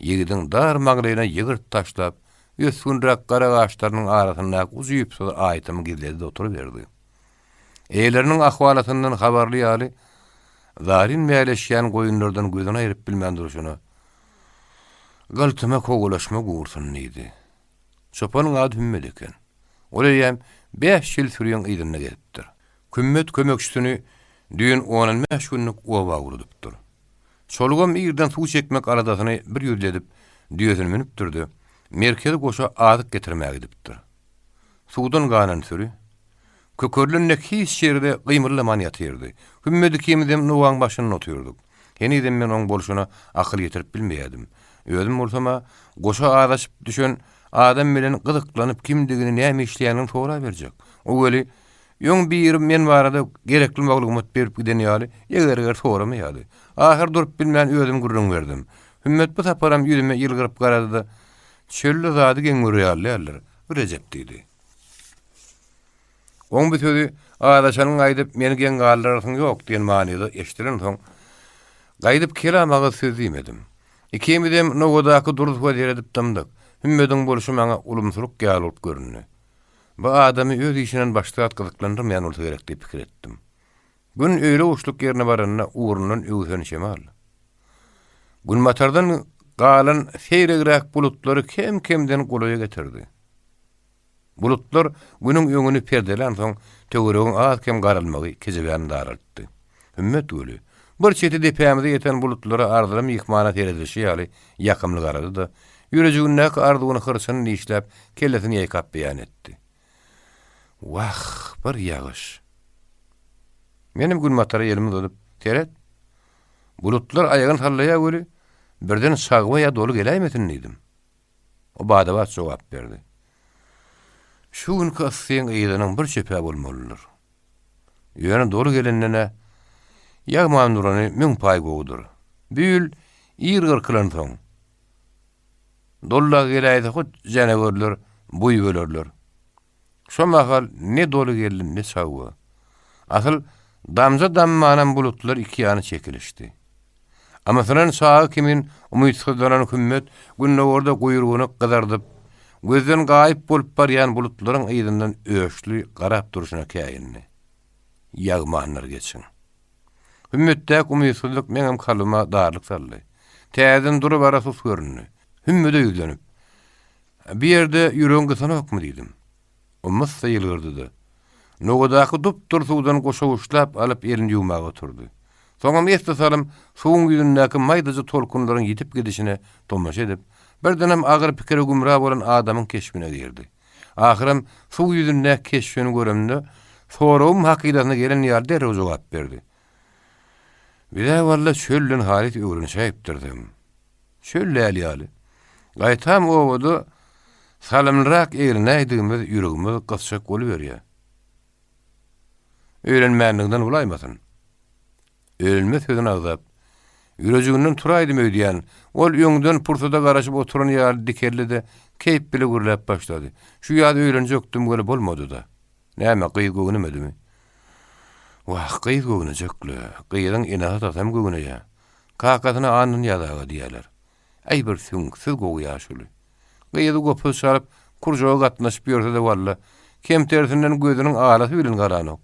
ýigidiň dar maňlaýyna ýygyrt taşlap, ösgünräk gara gaşlarynyň arasyndaky ujypsyz aýtymy gizledi-de oturyberdi. Eýeleriniň ahwalatyndan habarly ýaly, zaryn mäleşýän goýunlardan gözüni aýryp bilmän durşuna, Gyltyma kowalaşma gursun diýdi. Çopanyň ady Hümmet eken. Ol eýýäm bäş ýyl süriň yzynda gezipdir. Kümmet kömekçisini düýn on-on bäş günlük oba ugradypdyr. Çolugam irden suw çekmek aladasyny bir ýüzli edip, düýesini münüpdir-de, merkezi goşa azyk getirmäge gidipdir. Suwdan ganan süri, kökerilen dek hiç ýerde gymyldaman ýatyrdy. Hümmet ikimizem nowaň başynda otyrdyk. Henizem men oň bolşuna akyl ýetirip bilmeýärdim. Özüm bolsam-a, goşa azaşyp düşen adam bilen gyzyklanyp kimdigini, näme işleýänini soraberjek. O weli, öň biri men barada gerekli maglumat berip giden ýaly, eger-eger soramaýardy. Ahyr durup bilmän özüm gürrüň berdim. Hümmet bu saparam ýüzüme ýylgyryp garady-da, Çölde zady geň görýärli däldir, Rejep diýdi. Oň bu sözi azaşanyň aýdyp, meni geň galdyrarsyň ýok diýen manyda eşidilensoň, gaýdyp kelam agyz söz diýmedim. Ikimizem nowadaky dury suwa seredip dymdyk. Hümmediň bolşy maňa ulumsylyk ýaly bolup göründi. Bu adamy öz işinden başga zat gyzyklandyrmaýan bolsa gerek diýip pikir etdim. Gün öýle guşluk ýerine baranda ugrundan öwsen şemal. Günbatardan galan seýregräk bulutlary kem-kemden golaýa getirdi. Bulutlar Günüň öňüni perdelänsoň, töweregiň az-kem garalmagy kejebäni daraltdy. Hümmet weli, bir çeti depämize ýeten bulutlara arzyly myhmana seredilişi ýaly ýakymly garady-da, ýürejigindäki arzuwyny hyrçyny dişläp, kellesini ýaýkap beýan etdi. Wah, bir ýagyş! Menem günbatara elimi uzadyp, Seret, bulutlar aýagyny sallaýar weli, birden çagba ýa doly geläýmesin diýdim. O bada-bat jogap berdi. Şu günki yssyň yzynyň bir çöp-ä bolmalydyr. Ýöne doly gelenden-ä ýagman durany müň paý gowudyr. Bu ýyl ir gyrkylansoň, doly geläýse hut janawerler boý bölerler. Şo mahal ne doly geldi, ne çawwa. Asyl, damja dammanam bulutlar ikiýana çekilişdi. Amysynan çaga kimin umytsyzlanan Hümmet gündogarda guýrugyny gyzardyp, gözden gaýyp bolup barýan bulutlaryň yzyndan öçli garap durşuna käýindi. Ýagmandyr geçiň. Hümmetdäki umytsyzlyk meňem kalbyma darlyk saldy. Täzeden dura-bara sus göründi. Hümmede ýüzlenip, Bu ýerde ýüregiň gysanokmy diýdim. O myssa ýylgyrdy-da, nowadaky dup-dury suwdan goşawuçlap alyp elini ýuwmaga oturdy. Soňam esli salym suwuň ýüzündäki maýdaja tolkunlaryň ýitip gidişine tomaşa edip, birdenem agyr pikire gümra bolan adamyň keşbine girdi. Ahyram suw ýüzündäki keşbini göremde, soragym hakydasyna gelen ýaly derrew jogap berdi. Biz-ä walla çölden halys öwrenişäýipdirisem. Çöl däl ýaly. Gaýtam obada salymlyrak eglenäýdigimiz ýüregimiz gysjak boluberýär. Öýlenmänliginden bolaýmasyn? Öýlenme sözüni agzap, ýürejiginden turaýdym öýdýän, ol öňden pursada garaşyp oturan ýaly dikeldi-de, keýp bile gürläp başlady. Şu ýaz öýlenjekdim weli bolmady-da. Näme, gyz göwnemedimi? Wah, gyz göwnejek-le. Gyzyň ene-atasam göwneýär. Kakasyna Annanyýaz aga diýýärler. Äý, bir süňksüz gowy ýaşuly. Gyzy gopuz çalyp, kurjaga gatnaşyp ýörse-de walla, kemtersinden gözüniň alasy bilen garanok.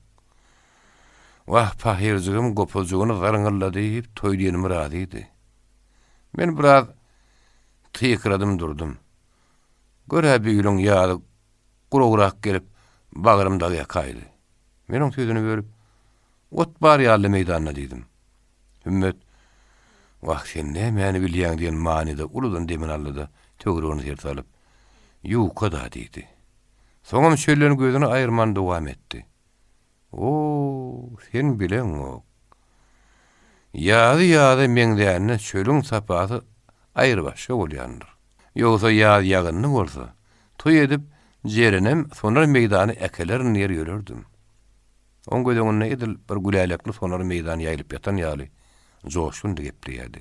Wah, pahyrjygym gopuzjygyny zarňyllady, toý diýenime razydy. Men biraz tyýkyradym durdum. Gör-ä bu ýylyň ýazy guragrak gelip, bagrym dagy ýakaýdy. Men oň sözüni bölüp, Ot bar ýaly meýdanda diýdim. Hümmet, Wah, sen nämäni bilýäň diýen manyda uludan demini aldy-da, töweregine ser salyp, Ýuwka-da diýdi. Soňam çölden gözüni aýyrman dowam etdi. O, sen bileňok. Ýazy ýaza meňzände çölüň sapasy aýrybaşga bolýandyr. Ýogsa ýaz ýagynly bolsa, toý edip, Jerenem sonar meýdana äkelerin diýer ýörerdim. Oň göz öňünde edil bir gülälekli sonar meýdan ýaýylyp ýatan ýaly joşgundy gepleýärdi.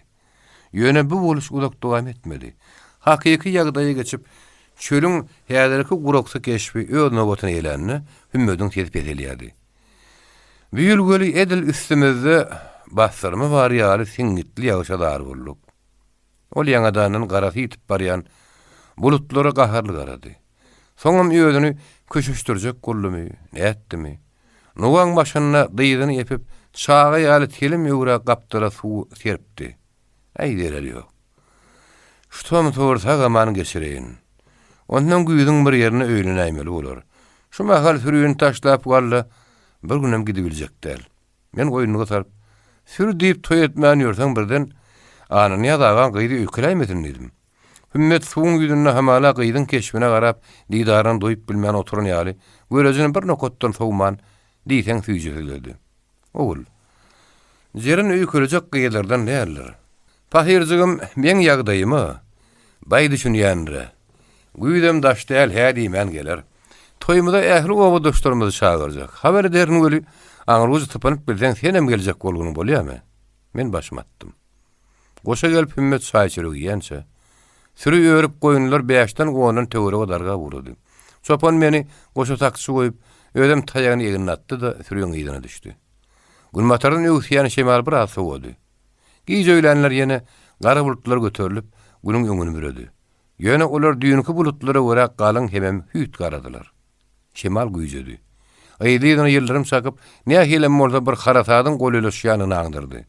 Ýöne bu boluş uzak dowam etmedi. Hakyky ýagdaýa geçip, çölüň häzirki guraksy keşbi öz nobatyna gelende, Hümmediň sesi peselýärdi. Bu ýyl weli edil üstümizde bassyrma bar ýaly siňňitli ýagyşa zar bolduk. Ol ýaňadandan garasy ýitip barýan bulutlara gaharly garady. Soňam özüni köşeşdirjek boldumy, nätdimi? Nowaň başynda dyzyny epip, çaga ýaly telim öwra gapdala suw serpdi. Äý, zereri ýok. Şu tomsy bir sag-aman geçireýin. Onsoň güýzüň bir ýerinde öýlenäýmeli bolar. Şu mahal sürini taşlap walla, bir günem gidibiljek däl. Men goýnuňa salyp, Sür diýip toý etmän ýörseň birden Annanyýaz agaň gyzy öýkeläýmesin diýdim. Hümmet suwuň ýüzünde hamala gyzyň keşbine garap, didaryna doýup bilmän oturan ýaly, görejini bir nokatdan sowman, diýseň süýji sözledi. Ogul, Jeren öýkelejek gyzlardan däldir. Pahyrjygym meň ýagdaýyma baý düşünýändir-ä. Güýzem daş däl, hä diýmän geler. Toýumyza ähli obadaşlarymyzy çagyrjak. Habar ederin weli, aňrujy typynyp bilseň senem geljek bolgunyň bolýamy? Men başymy atdym. Goşa gelip Hümmet çaý-çörek iýençä, süri örüp goýunlar bäşden-ondan töwerege dargap ugrady. Çopan meni goşa sakçy goýup, özem taýagyny egnine atdy-da, süriň yzyna düşdi. Günbatardan öwüsýän şemal biraz sowady. Giç öýlänler ýene gara bulutlar göterilip, Günüň öňüni büredi. Ýöne olar düýnki bulutlara görä galyň hemem hüýt garadylar. Şemal güýjedi. Yzly-yzyna ýyldyrym çakyp, nähilem bolsa bir harasadyň golaýlaşýanyny aňdyrdy.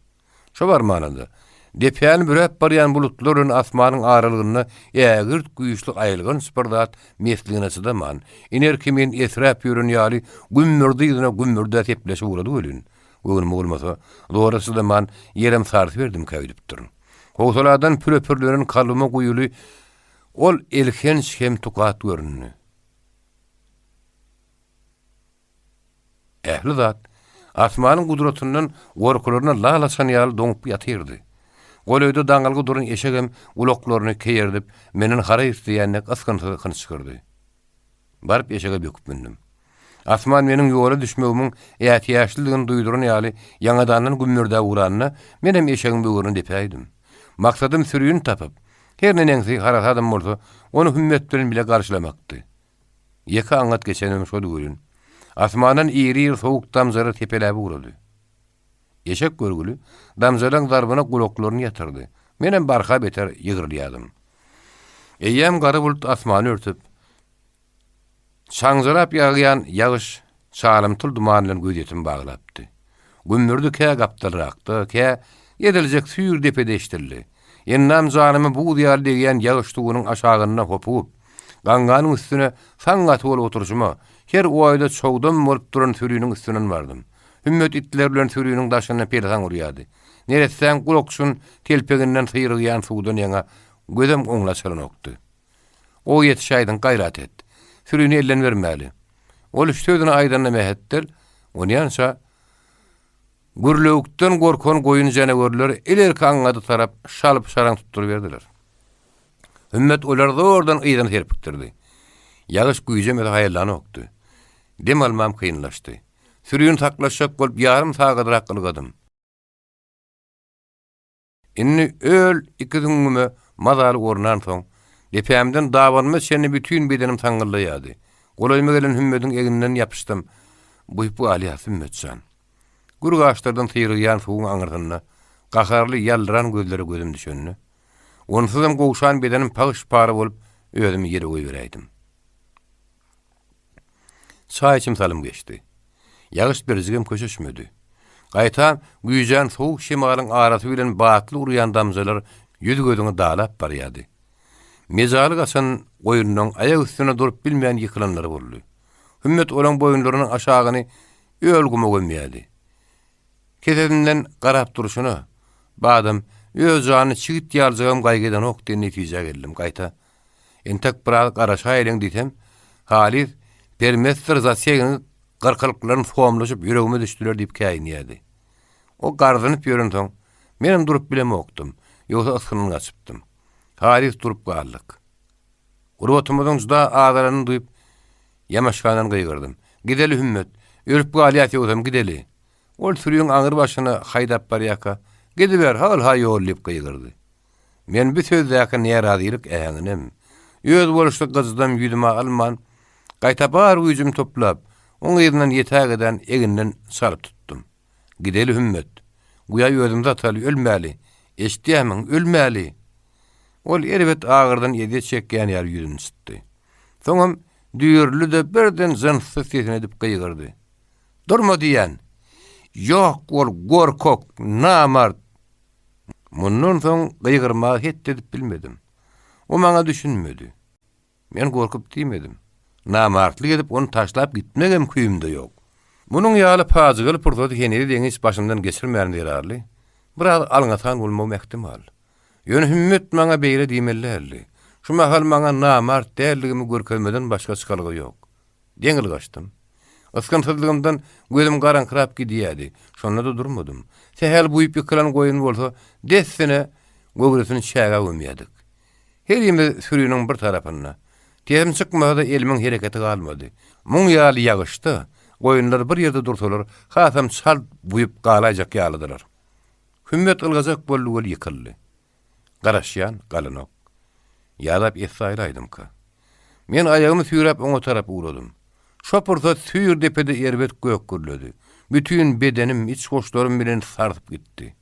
Şo barmana-da. Depäni büräp barýan bulutlar bilen asmanyň aralygynda ägirt güýçli aýylganç bir zat mesligine çydaman, iner kimin esräp ýören ýaly gümmürdi yzyna gümmürdä sepleşip ugrady welin, göwnüme bolmasa, zora çydaman ýerem sarsyberdimkä öýdüpdirin. Howsaladan püre-pürlenen kalbyma guýuly ol elhenç hem tukat göründi. Ähli zat asmanyň gudratyndan gorkularyna lal açan ýaly doňup ýatyrdy. Golaýda daňylgy duran eşegem gulaklaryny keýerdip, menden haraý isleýän dek ysgynsyz hynçgyrdy. Baryp eşege böküp mündüm. Asman meniň ýola düşmegimiň ätiýaçlydygyny duýduran ýaly ýaňadandan gümmürdäp ugranda, menem eşegiň böwrüne depäýdim. Maksadym sürini tapyp, her neneňsi harasadam bolsa, ony hümmet bilen bile garşylamakdy. Ýeke aňňat geçenem şol welin, asmandan iri-iri sowuk damjalar sepeläp ugrady. Eşek görgüli, damjalaryň zarbyna gulaklaryny ýatyrdy. Menem barha beter ýygrylýardym. Eýýäm gara bulut asmany örtüp, çaňjarap ýagýan ýagyş Çalymtyl duman bilen gözýetimi baglapdy. Gümmürdi kä gapdalrakda, kä ediljek süýr depede eşidildi. Endam janyma buz ýaly degýän ýagyş suwunyň aşagynda hopugyp, gaňňanyň üstüne saň gaty bolup oturyşyma, her oýda çogdam bolup duran süriniň üstünden bardym. Hümmet itler bilen süriniň daşynda pelesaň urýardy. Neressäň gulakjyn telpeginden syrygýan suwdan ýaňa gözem oňly açylanokdy. Gowy ýetişäýdiň, gaýrat et. Sürini elden bermäli. Ol şu sözüni aýdanyna mähetdel, onýança gürlewükden gorkan goýun janawerler ilerki aňňady tarap şalyp-şaraň tutduryberdiler. Hümmet olary zordan yzyna serpikdirdi. Ýagyş güýjemese haýallanokdy. Dem almam kynlaşdy. Sürini saklaşjak bolup ýarym sagadrak ylgadym. Indi öl iki süňňüme mazaly ornansoň, depämden dabanyma çenli bütin bedenim saňňyldaýardy. Golaýyma gelen Hümmediň egninden ýapyşdym. Buýup galýas, Hümmet jan. Gür gaşlardan syrygýan suwuň aňyrsynda gaharly ýaldyran gözlere gözüm düşende, onsuzam gowşan bedenim pagyş-para bolup, özümi ýere goýberäýdim. Çaý içim salym geçdi. Ýagyş birjigem köşeşmedi. Gaýtam, güýjän sowuk şemalyň arasy bilen batly urýan damjalar ýüz-gözüňi dalap barýardy. Mejaly gaçan goýunlaň aýak üstünde durup bilmän ýykylanlary boldy. Hümmet olaň boýunlarynyň aşagyny öl guma gömýärdi. Kesesinden garap durşuna, Badam, öz janyny çigit ýalyjagam gaýgy edenok diýen netijä geldim. Gaýta, Entek biraz garaşaýlyň diýsem, Halys, Permesdir Zaseginiň gyrkylyklaryny somlaşyp ýüregime düşdüler diýip käýinýärdi. O garzynyp ýörensoň, menem durup bilemokdym, ýogsa ysgyndan gaçypdym. Halys durup galdyk. Gurbatymyzyň juda azalanyny duýup, ýamaşgandan gygyrdym. Gideli, Hümmet! Ölüp galýas ýogsam, gideli! Ol sürüň aňry başyna haýdap barýarka, Gidiber, hal-ha ýol diýip gygyrdy. Men bu sözdäki närazylyk äheňinem, özboluşly gyjydam ýüzüme alman, gaýta bar güýjümi toplap, oň yzyndan ýetägeden eginden çalyp tutdum. Gideli, Hümmet. Guýa özümizi ataly, ölmäli. Eşidýärmiň, ölmäli! Ol erbet agyrdan ezýet çekýän ýaly ýüzüni çytdy. Soňam düýrüldi-de birden jynssyz sesini edip gygyrdy. Durma diýýän! Ýok bol, gorkak, namart! Mundan soň gygyrmaga het edip bilmedim. O maňa düşünmedi. Men gorkup diýmedim. Namartlyk edip ony taşlap gitmegem küýümde ýok. Munuň ýaly pajygaly pursady henize-deňiç başymdan geçirmänim zerarly, biraz alňasan bolmagym ähtimal. Ýöne Hümmet maňa beýle diýmeli däldi. Şu mahal maňa namart däldigimi görkezmeden başga çykalga ýok. Deň ylgaşdym. Ysgynsyzlygymdan gözüm garaňkyrap gidýärdi. Şonda-da durmadym. Sähel buýup ýykylan goýun bolsa, dessine göwresini çägä gömýärdik. Herimiz süriniň bir tarapynda. Sesim çykmasa-da elimiň hereketi galmady. Muň ýaly ýagyşda goýunlar bir ýerde dursalar, hasam çalt buýup galaýjak ýalydylar. Hümmet ylgajak boldy weli ýykyldy. Garaşýan, galanok. Ýadap essaýylaýdymka. Men aýagymy süýräp oňa tarap ugradym. Şo pursat süýr depede erbet gök gürledi. Bütin bedenim, iç goşlarym bilen sarsyp gitdi.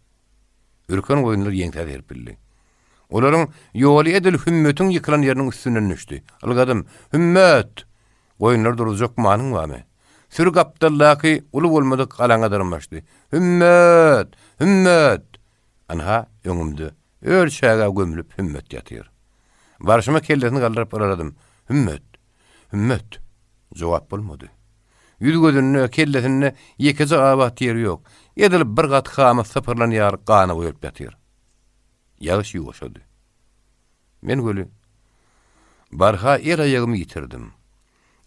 Ürken goýunlar ýeňsä serpildi. Olaryň ýoly edil Hümmetiň ýykylan ýeriniň üstünden düşdi. Ylgadym. Hümmet! Goýunlary duruzjak manyň barmy? Süri gapdaldaky uly bolmadyk alaňa dyrmaşdy. Hümmet! Hümmet! Ynha, öňümde öl çägä gömlüp Hümmet ýatyr. Barşyma kellesini galdyryp yraladym, Hümmet! Hümmet! Jogap bolmady. Ýüz-gözünde, kellesinde ýekeje abat ýeri ýok. Edil bir gat hamy sypyrylan ýaly gana boýalyp ýatyr. Ýagyş ýuwaşady. Men weli barha el-aýagymy ýitirdim.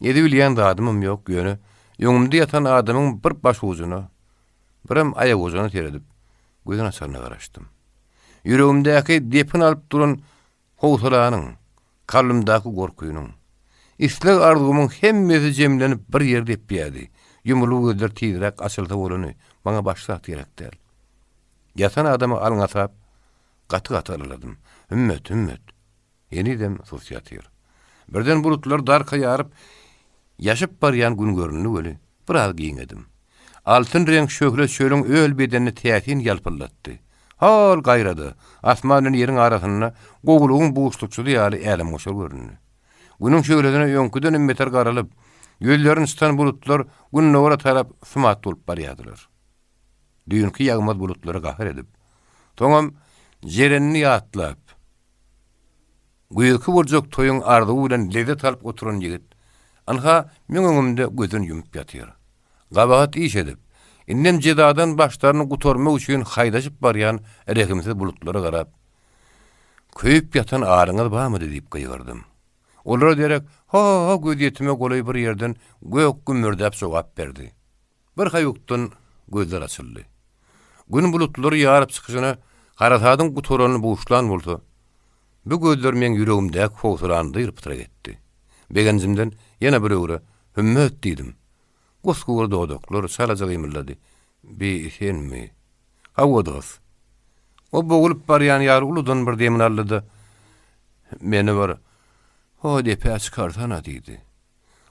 Edibilýän zadymam ýok, ýöne öňümde ýatan adamyň bir baş ujuna, birem aýagujuna seredip, gözüni açaryna garaşdym. Ýüregimdäki depin alyp duran howsalanyň, kalbymdaky gorkynyň, isleg-arzuwymyň hemmesi jemlenip bir ýerde depýärdi. Ýumulgy gözler tizräk açylsa bolany, maňa başga zat gerek däl. Ýatan adama alňasap, gaty-gaty ylaladym. Hümmet, Hümmet! Henizem sus ýatyr. Birden bulutlar darka ýaryp, ýaşyp barýan gün göründi weli, biraz giňedim. Altyn reňk şöhle çölüň öl bedenini täsin ýalpyldatdy. Hol gaýrada, asman bilen ýeriň arasynda gowulygyň buşlukçysy ýaly älemgoşar göründi. Günüň şöhlesine öňküdenem beter garalyp, ýüzlerini çytan bulutlar gündogara tarap sumat bolup barýardylar. Düýnki ýagmaz bulutlary gahar edip, soňam Jerenini ýatlap, güýzki boljak toýuň arzuwy bilen lezzet alyp oturan ýigit, ynha, meň öňümde gözüni ýumup ýatyr. Gabahat iş edip, indem jezadan başlaryny gutarmak üçin haýdaşyp barýan rehimsiz bulutlara garap, Köýüp ýatan aryňyz barmydy diýip gygyrdym. Olara derek, ho-ho gözýetime golaý bir ýerden gök gümmürdäp jogap berdi. Bir haýukdan gözler açyldy. Gün bulutlary ýaryp çykyşyna harasadyň gutaranyny buşlan bolsa, bu gözler meň ýüregimdäki howsalany dyr-pytrak etdi. Begenjimden ýene bir öwre, Hümmet! diýdim. Gusgury dodaklar çalaja gymyldady. Bi senmi? Hawa, dos. O bogulyp barýan ýaly uludan bir demini aldy-da, Meni bir ho depä çykarsana diýdi.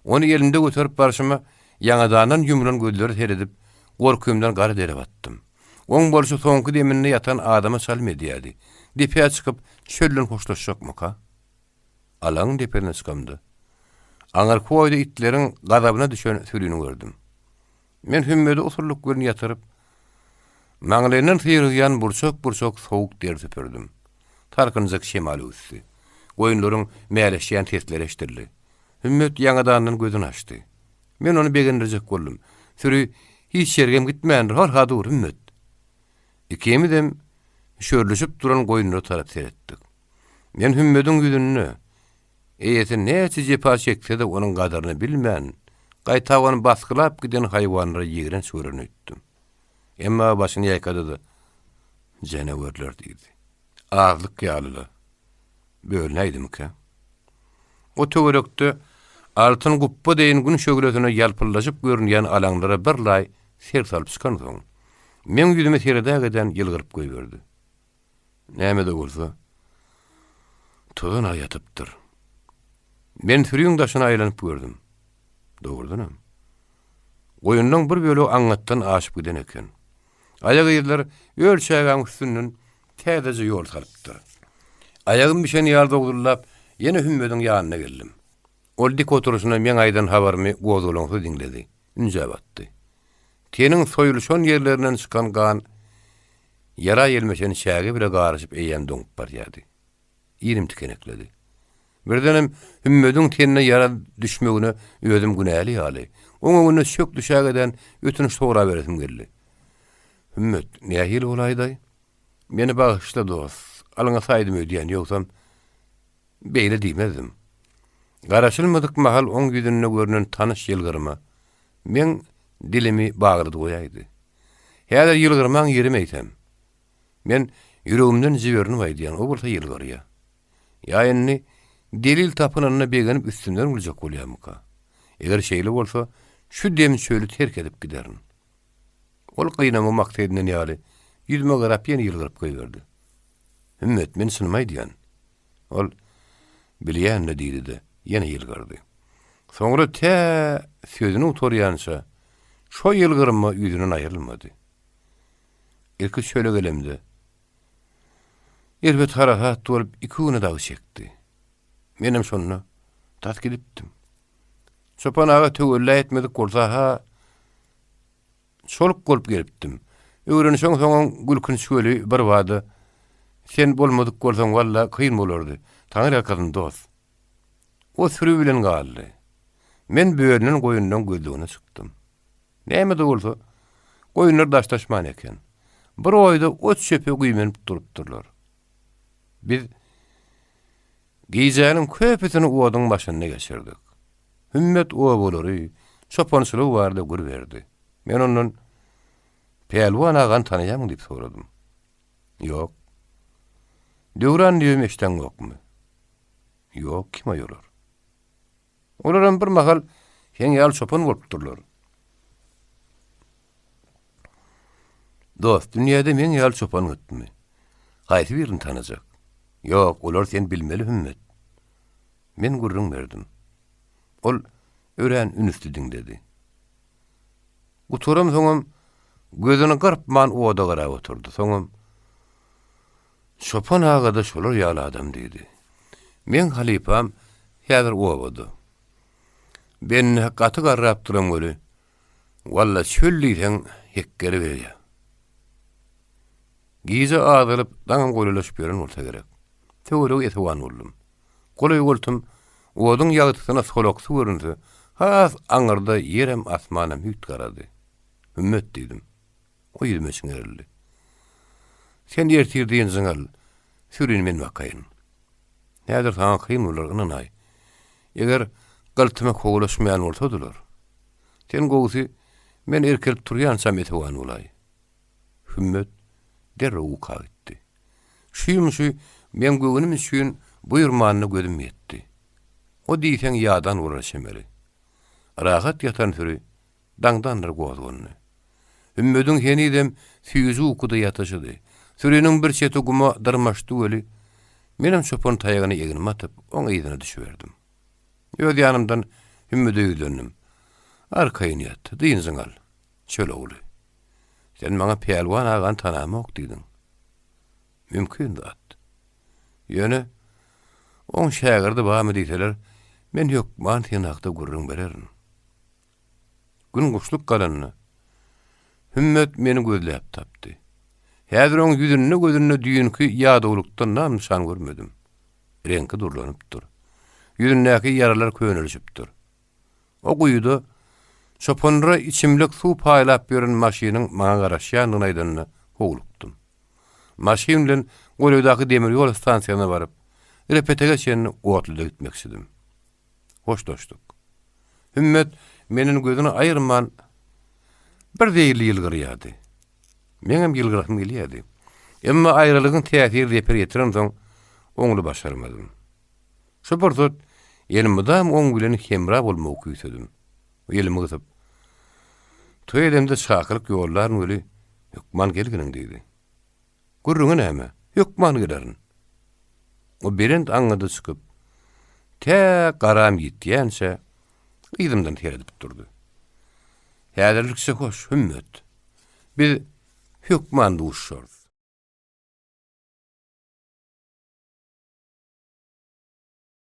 Ony elimde göterip barşyma, ýaňadandan ýumlan gözleri seredip, gorkymdan gara dere batdym. Oň bolşy soňky deminde ýatan adama çalym edýärdi. Depä çykyp, çölden hoşlaşjakmyka? Alaňyň depesine çykamda, aňyrky oýda itleriň gazabyna düşen sürini gördüm. Men hümmedi usullyk bilen ýatyryp, maňlaýyndan syrygýan burçak-burçak sowuk der süpürdim. Salkynjak şemal öwüsdi. Goýunlaryň mäleşýän sesleri eşidildi. Hümmet ýaňadandan gözüni açdy. Men ony begendirjek boldum. Süri hiç ýerigem gitmändir, hol-ha dur, Hümmet. Ikimizem şörleşip duran goýunlara tarap seretdik. Men Hümmediň ýüzünde, eýesi näçe jepa çekse-de onuň gadyryny bilmän, gaýta ony basgylap giden haýwanlara ýigrenç gören öýtdüm. Emma başyny ýaýkady-da, Janawerler diýdi. Azlyk ýaly-la. Bölünäýdimikä? O töwerekde altyn gupba deýin gün şöhlesine ýalpyldaşyp görünýän alaňlara birlaý ser salyp çykansoň, meň ýüzüme seredägeden ýylgyryp goýberdi. Näme-de bolsa, tozan-a ýatypdyr. Men süriň daşyna aýlanyp gördüm. Dogrudanam, goýunlaň bir bölegi aňňatdan aşyp giden eken. Aýak yzlar öl çägäň üstünden täzeje ýol salypdyr. Aýagym bişen ýaly zowzullap, ýene Hümmediň ýanyna geldim. Ol dik oturyşyna meň aýdan habarymy gozgalaňsyz diňledi, ünjä batdy. Teniň soýulyşan ýerlerinden çykan gan ýara ýelmeşen çäge bile garyşyp eýýäm doňup barýardy. Inim tikenekledi. Birdenem Hümmediň tenine ýara düşmegine özüm günäli ýaly, oň öňünde çök düşägeden ötünç soraberesim geldi. Hümmet, nähili bolaýdaý? Meni bagyşla, dost, alňasaýdym öýdýän, ýogsam beýle diýmezdim. Garaşylmadyk mahal oň ýüzünde görnen tanyş ýylgyrma meň dilimi baglady goýaýdy. Häzir ýylgyrmaň ýerim eýsem. Men ýüregimden jiberinip aýdýan, o bolsa ýylgyrýar. Ýa indi delil tapynanyna begenip üstümden güljek bolýarmyka? Eger şeýle bolsa, şu dem çöli terk edip giderin. Ol gynama maksat edinen ýaly, ýüzüme garap ýene ýylgyryp goýberdi. Hümmet, men çynymy aýdýan. Ol, Bilýän-le diýdi-de, ýene ýylgyrdy. Soňra tä sözüni gutarýança, şo ýylgyrma ýüzünden aýrylmady. Ilki çöle gelemde, erbet harasat bolup iki güne dagy çekdi. Menem şonda tas gidipdim. Çopan aga töwella etmedik bolsa-ha, çoluk bolup gelipdim. Öwrenişeňsoňam gülkünç weli birbada sen bolmadyk bolsaň walla kyn bolardy. Taňryýalkasyn dost. O süri bilen galdy. Men bölünen goýunlaň gözlegine çykdym. Näme-de bolsa, goýunlar daşlaşman eken. Bir oýda ot-çöpe güýmenip durupdyrlar. Biz gijäniň köpüsini oduň başynda geçirdik. Hümmet obalary, çopançylygy barada gür berdi. Men ondan, Pälwan agany tanaýarmyň diýip soradym. Ýok. Döwran diýibem eşdeňokmy? Ýok, kim-aý olar? Olaram bir mahal seň ýaly çopan bolupdyrlar. Dost, dünýäde meň ýaly çopan gytmy? Haýsy birini tanajak? Ýok, olary sen bilmeli, Hümmet. Men gürrüň berdim. Ol örän ünsli diňledi. Gutaramsoňam gözüni gyrpman oda garap oturdy. Soňam, Çopan aga-da şolar ýaly adam diýdi. Meň halypam häzir obada. Bende gaty garrap duran weli, walla çöl diýseň hekgeri berýär. Gije azalyp, daňam golaýlaşyp ýören bolsa gerek. Töwerege esewan boldum. Golaý-goltum oduň ýagtysyna solaksy görünse, has aňyrda ýerem, asmanam hüýt garady. Hümmet diýdim. O ýüzüme çiňerildi. Sen ertir dynjyňy al, sürini men bakaýyn. Häzir saňa kyn bolar, ynanaý. Eger gyltyma kowalaşmaýan bolsadylar. Sen gowusy, men irkilip turýançam esewan bolaý. Hümmet derrew uka gitdi. Şu ýumşy meň göwnüm üçin buýurmanyna gözüm ýetdi. O diýseň ýadan bolar çemeli. Rahat ýatan süri daňdandyr gozgandy. Hümmediň henizem süýji ukuda ýatyşydy. Süriniň bir çeti guma dyrmaşdy weli, menem çopan taýagyny egnime atyp, oň yzyna düşüberdim. Öz ýanymdan Hümmede ýüzlendim. Arkaýyn ýat, dynjyňy al, çöl ogly. Sen maňa Pälwan agany tanamok diýdiň. Mümkin zat. Ýöne, oň şägirdi barmy diýseler, men hökman sen hakda gürrüň bererin. Gün guşluk galanda, Hümmet meni gözläp tapdy. Häzir oň ýüzünde-gözünde düýnki ýadawlykdan nam-nyşan görmedim. Reňki durlanypdyr. Ýüzündäki ýaralar könelişipdir. O guýuda çopanlara içimlik suw paýlap ýören maşynyň maňa garaşýandygyny aýdanda howlukdym. Maşyn bilen golaýdaky demir ýol stansiýasyna baryp, Repetege çenli otluda gitmekçidim. Hoşlaşdyk. Hümmet menden gözüni aýyrman bir zeýilli ýylgyrýardy. Meňem ýylgyrasym gelýärdi. Emma aýralygyň täsiri zeper ýetirensoň, oňly başarmadym. Şo pursat elmydam oň bilen hemra bolmagy küýsedim. Elimi gysyp, Toý edemde çakylyk ýollaryn weli, hökman gelginiň diýdi. Gürrüňi näme, hökman gelerin. O belent aňňada çykyp, tä garam ýitýänçä, yzymdan seredip durdy. Häzirlikçe hoş, Hümmet. Biz hökman duşuşarys.